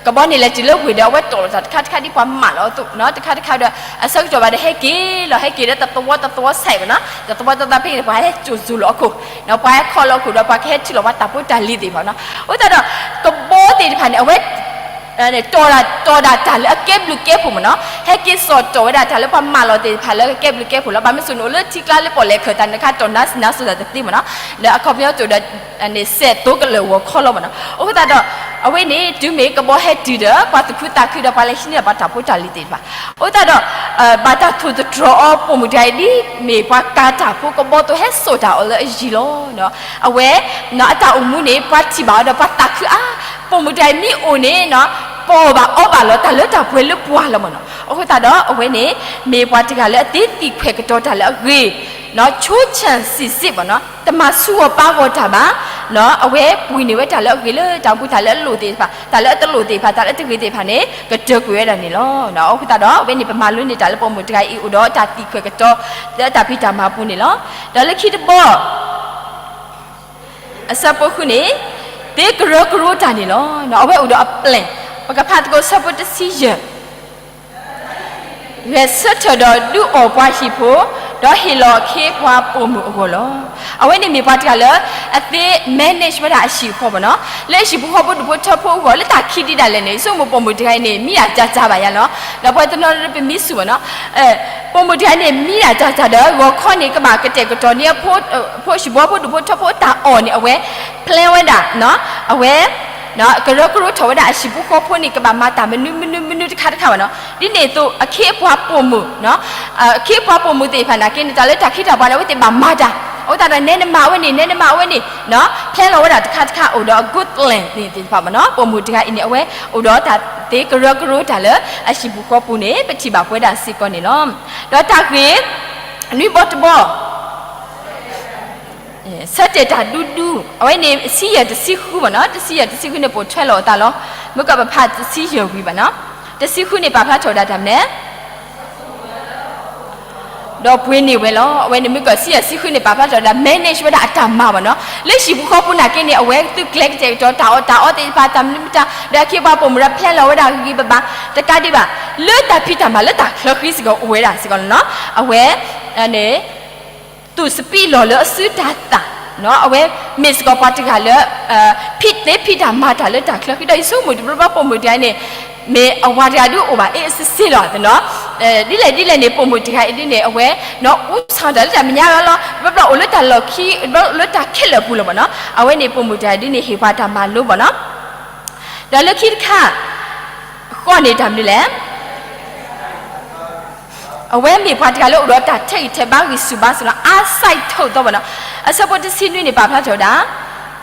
ကဘီန့ၣ်လဲၤတုၤလၢဝ့ၢ်ဒီး အဝဲတီၢ်လိာ်တၢ်တခါတခါဒ်ပှၤမၢလီၤအသိး တခါတခါဒီး အဆၢကတီၢ်ဘၣ်ဒီးဟဲက့ၤလီၤ ဟဲက့ၤဒီးတသဝီတသဝီ site ဘၣ်နီၤ တသဝီတသဝီဖဲန့ၣ် ပှၤဟဲစိာ်စိၤလီၤအခိၣ် ပှၤဟဲခီလီၤအခိၣ်ဒီး ပှၤကဟဲထုးလီၤပှၤတၢ်ဖိတၢ်လံၤသ့ၣ်တဖၣ်နီၤ. အဃိသတးဒီး ကဘီသ့ၣ်တဖၣ်န့ၣ် အဝဲ တီၢ်ဒၣ်တၢ်လၢအကဲဘျုးကဲဖှိၣ်မ့ၢ်နီၤ, ဟဲက့ၤစိာ်တီၢ်ဝဲဒၣ်တၢ်လၢပှၤမၢလီၤသ့ၣ်တဖၣ်လၢကကဲဘျုးကဲဖှိၣ်လီၤ. ဘၣ်မ့ၢ်စ့ၢ်န့ၣ် အိၣ်လၢထံကျါလၢပီၣ်လဲၣ်ခၢၣ်သးန့ၣ် တခါတီၢ်နါစံးနါစိၤတၢ်တသ့မ့ၢ်နီၤ, ဒီးအခီပညီကၠိဒီး စဲးသိကလၢာ်ဂီၤခီလီၤမ့ၢ်နီၤ. အဃိသတးဒီး အဝဲန့ၣ် တုၤမ့ၢ်ကဘီဟဲတုၤဒီး ပှၤသူၣ်ခုသးခုဒီး ပှၤလဲၤဟံးန့ၢ်ပှၤတၢ်ဖိတၢ်လံၤသ့ၣ်တဖၣ် အဃိသတးဒီး ဘၣ်တၢ်ထိၣ်သတြီၤအီၤပိာ်မုၣ်တဂၤအံၤ ဒ်မ့ၢ်ပှၤကၤတၢ်ဖိကဘီသိး ဟဲစိာ်တၢ်အီၤလၢအယံၤလီၤ. အဝဲ အတၢ်အိၣ်မူန့ၣ် ပှၤထံၣ်ဘၣ်အီၤဒီး ပှၤသးခုအါ, ပိာ်မုၣ်တဂၤအံၤမ့ၢ်အိၣ်န့ၣ် ပအီၣ်ဘၣ်အီဘၣ်လီၤတၢ်လၢတၢ်ပှဲၤလၢပှၤလီၤမ့ၢ်နီၤ. အဃိသတးဒီး အဝဲန့ၣ် မ့ၢ်ပှၤတဂၤလၢအသ့သံၣ်ခွဲးကတီၤတၢ်လၢအဂ့ၤ ဆိဆၣ်စံးစ့ၣ်မ့ၢ်နီၤ, တမၤဆူးဂီၤပာ်ဂီၤတၢ်ဘၣ်, အဝဲပှ့ၤန့ၢ်ဝဲတၢ်လၢအဂ့ၤလၢတၢ်အိၣ်မူ တၢ်လၢအလိၣ်သ့ၣ်တဖၣ် တၢ်လၢအတလိၣ်သ့ၣ်တဖၣ် တၢ်လၢအတဂ့ၤသ့ၣ်တဖၣ်န့ၣ် ကတၢၢ်ကွံာ်ဝဲဒၣ်န့ၣ်လီၤ. အဃိသတးဒီး အဝဲန့ၣ်ပမၤလိန့ၢ်တၢ်လၢပိာ်မုၣ်တဂၤအံၤ အိၣ်ဒီးတၢ်သံၣ်ခွဲးကတီၤ လၢတၢ်ဖံးတၢ်မၤပူၤန့ၣ်လီၤ. ဒီးလၢခံတဘီ အဆၢဖိဃုန့ၣ် သ့ကရၢကရိတၢ်န့ၣ်လီၤ. အဝဲအိၣ်ဒီးအ plan, ပကဖးသကိးဆၢဖိတဆံယဲၢ် ဂဲၤဆၢထၢၣ်ဒီးဒုးအီၣ်ပှၤဟံၣ်ဖိ, ဒီးဟ့ၣ်လီၤအခ့အပှၤပိာ်မုၣ်အဂီၢ်လီၤ. အဝဲန့ၣ်မ့ၢ်ပှၤတဂၤလၢ အသ့ manage ဝဲဒၣ်အဟံၣ်အဃီမ့ၢ်နီၤ, လၢအဟံၣ်ပူၤဃီပူၤဒူၣ်ဖိထၢဖိအဂီၢ် လၢတၢ်ခံဒံးဒၣ်လဲာ်န့ၣ် ယဆိကမိၣ်ပိာ်မုၣ်တဂၤအံၤန့ၣ် မံဒၣ်ကၢ်ကၢ်ဘၣ်ယၤလီၤ. ဒီးပှၤတနီၤနီၤပမံဆူၣ်မ့ၢ်နီၤ, ပိာ်မုၣ်တဂၤအံၤန့ၣ် မံဒၣ်ကၢ်ကၢ်ဒီး ဂီၤခီန့ၣ် ကဘၣ်ကတဲာ်ကတီၤန့ၢ် အဖိဟံၣ်ဖိဃီဖိဒူၣ်ဖိထၢဖိအတၢ်အီၣ်န့ၣ် အဝဲ plan ဝဲဒၣ်, အဝဲ ကရၢကရိထီၣ်ဝဲဒၣ်အဟံၣ်ပူၤဃီဖိန့ၣ် ကဘၣ်မၤတၢ်မနုၤမနုၤမနုၤတခါတခါဘၣ်နီၤ. ဒ်န့ၣ်အသိး အခ့အပှၤပိာ်မုၣ်, အခ့အပှၤပိာ်မုၣ်သ့ၣ်တဖၣ်နာ်က့န့ၣ် တၢ်လၢတၢ်ခ့တၢ်ပှၤန့ၣ် အဝဲသ့ၣ်ဘၣ်မၤတၢ်, အဃိသတးဒီး နဲနမၤအဝဲန့ၣ် နဲနမၤအဝဲန့ၣ်, plan လီၤဝဲဒၣ်တခါတခါ အိၣ်ဒီးအ good plan န့ၣ်သ့ၣ်တဖၣ်မ့ၢ်နီၤ. ပိာ်မုၣ်တဂၤအံၤန့ၣ် အဝဲအိၣ်ဒီးတၢ်သ့ကရၢကရိတၢ်လၢအဟံၣ်ပူၤဃီပူၤန့ၣ် ပထံၣ်ဘၣ်ပဝဲဒၣ်စ့ၢ်ကီးန့ၣ်လီၤ. ဒီးတၢ်ဂ့ၢ် နွံဘီတဘီ ဆၢတဲာ်တၢ်ဒူဒူ, အဝဲန့ၣ် ဆံယဲၢ်တဆံဃုမ့ၢ်နီၤ, တဆံယဲၢ်တဆံဃုန့ၣ် ပိာ်ထွဲလီၤအသးလီၤ. မ့ၢ်ကီးပဖးတဆံယဲၢ်ဝံၤဘၣ်နီၤ, တဆံဃုန့ၣ် ပာ်ဖျါထီၣ်ဝဲဒၣ်တၢ်မနုၤလဲၣ်, ဒီးပှ့ၤန့ၢ်ဝဲလီၤ. အဝဲန့ၣ်မ့ၢ်ကီး ဆံယဲၢ်ဆံဃုန့ၣ် ပာ်ဖျါထီၣ်ဝဲဒၣ် manage ဝဲဒၣ်အတၢ်မၤဘၣ်နီၤ. လၢဟံၣ်ပူၤဃီပူၤနာ်က့န့ၣ် အဝဲသုးကျဲကတဲာ်ကတီၤတၢ်အီၣ်တၢ်အီသ့ၣ်တဖၣ် တၢ်မနုၤမတၤ ဒီးအခ့အပှၤပိာ်မုၣ်ဒီး plan လီၤဝဲဒၣ်ဂ့ၤဂ့ၤဘၣ်ဘၣ်, တကးဒံးဘၣ် လၢတၢ်ဖံးတၢ်မၤလၢတၢ်ချၢဃံစ့ၢ်ကီးအိၣ်ဝဲဒၣ်စ့ၢ်ကီးန့ၣ်နီၤ. အဝဲ န့ၣ် သူၣ်စပံးလီၢ်လၢအစုတၤသၣ်, အဝဲမ့ၢ်စ့ၢ်ကီးပှၤတဂၤလၢ ဖံးသ့ဖံးတၢ်မၤတၢ်လၢတၢ်ချၢဃံ ဒီးယဆိကမိၣ်တဘျီဘျီပိာ်မုၣ်တဂၤန့ၣ် မ့ၢ်အဝၤတဂၤဒုးအိၣ်ဘၣ် အ့ၣ်စ့စ့လီၤသနီၤ, ဒ်လဲၣ်ဒ်လဲၣ်န့ၣ် ပိာ်မုၣ်တဂၤအံၤဒ်န့ၣ် အဝဲ နီၢ်အူဆၣ်တၢ်လၢတၢ်မဲာ်ညါလီၤလီၤ, တဘျီဘျီအိၣ်လၢတၢ်လီၢ်ခံ တဘျီလၢတၢ်ခဲလၢာ်ပူၤလီၤမ့ၢ်နီၤ. အဝဲန့ၣ်ပိာ်မုၣ်တဂၤဒ်န့ၣ် ဟ့ၣ်ပှၤတၢ်မၤလိမ့ၢ်နီၤ. ဒီးလၢခံတခါ ဃီန့ၣ်တၢ်မနုၤလဲၣ်. အဝဲမ့ၢ်ပှၤတဂၤလၢအိၣ်ဒီးတၢ်ထဲးဂံၢ်ထဲးဘါ ဂံၢ်ဆူၣ်ဘါဆူၣ်လီၤ. အါစဲးထိၣ်သီဘၣ်နီၤ. အဆၢဖိတဆံနွံန့ၣ် ပာ်ဖျါထီၣ်ဝဲဒၣ်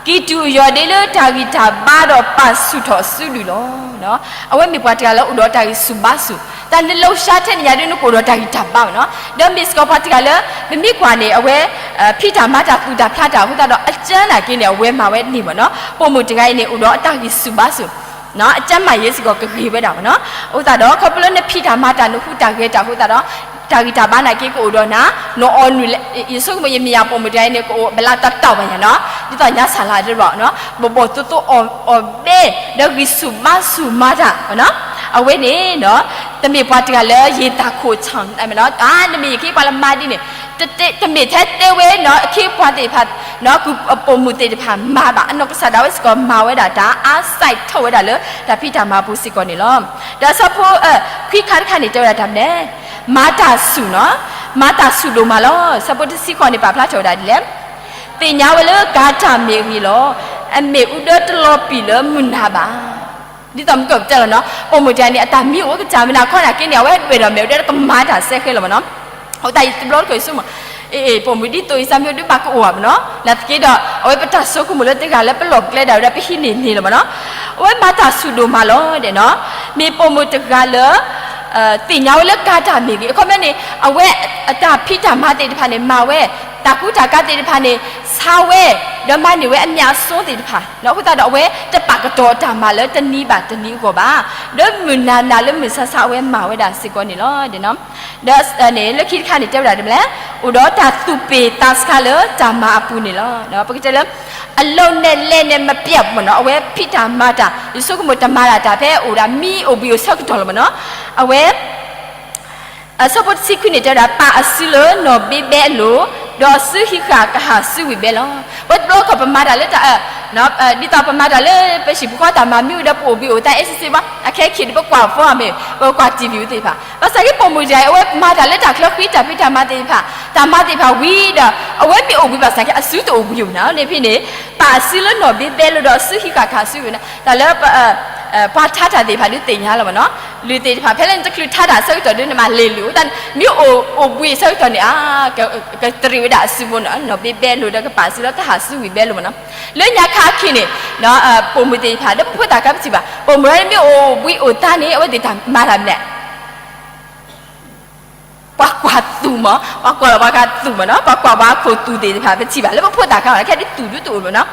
ကံၢ်တူာ်ယီၢ်ဒ့လၢတၢ်ဂံၢ်တၢ်ဘါဒီးပာ်ဆူၣ်ထီၣ်အစုဒုၣ်လီၤ. အဝဲမ့ၢ်ပှၤတဂၤလၢအိၣ်ဒီးတၢ်ဂံၢ်ဆူၣ်ဘါဆူၣ်, တၢ်နလီၤစှၤထဲန့ၣ်ညါဒ်န့ၣ် ကအိၣ်ဒီးတၢ်ဂံၢ်တၢ်ဘါဘၣ်နီၤ. ဒီးမ့ၢ်စ့ၢ်ကီးပှၤတဂၤလၢ ပမ့ၢ်ကွၢ်န့ၣ် အဝဲ ဖံးတၢ်မၤတၢ်သူၣ်တၢ်ဖျးတၢ်အဃိသတးဒီး အကၢနာ်က့န့ၣ် အဝဲမၤဝဲန့ၣ်မ့ၢ်နီၤ. ပိာ်မုၣ်တဂၤအံၤန့ၣ် အိၣ်ဒီးအတၢ်ဂံၢ်ဆူၣ်ဘါဆူၣ် အကၢမၤယဲစ့ၢ်ကီးကဂ့ၤဝဲဒၣ်မ့ၢ်နီၤ. အဃိသတးဒီး ခီဖျိလၢနဖံးတၢ်မၤတၢ် နဟူးတၢ်ဂဲၤတၢ်အဃိသတးဒီး တၢ်ဂံၢ်တၢ်ဘါနာ်က့ကအိၣ်ဒီးနၤ, နအီၣ်နုာ်လဲၣ်, ယဆိကမိၣ်ယမ့ၢ်ယၤပိာ်မုၣ်တဂၤအံၤန့ၣ် ကအိၣ်ဘလးတီတီဘၣ်ယၤနီၤ, ဒ်သိးညါစၢ်လၢ်တဘျီနီၤ, ဘီၣ်ဘီၣ်သိသိအီၣ်ဘဲ ဒီးဂံၢ်ဆူၣ်ဘါဆူၣ်မၤတၢ်နီၤ. အဝဲန့ၣ်နီၤ တမ့ၢ်ပှၤတဂၤလၢယံာ်တၢ်ခိၣ်ဆၣ်မ့ၢ်နီၤ, တၢ်နမ့ၢ်ယခ့ပှၤလၢမၤဒ်န့ၣ် တမ့ၢ်ထဲတဲဝဲနီၤ အခ့ပှၤသ့ၣ်တဖၣ်နီၤ, ပိာ်မုၣ်သ့ၣ်တဖၣ်မၤဘၣ်, အနီၢ်ကစၢ်ဒၣ်ဝဲစ့ၢ်ကီးမၤဝဲဒၣ်တၢ်အါစဲးထိၣ်ဝဲဒၣ်လၢတၢ်ဖံးတၢ်မၤပူၤစ့ၢ်ကီးန့ၣ်လီၤ. ဒီးအဆၢဖိ ခွံခါတခါန့ၣ် တဲဝဲဒၣ်တၢ်မနုၤလဲၣ်, မၤတၢ်ဆူၣ်နီၤ, မၤတၢ်ဆူၣ်ဒိၣ်မးလီၤ. အဆၢဖိတဆံဃိးန့ၣ် ပာ်ဖျါထီၣ်ဝဲဒၣ်ဒ်လဲၣ်, သ့ၣ်ညါဝဲလၢကၤတၢ်မ့ၢ်ဂ့ၤလီၤ, အမ့ၣ်အူဒၢတလီၤပံာ်လၢမုၢ်နၤဘၣ်. ဒ်သိးမ့ၢ်ကီးပတဲလီၤနီၤ, ပိာ်မုၣ်တဂၤန့ၣ် အတၢ်မံအိၣ်ကစၢ်မနၤခီနာ်က့န့ၣ် အဝဲဒွဲၣ်ဒီးမ့ၣ်အူဒၢကမၤတၢ်စဲဃဲလီၤမ့ၢ်နီၤ. အဃိသတးယတဘျီတခီၣ်ယဆိကမိၣ် အ့ၣ် ပိာ်မုၣ်ဒ်သိးအံၤစၢ်မ့ၢ်ဒုးဘၣ်ကအိၣ်ဘၣ်မ့ၢ်နီၤ, နာ်သက့ဒီး အဝဲပတၢ်ဆိကမိၣ်လၢတဂၤလၢပလီၢ်ပကျဲဒၣ်ဝဲဒၣ်ပဟံးန့ၢ်န့ၣ်လီၤမ့ၢ်နီၤ. အဝဲမၤတၢ်ဆူၣ်ဒိၣ်မးလီၤဒီးနီၤ, မ့ၢ်ပိာ်မုၣ်တဂၤလၢ သ့ၣ်ညါဝဲလၢကၤတၢ်မ့ၢ်ဂ့ၤ, အခီပညီန့ၣ် အဝဲအတၢ်ဖံးတၢ်မၤသ့ၣ်တဖၣ်န့ၣ် မၤဝဲ, တၢ်ကူတၢ်ကၤသ့ၣ်တဖၣ်န့ၣ် ဆါဝဲ, ဒီးမၤန့ၢ်ဝဲအမြတ်အစွန်းသ့ၣ်တဖၣ်, အဃိသတးဒီးအဝဲတပာ်ကတီၤတၢ်မၤလၢတနံၤဘၣ်တနံၤအဂီၢ်ဘၣ်, ဒီးမုၢ်နၤနၤလၢမုၢ်ဆါဆါအဝဲမၤဝဲဒၣ်စ့ၢ်ကီးန့ၣ်လီၤ. ဒီးန့ၣ် လၢခံတခါန့ၣ် တဲဝဲဒၣ်ဒ်လဲၣ်, အိၣ်ဒီးတၢ်သူၣ်ပ့ၢ်သးဆါလၢတၢ်မၤအပူၤန့ၣ်လီၤ. ပကတဲလၢ အလုပ်နဲ့ လက်နဲ့ မပြတ် ပေါ့နော်, အဝဲဖံးတၢ်မၤတၢ် ယဆိကမိၣ်တမၤတၢ်တၢ်ဖဲအိၣ်ဒၣ်မံအိၣ်ဘှံးအိၣ်ဆၢကတီၢ်လီၤ ပေါ့နော်, အဝဲ အဆၢဖိတဆံခွံန့ၣ် တဲဝဲဒၣ် ပာ်အစုလၢနီၢ်ဘ့ဘဲအလိၤ, ဒီးအစုဟံးဃာ်ကဟၣ်စုဝံၤဘဲလီၤ. ပတဘျီခီၣ်ပမၤတၢ်လၢတၢ်, ဒ်သိးပမၤတၢ်လၢပဟံၣ်ဖိဃီတၢ်မၤမ့ၢ်အိၣ်ဒီးပအိၣ်ဘှံးအိၣ်သါ အဲစ့စ့ဘၣ်, အခဲခံဒီးပကွၢ်ဖီမ့ၢ် ပကွၢ် TV သ့ၣ်တဖၣ်, ဘၣ်ဆၣ်က့ ပိာ်မုၣ်တဂၤအံၤ အဝဲမၤတၢ်လၢတၢ်ချၢဃံတၢ်ဖံးတၢ်မၤသ့ၣ်တဖၣ်, တၢ်မၤသ့ၣ်တဖၣ်ဝံၤဒီး အဝဲမ့ၢ်အိၣ်ဘှံးဘၣ်ဆၣ်က့ အစုတအိၣ်ဘှံးဘၣ်န့ၣ်ဖဲန့ၣ်, ပာ်အစုလၢနီၢ်ဘ့ဘဲလိၤဒီးအစုဟံးဃာ်ကဟၣ်စုဝံၤန့ၣ် တၢ်လၢ ပှၤထါတၢ်သ့ၣ်တဖၣ်ဒုးသ့ၣ်ညါလီၤ ပေါ့နော်, လုၢ်သ့ၣ်တဖၣ် ဖဲလၢနတချုးထါတၢ်အဆၢကတီၢ်ဒုး နမၤလဲၤလုၢ်အဃိသတးန့ၣ် မ့ၢ်အိၣ်အိၣ်ဘှံးအဆၢကတီၢ်န့ၣ် အကတရံးဝဲဒၣ်အစုဘိန့ၣ်, နီၢ်ဘ့ဘဲလိၤဒီး ကပာ်အစုလၢကဟၣ်စုဝံၤဘဲလိၤ ပေါ့နော်. လၢညါခါအခံန့ၣ် ပိာ်မုၣ်သ့ၣ်တဖၣ် လၢပဖိသၣ်ခါပထံၣ်ဘၣ် ပိာ်မုၣ်ဝဲမ့ၢ်အိၣ်ဘှံးအိၣ်သါန့ၣ် အဝဲသ့ၣ်တၢ်မၤတၢ်မနုၤလဲၣ် ပှၤကွၢ်သူၣ်မး, ပှၤကွၢ်လီၤပှၤခါသူၣ်မးနီၤ, ပှၤကွၢ်ပှၤခိၣ်သူၣ်သ့ၣ်တဖၣ် ပထံၣ်ဘၣ်လၢပဖိသၣ်ခါ ခဲဒုးသူၣ်ဒုးတအိၣ်မးနီၤ.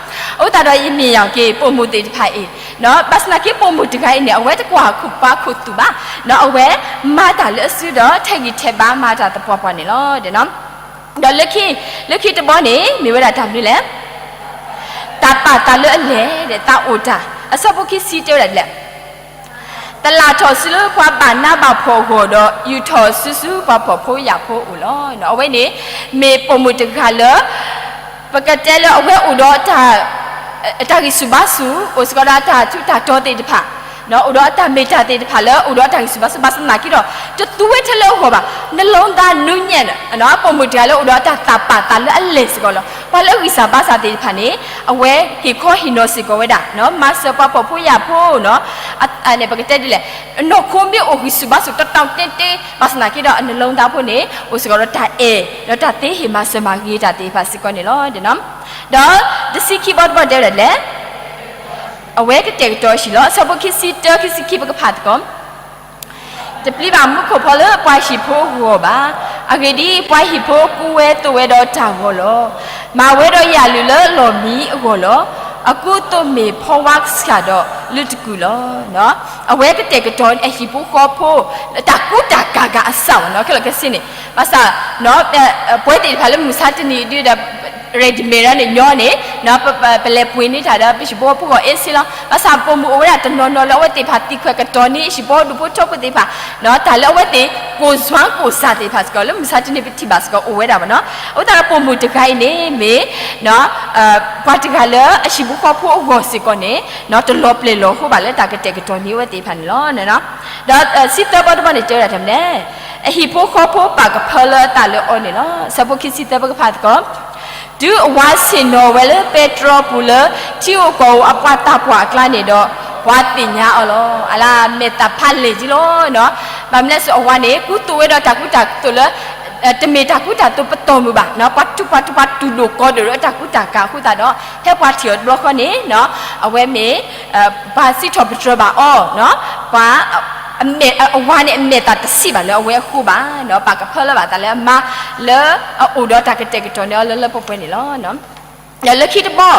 အဃိသတးဒီး ယမ့ၢ်ယၤက့ၤ ပိာ်မုၣ်သ့ၣ်တဖၣ်အံၤ, ဘၣ်ဆၣ်သနာ်က့ ပိာ်မုၣ်တဂၤအံၤန့ၣ် အဝဲတကွၢ်ပှၤခိၣ်သူၣ်ဘၣ်, အဝဲမၤတၢ်လၢအစုဒီး ထဲးဂံၢ်ထဲးဘါမၤတၢ်သပှၢ်ပှၢ်န့ၣ်လီၤ. ဒီးလၢခံ, လၢခံတဘီန့ၣ် မ့ၢ်ဝဲဒၣ်တၢ်မနုၤလဲၣ် တၢ်ပာ်သးလၢအလဲၢ်ဒီး သးအိၣ်တၢ်, အဆၢဖိခံဆံတဲဝဲဒၣ်ဒ်လဲၣ်, သလၣ်ထီၣ်စုလၢပှၤဘၣ်နးဘၣ်ဖှီၣ်အဂီၢ်ဒီး ယူာ်ထီၣ်စုဆူပှၤဖှီၣ်ဖိယာ်ဖိအအိၣ်လီၤ. အဝဲန့ၣ် မ့ၢ်ပိာ်မုၣ်တဂၤလၢ ပကတဲလၢအဝဲအိၣ်ဒီး တၢ်ဂံၢ်ဆူၣ်ဘါဆူၣ် အိၣ်စ့ၢ်ကီးဒီးတၢ်ထူးတၢ်တီၤသ့ၣ်တဖၣ်, အိၣ်ဒီးအတၢ်မ့ၢ်တၢ်သ့ၣ်တဖၣ်လၢအိၣ်ဒီးတၢ်ဂံၢ်ဆူၣ်ဘါဆူၣ် ဘၣ်ဆၣ်သနာ်က့ဒီး တသူဝဲထဲလၢအဂီၢ်ဘၣ်, နလီၤသးနူညံၣ်, ပိာ်မုၣ်တဂၤလၢအိၣ်ဒီးတၢ်သးပာ်သးလၢအလဲၢ်စ့ၢ်ကီးလီၤ. ပှၤလၢအဂံၢ်စၢ်ဘါစၢ်သ့ၣ်တဖၣ်န့ၣ် အဝဲဟ့ၣ်ခီဟ့ၣ်နီၤစ့ၢ်ကီးဝဲဒၣ်, မၤစၢၤပှၤဖှီၣ်ဖိယာ်ဖိနီၤ, ပကတဲဒ်လဲၣ်, နီၢ်ခိမ့ၢ်အိၣ်ဂံၢ်ဆူၣ်ဘါဆူၣ်တတီၤတဲာ်တဲာ် ဘၣ်ဆၣ်သနာ်က့ဒီးအနလီၤသးဖိန့ၣ် အိၣ်စ့ၢ်ကီးဒီးတၢ်အဲၣ် ဒီးတၢ်သ့ဟ့ၣ်မၤစၢၤမၤဂ့ၤတၢ်သ့ၣ်တဖၣ်စ့ၢ်ကီးန့ၣ်လီၤ. ဒီးတဆံခံဘီတဘီတဲဝဲဒၣ်ဒ်လဲၣ်, အဝဲကတဲာ်ကတီၤအဟံၣ်လီၤ. အဆၢဖိခံဆံတၢ ခံဆံခံ ပကဖးသကိး တပျံၤဘၣ်မူခိၣ်ဖီလၢပှၤဟံၣ်ဖိအဂီၢ်ဘၣ်. အဂ့ၢ်ဒ်အံၤ, ပှၤဟံၣ်ဖိကူဝဲသိးဝဲဒီးတၢ်ဂီၤလီၤ. မၤဝဲဒီးယာ်လုၢ်လၢလီၢ်မံအဂီၢ်လီၤ. အကူအသိးမ့ၢ်ဖီဝါကဆှၣ်ဒီးလုၢ်တကုာ်လီၤ. အဝဲကတဲာ်ကတီၤအဟံၣ်ဖိဃီဖိ တၢ်ကူတၢ်ကၤဂၤအစးဝဲနီၤ, ခဲလၢာ်ခဲဆ့န့ၣ် ဘၣ်ဆၣ် ပဝဲသ့ၣ်တဖၣ်လၢမုၢ်ဆါတနံၤဒုဒီး ready made န့ၣ်ညီန့ၣ် ပလဲၤပှ့ၤန့ၢ်တၢ်ဒီး ပဟံၣ်ဖိဃီဖိအဂီၢ် easy လီၤ. ဘၣ်ဆၣ်ပိာ်မုၣ်အိၣ်ဝဲဒၣ်တနီၤနီၤလၢအဝဲသ့ၣ်တဖၣ်သံခွဲးကတီၤန့ၢ် ဟံၣ်ဖိဒူၣ်ဖိထၢဖိသ့ၣ်တဖၣ် တၢ်လၢအဝဲသ့ၣ် ကိၣ်စွါကိၣ်စၢ်သ့ၣ်တဖၣ်စ့ၢ်ကီး လၢမုၢ်ဆါတနံၤပထံၣ်ဘၣ်စ့ၢ်ကီးအိၣ်ဝဲဒၣ်ဘၣ်နီၤ. အဃိသတးဒီးပိာ်မုၣ်တဂၤအံၤန့ၣ်မ့ၢ် ပှၤတဂၤလၢအဟံၣ်ဖိဃီဖိအဂီၢ်စ့ၢ်ကီးန့ၣ် တလီၤပျဲၢ်လီၤဟိဘၣ်လၢတၢ်ကတဲာ်ကတီၤန့ၢ်အဝဲသ့ၣ်တဖၣ်န့ၣ်လီၤ. ဒီးဆံသၢဘီတဘီန့ၣ် တဲဝဲဒၣ်တၢ်မနုၤလဲၣ်, အဟံၣ်ဖိဃီဖိပာ်ကဖၢလၢအသးလၢအီၤန့ၣ်လီၤ. ဆၢဖိခံဆံသၢ ပကဖးသကိး, တုၤအဝၤဆ့ၣ်နီၤဝဲလၢပဲတြီပူၤလၢ ထံဧိၤကီၢ်ဧိၤအပှၤသးပှၢ်အကျါန့ၣ်ဒီး ပှၤသ့ၣ်ညါအီၤလီၤ. အလၢအမဲာ်သၣ်ဖးလဲၢ်က့လီၤ. ဘၣ်မနုၤလဲၣ် အဝၤန့ၣ် ကူသိးဝဲဒီးတၢ်ကူတၢ်သိးလၢ တမ့ၢ်တၢ်ကူတၢ်သိးပတီၢ်မုၢ်ဘၣ်, ပှၤထူးပှၤထူးပှၤတူၢ်လိာ်ကီဒိၣ်ဒီး တၢ်ကူတၢ်ကၤအဃိသတးဒီး ဖဲပှၤထံၣ်အီၤတဘျီဃီန့ၣ် အဝဲမ့ၢ် ပှၤစံးထီၣ်ပတြၢၤဘၣ်အီၤ, ပှၤ အဝၤန့ၣ်အမဲာ်သၣ်တဆံးဘၣ်လၢအဝဲအဃိဘၣ်, ပာ်ကဖၢလၢအသးလၢအမါ လၢအအိၣ်ဒီးတၢ်ကတဲာ်ကတီၤန့ၢ်အီၤလၢလၢပှဲၤပှဲၤန့ၣ်လီၤ. ဒီးလၢခံတဘီ,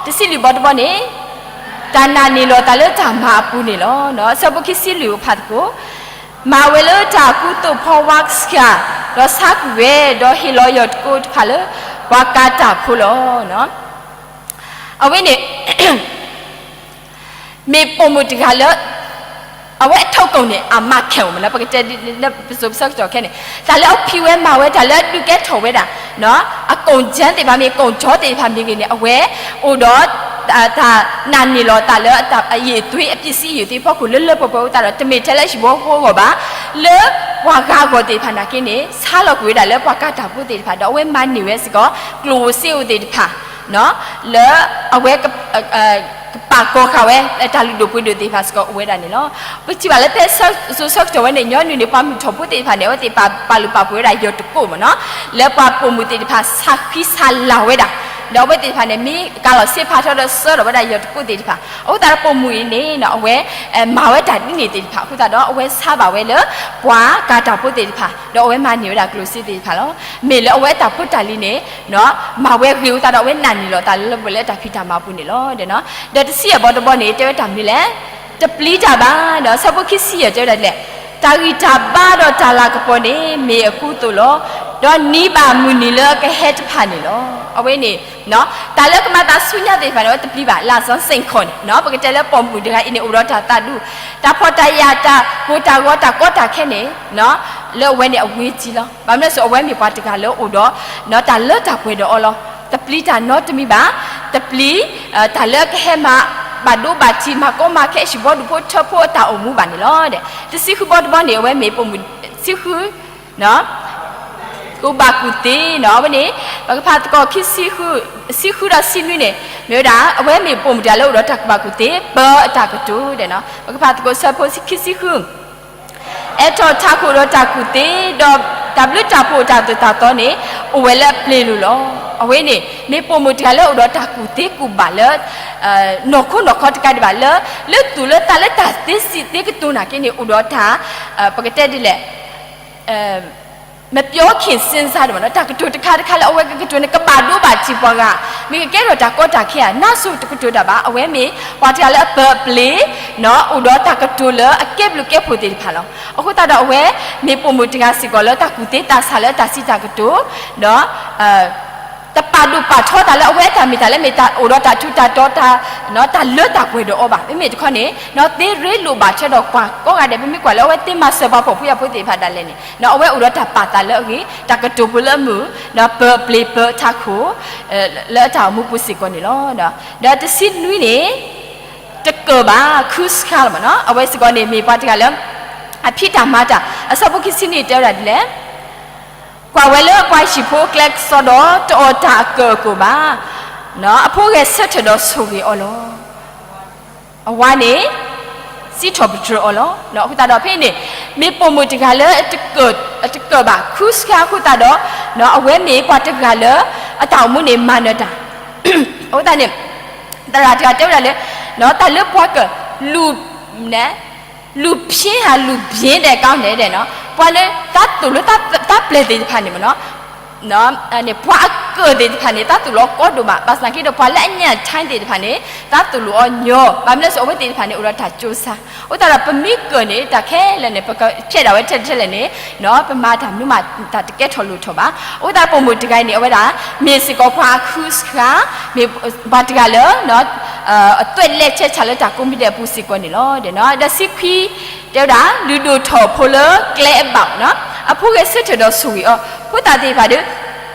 တဆံလွံၢ်ဘီတဘီန့ၣ်, တၢ်နာ်န့ၢ်လီၤသးလၢတၢ်မၤအပူၤန့ၣ်လီၤ. ဆၢဖိခံဆံလွံၢ် ပကဖးသကိး, မၤဝဲလၢတၢ်ကူသိးဖီဝါကဆှၣ်, ဒီးဆါကွံာ်ဝဲ, ဒီးဟ့ၣ်လီၤယီၢ်တကိးတဖၣ်လၢ ပှၤကၤတၢ်ဖိလီၤ. အဝဲန့ၣ် မ့ၢ်ပိာ်မုၣ်တဂၤလၢ အဝဲအထီၣ်ကိာ်န့ၣ် အမၤခဲအိၣ်မးလၢ ပကတဲလၢပစိၤပဆၢကတီၢ်ခဲန့ၣ် တၢ်လၢအဖံးဝဲမၤဝဲ တၢ်လၢအဒုးကဲထီၣ်ဝဲဒၣ် အကိာ်ကၠၢသ့ၣ်တဖၣ်မ့ၢ် ကိာ်ကၠီသ့ၣ်တဖၣ်မ့ၢ်ဂ့ၤန့ၣ် အဝဲအိၣ်ဒီး တၢ်နာ်န့ၢ်လီၤသးလၢ အရည်အသွေး အပစ္စည်းအရည်အသွေးဖီခိၣ်လၢလၢပှဲၤပှဲၤအဃိသတးဒီး တမ့ၢ်ထဲလၢဟံၣ်ဖိဃီဖိအဂီၢ်ဘၣ်, လၢပှၤဂၤအဂီၢ်သ့ၣ်တဖၣ်နာ်က့န့ၣ် ဆါလီၤကွံာ်ဝဲဒၣ်လၢပှၤကၤတၢ်ဖိသ့ၣ်တဖၣ် ဒီးအဝဲမၤန့ၢ်ဝဲစ့ၢ်ကီး ကျိၣ်ဧိၤစ့ဧိၤသ့ၣ်တဖၣ် လၢအဝဲ ကပာ်ကီၤဃာ်ဝဲ တၢ်လုၢ်ဒိၣ်ပှ့ၤဒိၣ်သ့ၣ်တဖၣ်စ့ၢ်ကီးအိၣ်ဝဲဒၣ်န့ၣ်လီၤ. ပထံၣ်ဘၣ်လၢဖဲစိၤဆၢကတီၢ်ဝဲန့ၣ် ညီနုၢ်န့ၣ် ပှၤမုၢ်ထီၣ်ဖိသ့ၣ်တဖၣ်န့ၣ် အဝဲသ့ၣ်ပာ်လုၢ်ပာ်ပှ့ၤဝဲဒၣ်ယီၢ်တကိးမးနီၤ, လၢပှၤပိာ်မုၣ်သ့ၣ်တဖၣ် ဆါဃံဆါလၤဝဲဒၣ် ဒီးအဝဲသ့ၣ်တဖၣ်န့ၣ် မ့ၢ်ကၤလီၤစ့ဖးထီဒီးဆှၢထီၣ်ဝဲဒၣ်ယီၤတကိးသ့ၣ်တဖၣ် အဃိသတးဒီးပိာ်မုၣ်အံၤန့ၣ် အဝဲ မၤဝဲတၢ်ဒ်န့ၣ်သ့ၣ်တဖၣ်အဃိသတးဒီး အဝဲဆါဘၣ်ဝဲလၢပှၤကၤတၢ်ဖိသ့ၣ်တဖၣ် ဒီးအဝဲမၤန့ၢ်ဝဲဒၣ်ကျိၣ်စ့သ့ၣ်တဖၣ်လီၤ. မ့ၢ်လၢအဝဲတၢ်ဖိတၢ်လံၤန့ၣ် မၤဝဲဂ့ၤအဃိသတးဒီး အဝဲနာ်န့ၢ်လီၤသးလၢပှဲၤလၢတၢ်ဖံးတၢ်မၤအပူၤန့ၣ်လီၤ. ဒီးတဆံအဘီတဘီန့ၣ် တဲဝဲတၢ်မနုၤလဲၣ်, တပျံၤတၢ်ဘၣ်. ဒီးဆၢဖိခံဆံယဲၢ်တဲဝဲဒၣ်ဒ်လဲၣ်, တၢ်ဂံၢ်တၢ်ဘါဒီးတၢ်လၤကပီၤန့ၣ် မ့ၢ်အကူအသိးလီၤ. ဒီးနံၤဘၣ်မုၢ်နံၤလၢကဟဲတဖၣ်န့ၣ်လီၤ. အဝဲန့ၣ် တၢ်လၢကမၤသးဆူညါသ့ၣ်တဖၣ်န့ၣ် အဝဲတပျံၤဘၣ် လၢအစီဆ့ၣ်ခီၣ်န့ၣ် ပကတဲလၢပိာ်မုၣ်တဂၤအံၤန့ၣ် အိၣ်ဒီးတၢ်သးဒူ တၢ်ဖှီၣ်တၢ်ယာ် တၢ်ကိၢ်တၢ်ဂီၤ တၢ်ကီတၢ်ခဲန့ၣ် လၢအဝဲန့ၣ်အဝ့ၤကံလီၤ. ဘၣ်မနုၤလဲၣ် အဝဲမ့ၢ်ပှၤတဂၤလၢအိၣ်ဒီး တၢ်လၢတၢ်ပှဲၤဒီးအီၤလီၤ. တပျံၤတၢ်နီတမံၤဘၣ်, တပျံၤ တၢ်လၢကဟဲမၤဘၣ်ဒိဘၣ်ထံး မၤကီမၤခဲ ဟံၣ်ဖိဒူၣ်ဖိထၢဖိအတၢ်အိၣ်မူဘၣ်န့ၣ်လီၤ. တဆံဃုဘီတဘီန့ၣ် အဝဲမ့ၢ်ပိာ်မုၣ် ဆံဃု ကူၣ်ဘၣ်ကူၣ်သ့နီၤ အဝဲန့ၣ် ပကဖးသကိး ဆံဃုဒီးဆံနွံန့ၣ် မ့ၢ်ဝဲဒၣ် အဝဲမ့ၢ်ပိာ်မုၣ်တဂၤလၢအိၣ်ဒီးတၢ်ကူၣ်ဘၣ်ကူၣ်သ့ ပၢအတၢ်ကတိၤဒဲးနီၤ ပကဖးသကိးဆၢဖိခံဆံဃု အဲၣ်ထီၣ်ထးခိၣ်ဒီးတၢ်ကူၣ်သ့ ဒီးတၢ်ဘျုးတၢ်ဖှိၣ်တၢ်သိၣ်တၢ်သီန့ၣ် အိၣ်ဝဲလၢအပျ့ၤလိၤလီၤ. အဝဲန့ၣ် မ့ၢ်ပိာ်မုၣ်တဂၤလၢအိၣ်ဒီးတၢ်ကူၣ်သ့ကူၣ်ဘၣ်လၢ နီၢ်ခိနီၢ်ခီတကးဒံးဘၣ်လၢ လၢသူၣ်လၢသးလၢတၢ်သ့စံးသ့ကတိၤနာ်က့န့ၣ် အိၣ်ဒီးတၢ် ပကတဲဒ်လဲၣ် မပြောခင်စဉ်းစား တၢ်ကတိၤတခါတခါလၢအဝဲကကတိၤန့ၣ် ကဘၣ်ဒိဘၣ်ထံးပှၤဂၤ မ့ၢ်ကကဲထီၣ်တၢ်ကီတၢ်ခဲဧါ နါစိၤတကတိၤတၢ်ဘၣ် အဝဲမ့ၢ်ပှၤတဂၤလၢအပၢၤအပျ့ၤ အိၣ်ဒီးတၢ်ကတိၤလၢအကဲဘျုးကဲဖှိၣ်သ့ၣ်တဖၣ်လီၤ. အဃိသတးဒီးအဝဲ မ့ၢ်ပိာ်မုၣ်တဂၤစ့ၢ်ကီးလၢတၢ်ကူၣ်သ့သးဆးလၢတၢ်စံးတၢ်ကတိၤ ဒီး တပာ်ဒိၣ်ပာ်ထီသးလၢအဝဲအတၢ်မ့ၢ်တၢ်လၢမ့ၢ်တၢ်အိၣ်ဒီးတၢ်ထူးတၢ်တီၤ တၢ်လၢတၢ်ပှဲၤဒီးအီၤဘၣ်. မ့မ့ၢ်တခီန့ၣ် သ့ရ့လိာ်ဘၣ်ထွဲဒီးပှၤကိးဂၤဒဲး ပမ့ၢ်ကွၢ်လၢအဝဲသ့မၤစၢၤပှၤဖှီၣ်ဖိယာ်ဖိသ့ၣ်တဖၣ်ဒၣ်လဲာ်န့ၣ် အဝဲအိၣ်ဒီးတၢ်ပာ်သးလၢအဂ့ၤ တၢ်ကတိၤဖိလၢအမုာ် ဒီးပၢၤပျ့ၤပၢၤထးခိၣ် လၢအတၢ်အိၣ်မူပူၤစ့ၢ်ကီးန့ၣ်လီၤ. ဒီးတဆံနွံန့ၣ် တကၢၢ်ဘၣ် ခုစခါလီၤမ့ၢ်နီၤ အဝဲစ့ၢ်ကီးန့ၣ် မ့ၢ်ပှၤတဂၤလၢ အဖံးတၢ်မၤတၢ် အဆၢဖိခံဆံန့ၣ်တဲဝဲဒၣ်ဒ်လဲၣ် ကွၢ်ဝဲလၢအပှၤဟံၣ်ဖိအကျဲကစီဒီး တအီၣ်တၢ်အကၢၢ်အကၢၢ်ဘၣ်. အဖိဂဲၤဆၢထၢၣ်ဒီးဆိၣ်ဂ့ၤအီၤလီၤ. အဝၤန့ၣ် စံးထီၣ်ပတြၢၤအီၤလီၤ. အဃိသတးဒီးဖဲန့ၣ် မ့ၢ်ပိာ်မုၣ်တဂၤလၢ အတကၢၢ်ဘၣ် ခုစခါအဃိသတးဒီး အဝဲမ့ၢ်ပှၤတဂၤလၢ အတၢ်အိၣ်မူန့ၣ် မၤနၢၤတၢ် အဃိသတးန့ၣ် သရၣ်တဂၤတဲဝဲဒၣ်လၢ တၢ်လၢပှၤက လူၤ လူၤဖျ့ဟးလူၤဖျ့ဒဲးကီးန့ၣ်ဒဲးနီၤ ပှၤလၢသးသိၣ်လၢသးပျဲၢ်သ့ၣ်တဖၣ်န့ၣ်မ့ၢ်နီၤ ပှၤအကၢၢ်သ့ၣ်တဖၣ်န့ၣ် သးသိၣ်လိာ်အီၤကီဒိၣ်မး ဘၣ်ဆၣ်သနာ်က့ဒီး ပှၤလၢအညၣ်ထါသ့ၣ်တဖၣ်န့ၣ် သးသိၣ်လိာ်အီၤညီ ဘၣ်မနုၤလဲၣ်အဃိ အဝဲသ့ၣ်တဖၣ်န့ၣ် အိၣ်ဒီးတၢ်ကၠိစါ အဃိသတးဒီး ပမ့ၢ်ကၢၢ်န့ၣ် တၢ်ခဲလၢာ်န့ၣ် ပကဖျဲးဒၣ်ဝဲထဲလဲၣ်ထဲလဲၣ်န့ၣ် ပမၤတၢ်မနုၤမး တၢ်တကဲထီၣ်လိၣ်ထီၣ်ဘၣ်. အဃိသတးဒီးပိာ်မုၣ်တဂၤအံၤန့ၣ် အဝဲဒၣ် မ့ၢ်စ့ၢ်ကီးပှၤအခုစခါ မ့ၢ်ပှၤတဂၤလၢ အသွဲၣ်လဲၣ်ဆဲးဆးလၢတၢ်ကိးမံၤဒဲးအပူၤစ့ၢ်ကီးန့ၣ်လီၤ. ဒီးဆံခွံ တဲဝဲဒၣ် လုၢ်ဒိၣ်ထီၣ်ဖိလၢကျဲအဘၣ်နီၤ အဖိဂဲၤဆၢထၢၣ်ဒီးဆိၣ်ဂ့ၤအီၤ ဖိသၣ်သ့ၣ်တဖၣ်ဒီး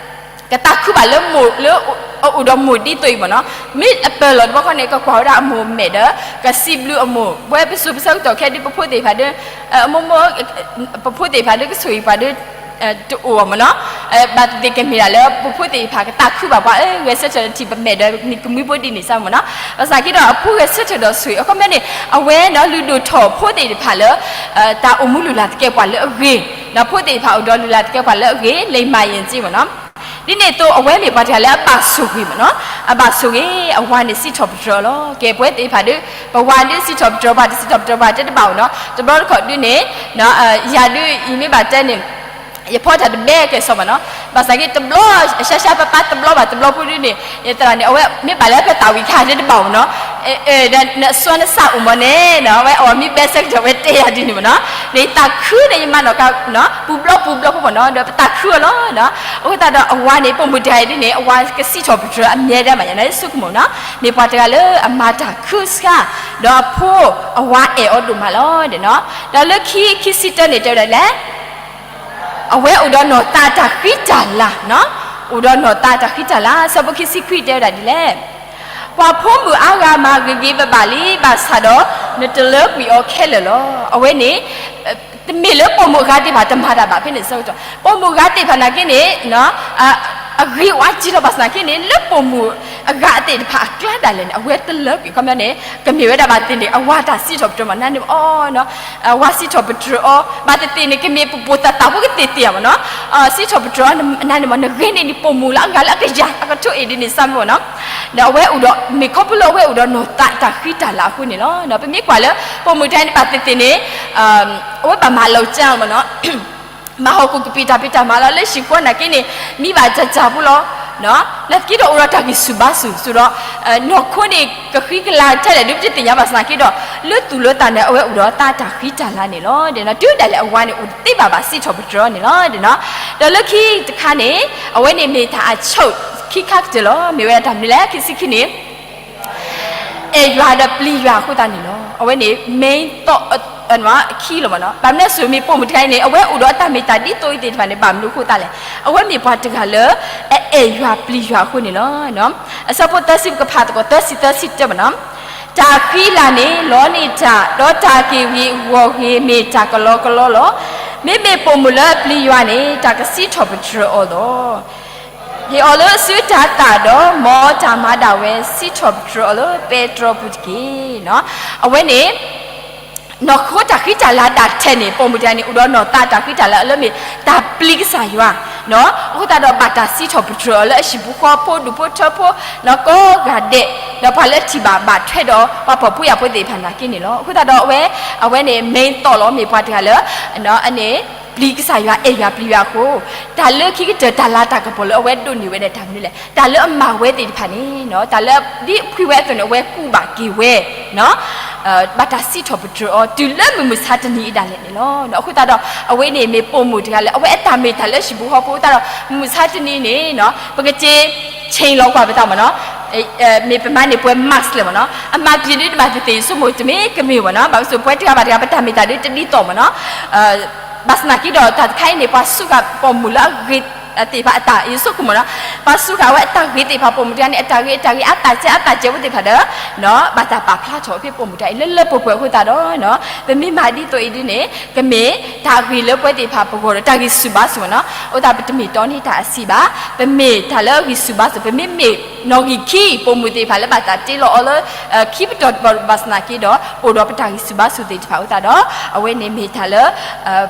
ကသးခုဘၣ်လၢမိၢ်လၢ အအိၣ်ဒီးမိၢ်ဒ်သိးအံၤမ့ၢ်နီၤ မ့ၢ်အပၢၢ်လီၤတဘျီဃီန့ၣ် ကကွၢ်ဝဲဒၣ်အမိၢ်မဲာ်ဒီး ကစံးဘျုးအမိၢ် ပဝဲပစိၤပဆၢကတီၢ်ခဲဒုး ပဖိသ့ၣ်တဖၣ်ဒီး မိၢ်မိၢ် ပဖိသ့ၣ်တဖၣ်ဒီးကဆိၣ်ဂ့ၤပှၤဒီး တအိၣ်မ့ၢ်နီၤ ဘၣ်သ့ၣ်သ့ၣ်ကမ့ၢ်ဒၣ်လၢ ပဖိသ့ၣ်တဖၣ်ကသးခုဘၣ်ပှၤ ဂဲၤဆၢထၢၣ်ထံၣ်ပမဲာ်ဒီး ကမှံဖိဒ်န့ၣ်စ့ၢ်မ့ၢ်နီၤ ဘၣ်ဆၣ်သနာ်က့ဒီး အဖိဂဲၤဆၢထၢၣ်ဒီးဆိၣ်ဂ့ၤ အခီပညီန့ၣ် အဝဲနီၤ လုၢ်ဒိၣ်ထီၣ်ဖိသ့ၣ်တဖၣ်လၢ တၢ်အိၣ်မူလုၢ်လၢ်သကဲးပဝးလၢအဂ့ၤ ဒီးဖိသ့ၣ်တဖၣ်အိၣ်ဒီးလုၢ်လၢ်သကဲးပဝးလၢအဂ့ၤ လိမ္မာယဉ်ကျေးမ့ၢ်နီၤ ဒ်န့ၣ်အသိး အဝဲမ့ၢ်ပှၤတဂၤလၢအဘၣ်ဆိၣ်ဂ့ၤမ့ၢ်နီၤ အဘၣ်ဆိၣ်ဂ့ၤ အဝၤန့ၣ်စံးထီၣ်ပတြၢၤအီၤလီၤ. ကဲ ပဝဲသ့ၣ်တဖၣ်ဒီး ပဝၤဒုးစံးထီၣ်ပတြၢၤပှၤ တစံးထီၣ်ပတြၢၤပှၤတဲတဘၣ်အိၣ်နီၤ တဘျီတခီၣ်ဒုးန့ၣ် ယၤဒုး ယမ့ၢ်ဘၣ်တဲန့ၣ် ယဖီတၢ်တဘဲကဲစီမ့ၢ်နီၤ ဘၣ်ဆၣ်သနာ်က့တဘျီ ရှါရှါပၤပၤတဘျီဘၣ်တဘျီဖိဒုးန့ၣ် ယသရၣ်န့ၣ် အဝဲမ့ၢ်ဘၣ်လၢဖဲသးဝံၤခါတဲတဘၣ်အိၣ်မ့ၢ်နီၤ ဒီးနစွါနစၢ်အိၣ်မ့ၢ်န့ၣ်နီၤ အဝဲအီၤမ့ၢ်ဘဲဆၢကတီၢ်ဝဲတဲယၤဒ်န့ၣ်မ့ၢ်နီၤ န့ၣ်သးခုန့ၣ် ယမၤနီၣ်ကါ ပူၤဘျီပူၤဘျီဖိမ့ၢ်နီၤ ဒီးပသးခုအီၤလီၤ. အဃိသတးဒီးအဝၤန့ၣ် ပိာ်မုၣ်တဂၤအံၤဒ်န့ၣ် အဝၤကစံးထီၣ်ပတြၢၤအမြဲတမ်းမ့ၢ်နီၤ ဆိကမိၣ်နီၤ မ့ၢ်ပှၤတဂၤလၢအမၤတၢ်ခုစခါ ဒီးအဖိ အဝၤအဲၣ်အီၤဒိၣ်မးလီၤ. ဒီးလၢခံ ခံဆံတၢန့ၣ်တဲဝဲဒၣ်လဲၣ် အဝဲအိၣ်ဒီးနီၢ်သးတၢ်ဃံတၢ်လၤ, အိၣ်ဒီးနီၢ်သးတၢ်ဃံတၢ်လၤ, ဆၢဖိခံဆံခွံတဲဝဲဒၣ်ဒ်လဲၣ်, ပှၤဖိမုၣ်အါဂၤမၤဂ့ၤဂ့ၤဘၣ်ဘၣ်လံ, ဘၣ်ဆၣ်ဒီးနတလၢကွံာ်အီၤခဲလၢာ်လီၤ. အဝဲန့ၣ် တမ့ၢ်လၢပိာ်မုၣ်အဂၤသ့ၣ်တဖၣ်တမၤတၢ်ဘၣ် ဖဲန့ၣ်ဆၢကတီၢ်, ပိာ်မုၣ်အဂၤသ့ၣ်တဖၣ်နာ်က့န့ၣ် အဂ့ၤဝါကံလီၤ. ဘၣ်ဆၣ်သနာ်က့န့ၣ် လၢပိာ်မုၣ် အဂၤသ့ၣ်တဖၣ်အကျါဒၣ်လဲာ်န့ၣ် အဝဲတလၢကွံာ် ခီပညီန့ၣ် ကမ့ၢ်ဝဲဒၣ်ဘၣ်သ့ၣ်သ့ၣ်န့ၣ် အဝၤတၢ်စံးထီၣ်ပတြၢၤမး နန့ၣ်အီၤ အဝၤစံးထီၣ်ပတြၢၤအီၤ ဘၣ်သ့ၣ်သ့ၣ်န့ၣ် ကမ့ၢ်ပပိာ်သးသးဖိကသ့ၣ်သ့ၣ်မးနီၤ စံးထီၣ်ပတြၢၤအီၤ နန့ၣ်မး နဂ့ၤန့ၢ်ဒံးပိာ်မုၣ်လၢအဂၤလၢအကယၤအကထိအ့ၣ်ဒ်န့ၣ် စၢ်မ့ၢ်မးနီၤ ဒီးအဝဲအိၣ်ဒီး မ့ၢ်ခီဖျိလၢအဝဲအိၣ်ဒီးနီၢ်သးတၢ်ဃံတၢ်လၤအဃိန့ၣ်လီၤ. ပမ့ၢ်ကွၢ်လၢ ပိာ်မုၣ်တဂၤန့ၣ် ဘၣ်သ့ၣ်သ့ၣ်န့ၣ် အဝဲဘၣ်မၤလီၤကၠါမးနီၤ မၤဟီၣ်ခိၣ်ကပံာ်တၢ်ဖံးတၢ်မၤလီၤ လၢဟံၣ်ဃီနာ်က့န့ၣ် မံဘၣ်တၢ်တၢ်ဖိလီၤ. နာ်သက့ဒီးအိၣ်ဒီးတၢ်ဂံၢ်ဆူၣ်ဘါဆူၣ် စံးဒီး နီၢ်ခိန့ၣ် ကဃံကလၤထဲလဲၣ်ဒုးပတသ့ၣ်ညါဘၣ်ဆၣ်သနာ်က့ဒီး လၢသူၣ်လၢသးန့ၣ် အဝဲအိၣ်ဒီးသးတၢ်ဃံတၢ်လၤန့ၣ်လီၤ. ဒီးတုၤဒၣ်လဲာ်အဝၤန့ၣ် အိၣ်တသ့ဘၣ်ဘၣ်စံးထီၣ်ပတြၢၤအီၤန့ၣ်လီၤ. ဒီးလၢခံတခါန့ၣ် အဝဲန့ၣ်မ့ၢ်တၢ်အဆိၣ်ခံခါကတၢၢ်လီၤ. မ့ၢ်ဝဲဒၣ်တၢ်မနုၤလဲၣ် ခံဆံခံန့ၣ် အဲၣ်ယွၤဒီးပျံၤယွၤအဃိသတးန့ၣ်လီၤ. အဝဲန့ၣ် main thought ခံလီၤမးနီၤ. ဘၣ်မနုၤအဃိ မ့ၢ်ပိာ်မုၣ်တဂၤအံၤန့ၣ် အဝဲအိၣ်ဒီးအတၢ်မ့ၢ်တၢ်ဒ်သိးအံၤသ့ၣ်တဖၣ်န့ၣ် ဘၣ်မနုၤအဃိသတးလဲၣ်. အဝဲမ့ၢ်ပှၤတဂၤလၢ အအဲၣ်ယွၤပျံၤယွၤအဃိန့ၣ်လီၤ. အဆၢဖိသၢဆံ ပကဖးသကိး သၢဆံ သၢဆံတၢမးနီၤ. တၢ်ဃံလၤန့ၣ် လီန့ၢ်တၢ်, ဒီးတၢ်က့ၢ်ဂ့ၤဂီၢ်ဂ့ၤ မ့ၢ်တၢ်ကလီကလီလီၤ. မ့မ့ၢ်ပိာ်မုၣ်လၢအပျံၤယွၤန့ၣ် တၢ်ကစံးထီၣ်ပတြၢၤအီၤလီၤ. ဟ့ၣ်အီၤလၢအစုတၤသၣ်ဒီး မ်တၢ်မၤဒၣ်ဝဲ စံးထီၣ်ပတြၢၤအီၤလၢပဲတြီပူၤတက့ၢ်. အဝဲန့ၣ် နီၢ်ခိတၢ်ဃံတၢ်လၤဒၣ်ထဲန့ၣ် ပိာ်မုၣ်တဂၤန့ၣ် အိၣ်ဒီးနီၢ်သးတၢ်ဃံတၢ်လၤလၢအမ့ၢ်တၢ်ပျံၤကစၢ်ယွၤ, အဃိသတးဒီးဘၣ်တၢ်စံးထီၣ်ပတြၢၤအီၤလၢအဟံၣ်ဖိဃီဖိ ဒူၣ်ဖိထၢဖိ, ကိးဂၤဒဲး, ဒီးပှၤလၢအထံၣ်ဘၣ်ဘၣ်ထွဲဒီးပှၤဖှီၣ်ဖိယာ်ဖိသ့ၣ်တဖၣ်နာ်က့န့ၣ်လီၤ. အဃိသတးဒီးအဝဲ, အဝဲန့ၣ် main thought လီၤ မ့ၢ်ပှၤတဂၤလၢ အန့ၣ် ပျံၤကစၢ်ယွၤ အဲၣ်ယွၤပျံၤယွၤအဃိ, တၢ်လၢခံကတၢၢ်တၢ်လၤတၢ်ကပီၤလၢအဝဲဒိးန့ၢ်ဝဲဒၣ်တၢ်မနုၤလဲၣ်, တၢ်လၢအမၤဝဲသ့ၣ်တဖၣ်န့ၣ်, တၢ်လၢဒ်အဖှံဝဲအသိးန့ၣ် အဝဲကူၣ်ဘၣ်က့ၤဝဲ, ဘၣ်တၢ်စံးထီၣ်ပတြၢၤအီၤ တုၤလၢမုၢ်မဆါတနံၤအံၤဒၣ်လဲာ်န့ၣ်လီၤ. အဃိသတးဒီး အဝဲန့ၣ်မ့ၢ်ပိာ်မုၣ်တဂၤလၢ အဝဲအတၢ်မ့ၢ်တၢ်လၢဟံၣ်ဖိဃီဖိအဃိသတးဒီး မုၢ်မဆါတနံၤန့ၣ် ပကစ့ change လီၤကွၢ်ပသးမ့ၢ်နီၤ, မ့ၢ်ပမၤန့ၢ်ပှဲၤ mask လဲၣ်မ့ၢ်နီၤ, အမၤပျံၤဒုးတဘၣ်သ့ၣ်သ့ၣ် ယဆိကမိၣ်တမ့ၢ်ကမ့ၢ်မ့ၢ်နီၤ, ဘၣ်မနုၤအဃိ ပဝဲတဂၤဘၣ်တဂၤ ပတၢ်မ့ၢ်တၢ်ဒုးတဒ်သိးမ့ၢ်နီၤ, ဘၣ်ဆၣ်သနာ်က့ဒီး တၢ်တခါအံၤန့ၣ် ပှၤစူၢ်ဃာ်ပိာ်မုၣ်လၢအဂ့ၤသ့ၣ်တဖၣ်အတၢ် ယဆိကမိၣ်နီၤ, ပှၤစူၢ်ဃာ်ဝဲအတၢ်ဂ့ၤသ့ၣ်တဖၣ် ပိာ်မုၣ်တဂၤန့ၣ် အတၢ်ဂ့ၤ အတၢ်ဂ့ၤ အါတၢ်စဲး အါတၢ်စဲးဖိသ့ၣ်တဖၣ်ဒီး ဘၣ်တၢ်ပာ်ဖျါထီၣ်ဖဲပိာ်မုၣ်တဂၤအံၤ လၢလၢပှဲၤပှဲၤအဃိသတးဒီး ပမ့ၢ်မၤဒ်သိးအံၤဒုးန့ၣ် ကမ့ၢ်တၢ်ဂ့ၤလၢပဝဲသ့ၣ်တဖၣ်ပဂီၢ်ဒီး တၢ်ဂံၢ်ဆူၣ်ဘါဆူၣ်မ့ၢ်နီၤ, အဃိသတး ပတမ့ၢ်တီန့ၢ်တၢ်အဆံးဘၣ်, ပမ့ၢ်တၢ်လၢအဂံၢ်ဆူၣ်ဘါဆူၣ်, ပမ့မ့ၢ်နီၣ်ဂံၢ်ခံ ပိာ်မုၣ်သ့ၣ်တဖၣ်လၢဘၣ်တၢ်တ့လီၤအီၤလၢ ခံပတီၢ်တပတီၢ်ဘၣ်ဆၣ်သနာ်က့ဒီး အိၣ်ဒီးပတၢ်ဂံၢ်ဆူၣ်ဘါဆူၣ်သ့ၣ်တဖၣ်အဃိသတးဒီး အဝဲန့ၣ်မ့ၢ်တၢ်လၢ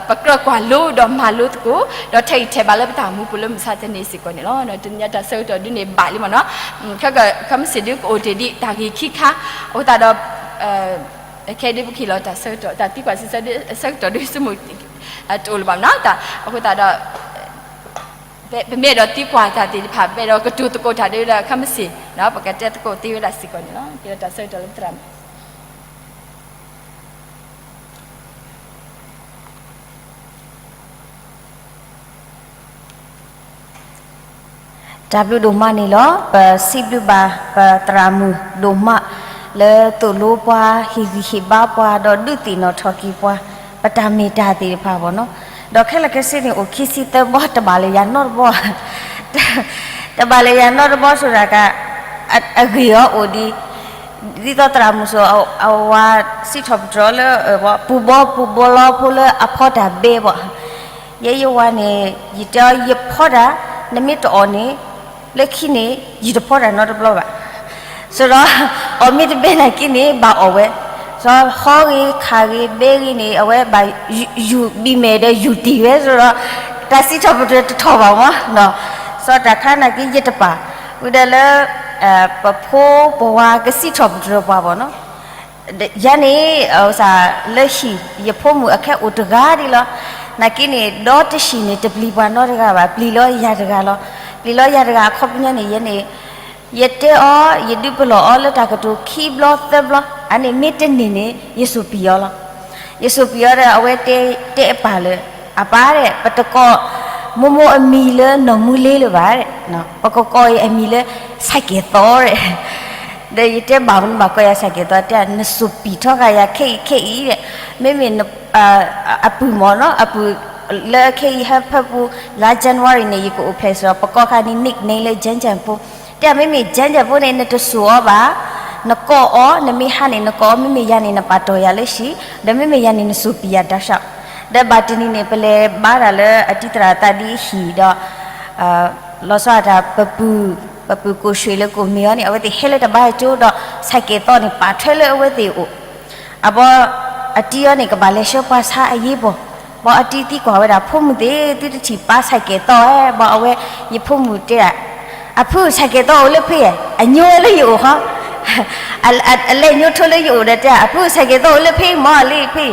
ပကြၢးကွၢ်လိဒီးမၤလိသကိး ဒီးထဲးဂံၢ်ထဲးဘါလၢပတၢ်အိၣ်မူပူၤလၢမုၢ်မဆါတနံၤစ့ၢ်ကီးန့ၣ်လီၤ. တနံၤညါတၢ်ဆၢကတီၢ်ဒုးန့ၣ်ဘၣ်လံမ့ၢ်နီၤ, ခဲမုၢ်ဆ့ၣ်ဒုးကအိၣ်တ့ၢ်ဒံးတၢ်ဂ့ၢ်ခံခါ, အဃိသတးဒီး ခဲဒုးပကဟ့ၣ်လီၤတၢ်ဆၢကတီၢ် တၢ်သံကွၢ်စံးဆၢဆၢကတီၢ်ဒုးဆိကမိၣ် တအိၣ်လၢၤဘၣ်မ့ၢ်နီၤ, အဃိသတးဒီး ပမ့ၢ်အဲၣ်ဒိးသံကွၢ်တၢ်သ့ၣ်တဖၣ် ပအဲၣ်ဒိးကတိၤသကိးတၢ်ဒုးဒီးခဲမုၢ်ဆ့ၣ် ပကတဲသကိးသ့ဝဲဒၣ်စ့ၢ်ကီးန့ၣ်လီၤ. က့ၤလီၤတၢ်ဆၢကတီၢ်လၢပသရၣ်မုၣ် တၢ်ဘျုးဒိၣ်မးန့ၣ်လီၤ. ပစံးဘျုးဘၣ်ပသရၣ်မုၣ်ဒိၣ်မး လၢသိၣ်လိပှၤ ဟ့ၣ်ဂံၢ်ဟ့ၣ်ဘါပှၤ ဒီးဒုးသ့ၣ်နီၣ်ထီၣ်က့ၤပှၤ ပတၢ်မ့ၢ်တၢ်သ့ၣ်တဖၣ်ဘၣ်နီၤ. ဒီးခဲလၢာ်ခဲဆ့န့ၣ် အိၣ်ခံဆံသၢဘီ တဘၣ်လၢယၤနီတဘီ တဘၣ်လၢယၤနီတဘီ ဆိုတာက အဂ့ၢ်အီၤအိၣ်ဒံး ဒ်သိးသရၣ်မုၣ်စိၤ အဝၤစံးထီၣ်ပတြၢၤလၢ ပူၤဘီပူၤဘီလီဖိလၢအဖီတၢ်ဘဲဘၣ်. ယဲယဝၤန့ၣ် ယတဲအီၤ ယဖီတၢ် နမ့ၢ်တအီၣ်န့ၣ် လၢခံန့ၣ် ယတဖီတၢ်နီတဘျီဘၣ်. ဆိုတော့ အီၣ်မ့ၢ်တဘဲနာ်က့န့ၣ် ဘၣ်အီၣ်ဝဲ. ဟီဂ့ၤခးဂ့ၤဘဲဂ့ၤန့ၣ် အဝဲဘၣ်ယူၢ်ဘံၣ်မဲာ်ဒီးယူၢ်တံၢ်ဝဲ ဆိုတော့ တၢ်စံးထီၣ်ပတြၢၤတထီၣ်ဘၣ်မး. စီၤတၢ်ခါနာ်က့ယတပာ် ဝံၤဒီးလၢ ပဖိပဝၤကစံးထီၣ်ပတြၢၤပှၤဘၣ်နီၤ. ယၤန့ၣ် လၢဟံၣ် ယဖိမုၣ်အခဲအိၣ်တဂၤဒ်လီၤ. နာ်က့န့ၣ် ဒီတဟံၣ်န့ၣ် တပျံၤပှၤနီတဂၤဘၣ်, ပျံၤလီၤယၤတဂၤလီၤ. ပျံၤလီၤယၤတဂၤအခီပညီန့ၣ် ယဲန့ၣ် ယတဲအီၤ ယဒုးပလီၢ်အီၤလၢတၢ်ကတိၤခံဘျီသၢဘျီ, အန့ၣ်မ့ၢ်တန့ၢ်န့ၣ် ယစိာ်ပျံၤအီၤလီၤ. ယစိာ်ပျံၤအီၤဒီး အဝဲတဲအပၢ်လၢ အပၢ်ဒဲး ပတကိး မိၢ်မိၢ်အမံၤလၢနီၢ်မူလ့လၢၤဘၣ်ဒဲး, ပကကိးအံၤအမံၤလၢ ဆၢကဲၤသီဒဲး. ဒီးယတဲဘၣ်မနုၤဘၣ်ကိးယၤဆၢကဲၤသီ, တဲ နစိာ်ပျံၤထီဃာ်ယၤခဲအံၤခဲအံၤဒဲး, မ့မ့ၢ် အပုၢ်မ့ၢ်နီၤ, အပုၢ်လၢခဲအံၤဟဲဖၢပူၤ လါ January န့ၣ် ယကအိၣ်ဖျဲၣ်စ့ၢ်ကီး, ပကိးဃာ်န့ၣ် nickname လၢ Jan Jan ဖိ, တဲ မ့မ့ၢ် Jan Jan ဖိန့ၣ် နတစိာ်အီၤဘၣ်, နကိးအီၤ, နမ့ၢ်ဟါန့ၣ် နကိးအီၤ, မ့မ့ၢ်ယၤန့ၣ် နပာ်တီၢ်ယၤလၢဟံၣ်, ဒီးမ့မ့ၢ်ယၤန့ၣ် နစိာ်ပျံၤယၤတၢ်ဆၣ်. ဒီးဘၣ်တနံၤန့ၣ် ပလဲၤဘါတၢ်လၢအတံၤသရၣ်သးဒ်ဟံၣ်ဒီး လီၤဆီဒၣ်တၢ် ပပုၢ်, ပ ပပုၢ်ကိၣ်ဆှ့ၣ်လၢကိၣ်မ့ၢ်အီၤန့ၣ် အဝဲသ့ၣ်ဟဲလၢတဘါကၠိဒီး ဆဲးကဲးသီးန့ၣ် ပာ်ထွဲလၢအဝဲသ့ၣ်အအိၣ်, အဘီ အတံၤအီၤန့ၣ် ကဘၣ်လဲၤဆှၢပှၤဆါအရေးပေါ်, ဘီအတံၤသံကွၢ်ဝဲဒၣ် ဖိမုၣ်သ့ၣ် သုတထံၣ်ပၢ်ဆဲးကဲးသီးဧါ, ဘီအဝဲ ယဖိမုၣ်တဲဒၣ် အဖုဆဲးကဲးသီးအိၣ်လၢဖဲ, အညိဝဲလၢယအိၣ်ဃီ အလဲၤညိထိလၢယအိၣ်ဒီးတဲ အဖုဆဲးကဲးသီးအိၣ်လၢဖဲမ့ၢ်လံဖဲ,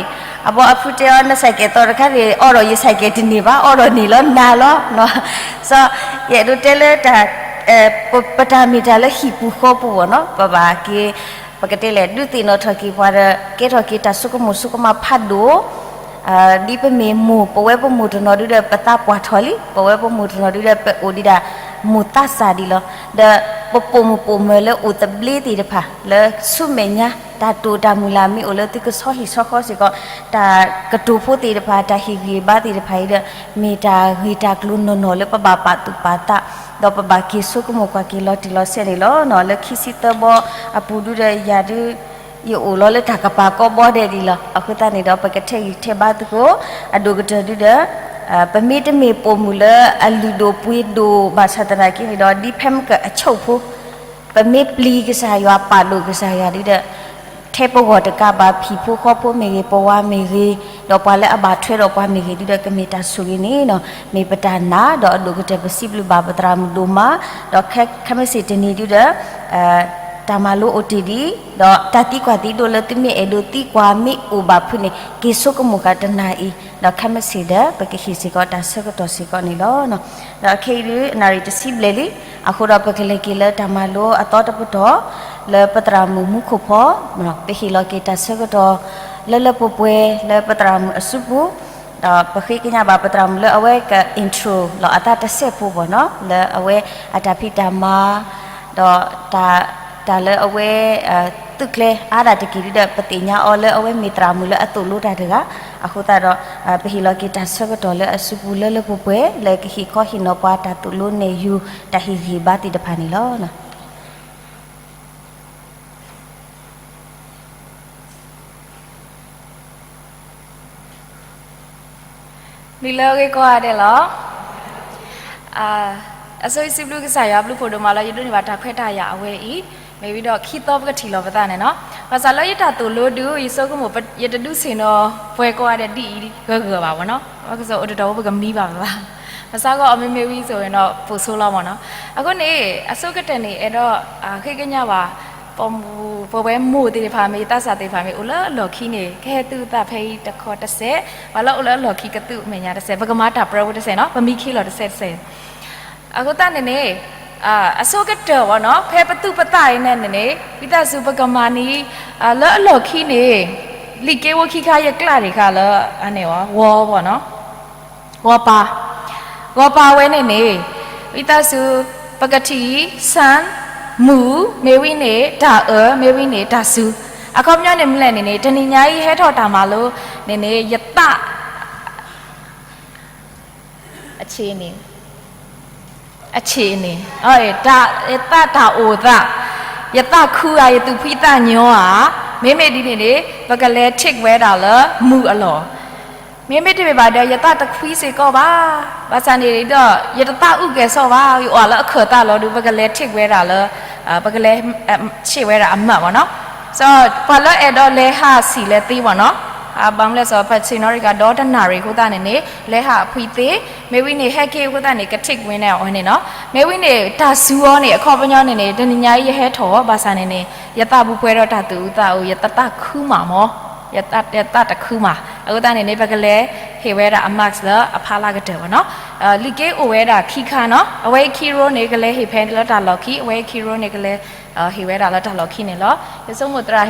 အဘီအဖုတဲအီၤ နဆဲးကဲးသီးတခါန့ၣ် အိးထီၣ်ယဆဲးကဲးတန့ၢ်ဘၣ် အိးထီၣ်န့ၢ်လီၤနၤလီၤ, စီၤ ယအဲၣ်ဒိးတဲလၢတၢ် ပတၢ်မ့ၢ်တၢ်လၢဟံၣ်ပူၤဃီပူၤဘၣ်နီၤ ပဘၣ်က့ၤ ပကတဲလဲၣ် ဒုးသ့ၣ်နီၣ်ထီၣ်က့ၤပှၤဒီး ကဲထီၣ်က့ၤတၢ်ဆိကမိၣ်ဆိကမးဖးဒိၣ် ဒ်ပမ့ၢ်မိၢ် ပဝဲပမိၢ်တနီၤဒုဒီး ပသးပှၢ်ထီၣ်လံ, ပဝဲပမိၢ်တနီၤဒုဒီး ပအိၣ်ဒံးဒၣ် မိၢ်သးစၢ်ဒံးလီၤ. ဒီးပပိာ်မုၣ်ပိာ်မၢၤလၢအိၣ်သဘျ့သ့ၣ်တဖၣ် လၢဆူမဲာ်ညါ တၢ်တိာ်တၢ်မုၢ်လၢ်မ့ၢ်အိၣ်လၢသုကဆီဟံၣ်ဆီဃီစ့ၢ်ကီး တၢ်ကတိၤဖိသ့ၣ်တဖၣ် တၢ်ဟ့ၣ်ဂံၢ်ဘါသ့ၣ်တဖၣ်အံၤဒီး မ့ၢ်တၢ်ဂ့ၢ်တၢ်ကျိၤနီၢ်နီၢ်လၢပဘၣ်ပာ်သူၣ်ပာ်သး ဒီးပဘၣ်က့ၤဆိကမိၣ်ကွၢ်က့ၤလီၤတံၢ်လီၤဆဲးန့ၣ်လီၤ. လၢခံဆံသၢဘီအပူၤဒုဒီးယၤဒု ယအိၣ်လီၤလၢတၢ်ကပာ်ကီဘီဒဲးဒံးလီၤ. အဃိသတးန့ၣ်ဒီး ပကထဲးဂံၢ်ထဲးဘါသကိး အဒိၣ်ကတၢၢ်ဒုဒီး ပမ့ၢ်တမ့ၢ်ပိာ်မုၣ်လၢအလုၢ်ဒိၣ်ပှ့ၤဒိၣ်ဘၣ်ဆၣ်သနာ်က့န့ၣ်ဒီး ဒ်ဖဲမ့ၢ်ကအဆိၣ်ဖိ ပမ့ၢ်ပျံၤကစၢ်ယွၤ ပာ်ဒိၣ်ကစၢ်ယွၤဒုဒီး ထဲပဂီၢ်တကးဘၣ် ဟံၣ်ဖိဃီဖိမ့ၢ်ဂ့ၤ ပဝါမ့ၢ်ဂ့ၤ ဒီးပှၤလၢအဘၣ်ထွဲဒီးပှၤမ့ၢ်ဂ့ၤဒုဒီး ကမ့ၢ်တၢ်ဆိၣ်ဂ့ၤန့ၣ်နီၤ မ့ၢ်ပတၢ်နာ် ဒီးအဒိၣ်ကတၢၢ်ပစံးဘျုးဘၣ်ပသရၣ်မုၣ်ဒိၣ်မး ဒီးခဲမုၢ်ဆ့ၣ်တနံၤဒုဒီး တၢ်မၤလိအိၣ်တ့ၢ်ဒံး ဒီးတၢ်သံကွၢ်သံဒိးလၢသုမ့ၢ်အဲၣ်ဒိးသံကွၢ်မ့ၢ်အိၣ်ဘၣ်ဖုးန့ၣ် က့ၤဆိကမိၣ်ဃာ်တနၤအံၤ ဒီးခဲမုၢ်ဆ့ၣ်ဒီး ပကဟ့ၣ်စ့ၢ်ကီးတၢ်ဆၢကတီၢ်စ့ၢ်ကီးန့ၣ်လီၤ. ဒီးခဲအံၤဒု နၣ်ရံၣ်တဆံဘျဲၣ်လံ, အဃိဒီးပကလဲၤက့ၤလၢတၢ်မၤလိအသီတပတီၢ် လၢပသရၣ်မုၣ်မူခိၣ်ဖီ ပဟ့ၣ်လီၤက့ၤတၢ်ဆၢကတီၢ် လၢလၢပှဲၤပှဲၤလၢပသရၣ်မုၣ်အစုပူၤ, ဒီးပဃ့ကညးဘၣ်ပသရၣ်မုၣ်လၢအဝဲက intro လီၤအသးတစဲးဖိဘၣ်နီၤ လၢအဝဲအတၢ်ဖံးတၢ်မၤ ဒီး တၢ်လၢအဝဲ သုးကျဲအါဒၣ်တက့ၢ်ဒုဒီး ပသ့ၣ်ညါအီၤလၢအဝဲမ့ၢ်သရၣ်မုၣ်လၢအသိၣ်လိတၢ်တဂၤ, အဃိသတးဒီး ပဟ့ၣ်လီၤက့ၤတၢ်ဆၢကတီၢ်လၢအစုပူၤလၢလၢပှဲၤပှဲၤ လၢကဟ့ၣ်ခီဟ့ၣ်နီၤပှၤတၢ်သိၣ်လိနဲၣ်ယူၤ တၢ်ဟ့ၣ်ဂံၢ်ဘါသ့ၣ်တဖၣ်န့ၣ်လီၤ. နံၤလၢအဂ့ၤကိးဂၤဒဲးလီၤ. အဆိယစံးဘျုးကစၢ်ယွၤဘျုးဖှိၣ်ဒိၣ်မးလၢယဒိးန့ၢ်ဘၣ်တၢ်ခွဲးတၢ်ယာ်အဝဲအံၤ, မ့ၢ်ဝံၤဒီးခံသီပကထံၣ်လိာ်ပသးန့ၣ်နီၤ, ဘၣ်ဆၣ်လၢယတၢ်သိၣ်လိဒု ယဆိကမိၣ် ယတဒုးဆ့ၣ်နီၤပှဲၤကိးဂၤဒဲးဒ်အံၤဂၢၢ်ဂၢၢ်ဘၣ်ဘၣ်နီၤ, ဘၣ်ကစၢ်အိၣ်တတီၤဖိပကမံဘၣ်ဘၣ်, ဘၣ်ဆၣ်ဂီၢ်အမ့မ့ၢ်ဝံၤစိၤန့ၣ်ဒီး ပိာ်ဆိလီၤမ့ၢ်နီၤ, အဃိန့ၣ် အဆိကတၢၢ်န့ၣ် အဲၣ်ဒိး ဃ့ကညးဘၣ် ပ ပဝဲမိၢ်သ့ၣ်တဖၣ်မ့ၢ် သးစၢ်သ့ၣ်တဖၣ်မ့ၢ် အိၣ်လၢအလီၢ်ခံန့ၣ် ကဟဲသုသးဖဲအံၤတခီတစဲး, ပှၤလၢအိၣ်လၢအလီၢ်ခံကသုးမဲာ်ညါတစဲး, ပကမၤတၢ်ပြၢဖိတစဲးနီၤ, ပမံခံလီၤတစဲးတစဲး, အဃိသတးန့ၣ်န့ၣ် အဆိကတၢၢ်ဘၣ်နီၤ ဖဲပသူၣ်ပသးအံၤန့ၣ်န့ၣ် ဝံသးစူၤပကမၤန့ၣ် လၢအလီၢ်ခံန့ၣ် လံာ်က့အိၣ်ခံခါယကျးဒံးခါလၢ အန့ၣ်ဝဲ ဝီဘၣ်နီၤ ဂီၤပၤ, ဂီၤပၤဝဲန့ၣ်န့ၣ် ဝံသးစူၤ ပကထံၣ် son မုၣ်, မ့ၢ်ဝံၤန့ၣ် တၢ်အၢ, မ့ၢ်ဝံၤန့ၣ် တၢ်စူၤ, အခီပညီန့ၣ်မနုၤလဲၣ်န့ၣ်န့ၣ် တနံၤညါအံၤဟဲထီၣ်တၢ်မၤလိန့ၣ်န့ၣ် ယသး အဆ့ၣ်န့ၣ် အဆ့ၣ်န့ၣ် ယသးတၢ်အိၣ်သး, ယသးခုဧါ, ယသူၣ်ဖှံသးညီဧါ, မ့မ့ၢ်ဒ်န့ၣ်န့ၣ် ပကလဲၤ tick ဝဲဒၣ်လၢမုၣ်အလီၢ်, မ့မ့ၢ်တမ့ၢ်ဘၣ်ဒီး ယသးတခွံစ့ၢ်ကီးဘၣ်, ဘၣ်ဆၣ်န့ၣ်ဒီး ယတသးအုးကဲၤဆီဘၣ်, ယအိၣ်လၢအခၢၣ်သးလီၤဒုး ပကလဲၤ tick ဝဲဒၣ်လၢ ပကလဲၤ ဆ့ၣ်ဝဲဒၣ်အမးဘၣ်နီၤ, ပှၤလၢအဲၣ်ဒိးလဲၤဟးဆံးလဲၤသ့ဘၣ်နီၤ, ဘၣ်မနုၤလဲၣ်စီၤ ပဆ့ၣ်နီၣ်ရံၣ်ကဒီတနၣ်ရံၣ်အဃိသတးန့ၣ်န့ၣ် လဲၤဟးအဖှံသ့, မ့ၢ်ဝံၤန့ၣ် ဟဲက့ၤအဃိသတးန့ၣ် က tick ဝဲန့ၣ်အဝဲန့ၣ်နီၤ, မ့ၢ်ဝံၤန့ၣ် တၢ်စူၤအီၤန့ၣ် အခီပညီန့ၣ်န့ၣ် တနံၤညါအံၤယဟဲထီၣ်ဘၣ်ဆၣ်န့ၣ်န့ၣ် ယသးပူၤပှဲၤဒီးတၢ်သူၣ်အုးသးအုး ယတသးခုမးမး, ယသးတခုမး, အဃိသတးန့ၣ်န့ၣ် ပကလဲၤဟ့ၣ်ဝဲဒၣ်အ marks လၢအဖီလာ်ကတၢၢ်ဘၣ်နီၤ, လံာ်က့အိၣ်ဝဲဒၣ်ခံခါနီၤ, အဝဲအံၤခံ row န့ၣ် ကလဲၤဟ့ၣ်ဖဲလၢတၢ်လီၢ်ခံ, အဝဲအံၤခံ row န့ၣ် ကလဲၤဟ့ၣ်ဝဲဒၣ်လၢတၢ်လီၢ်ခံန့ၣ်လီၤ, ယဆိကမိၣ်သရၣ်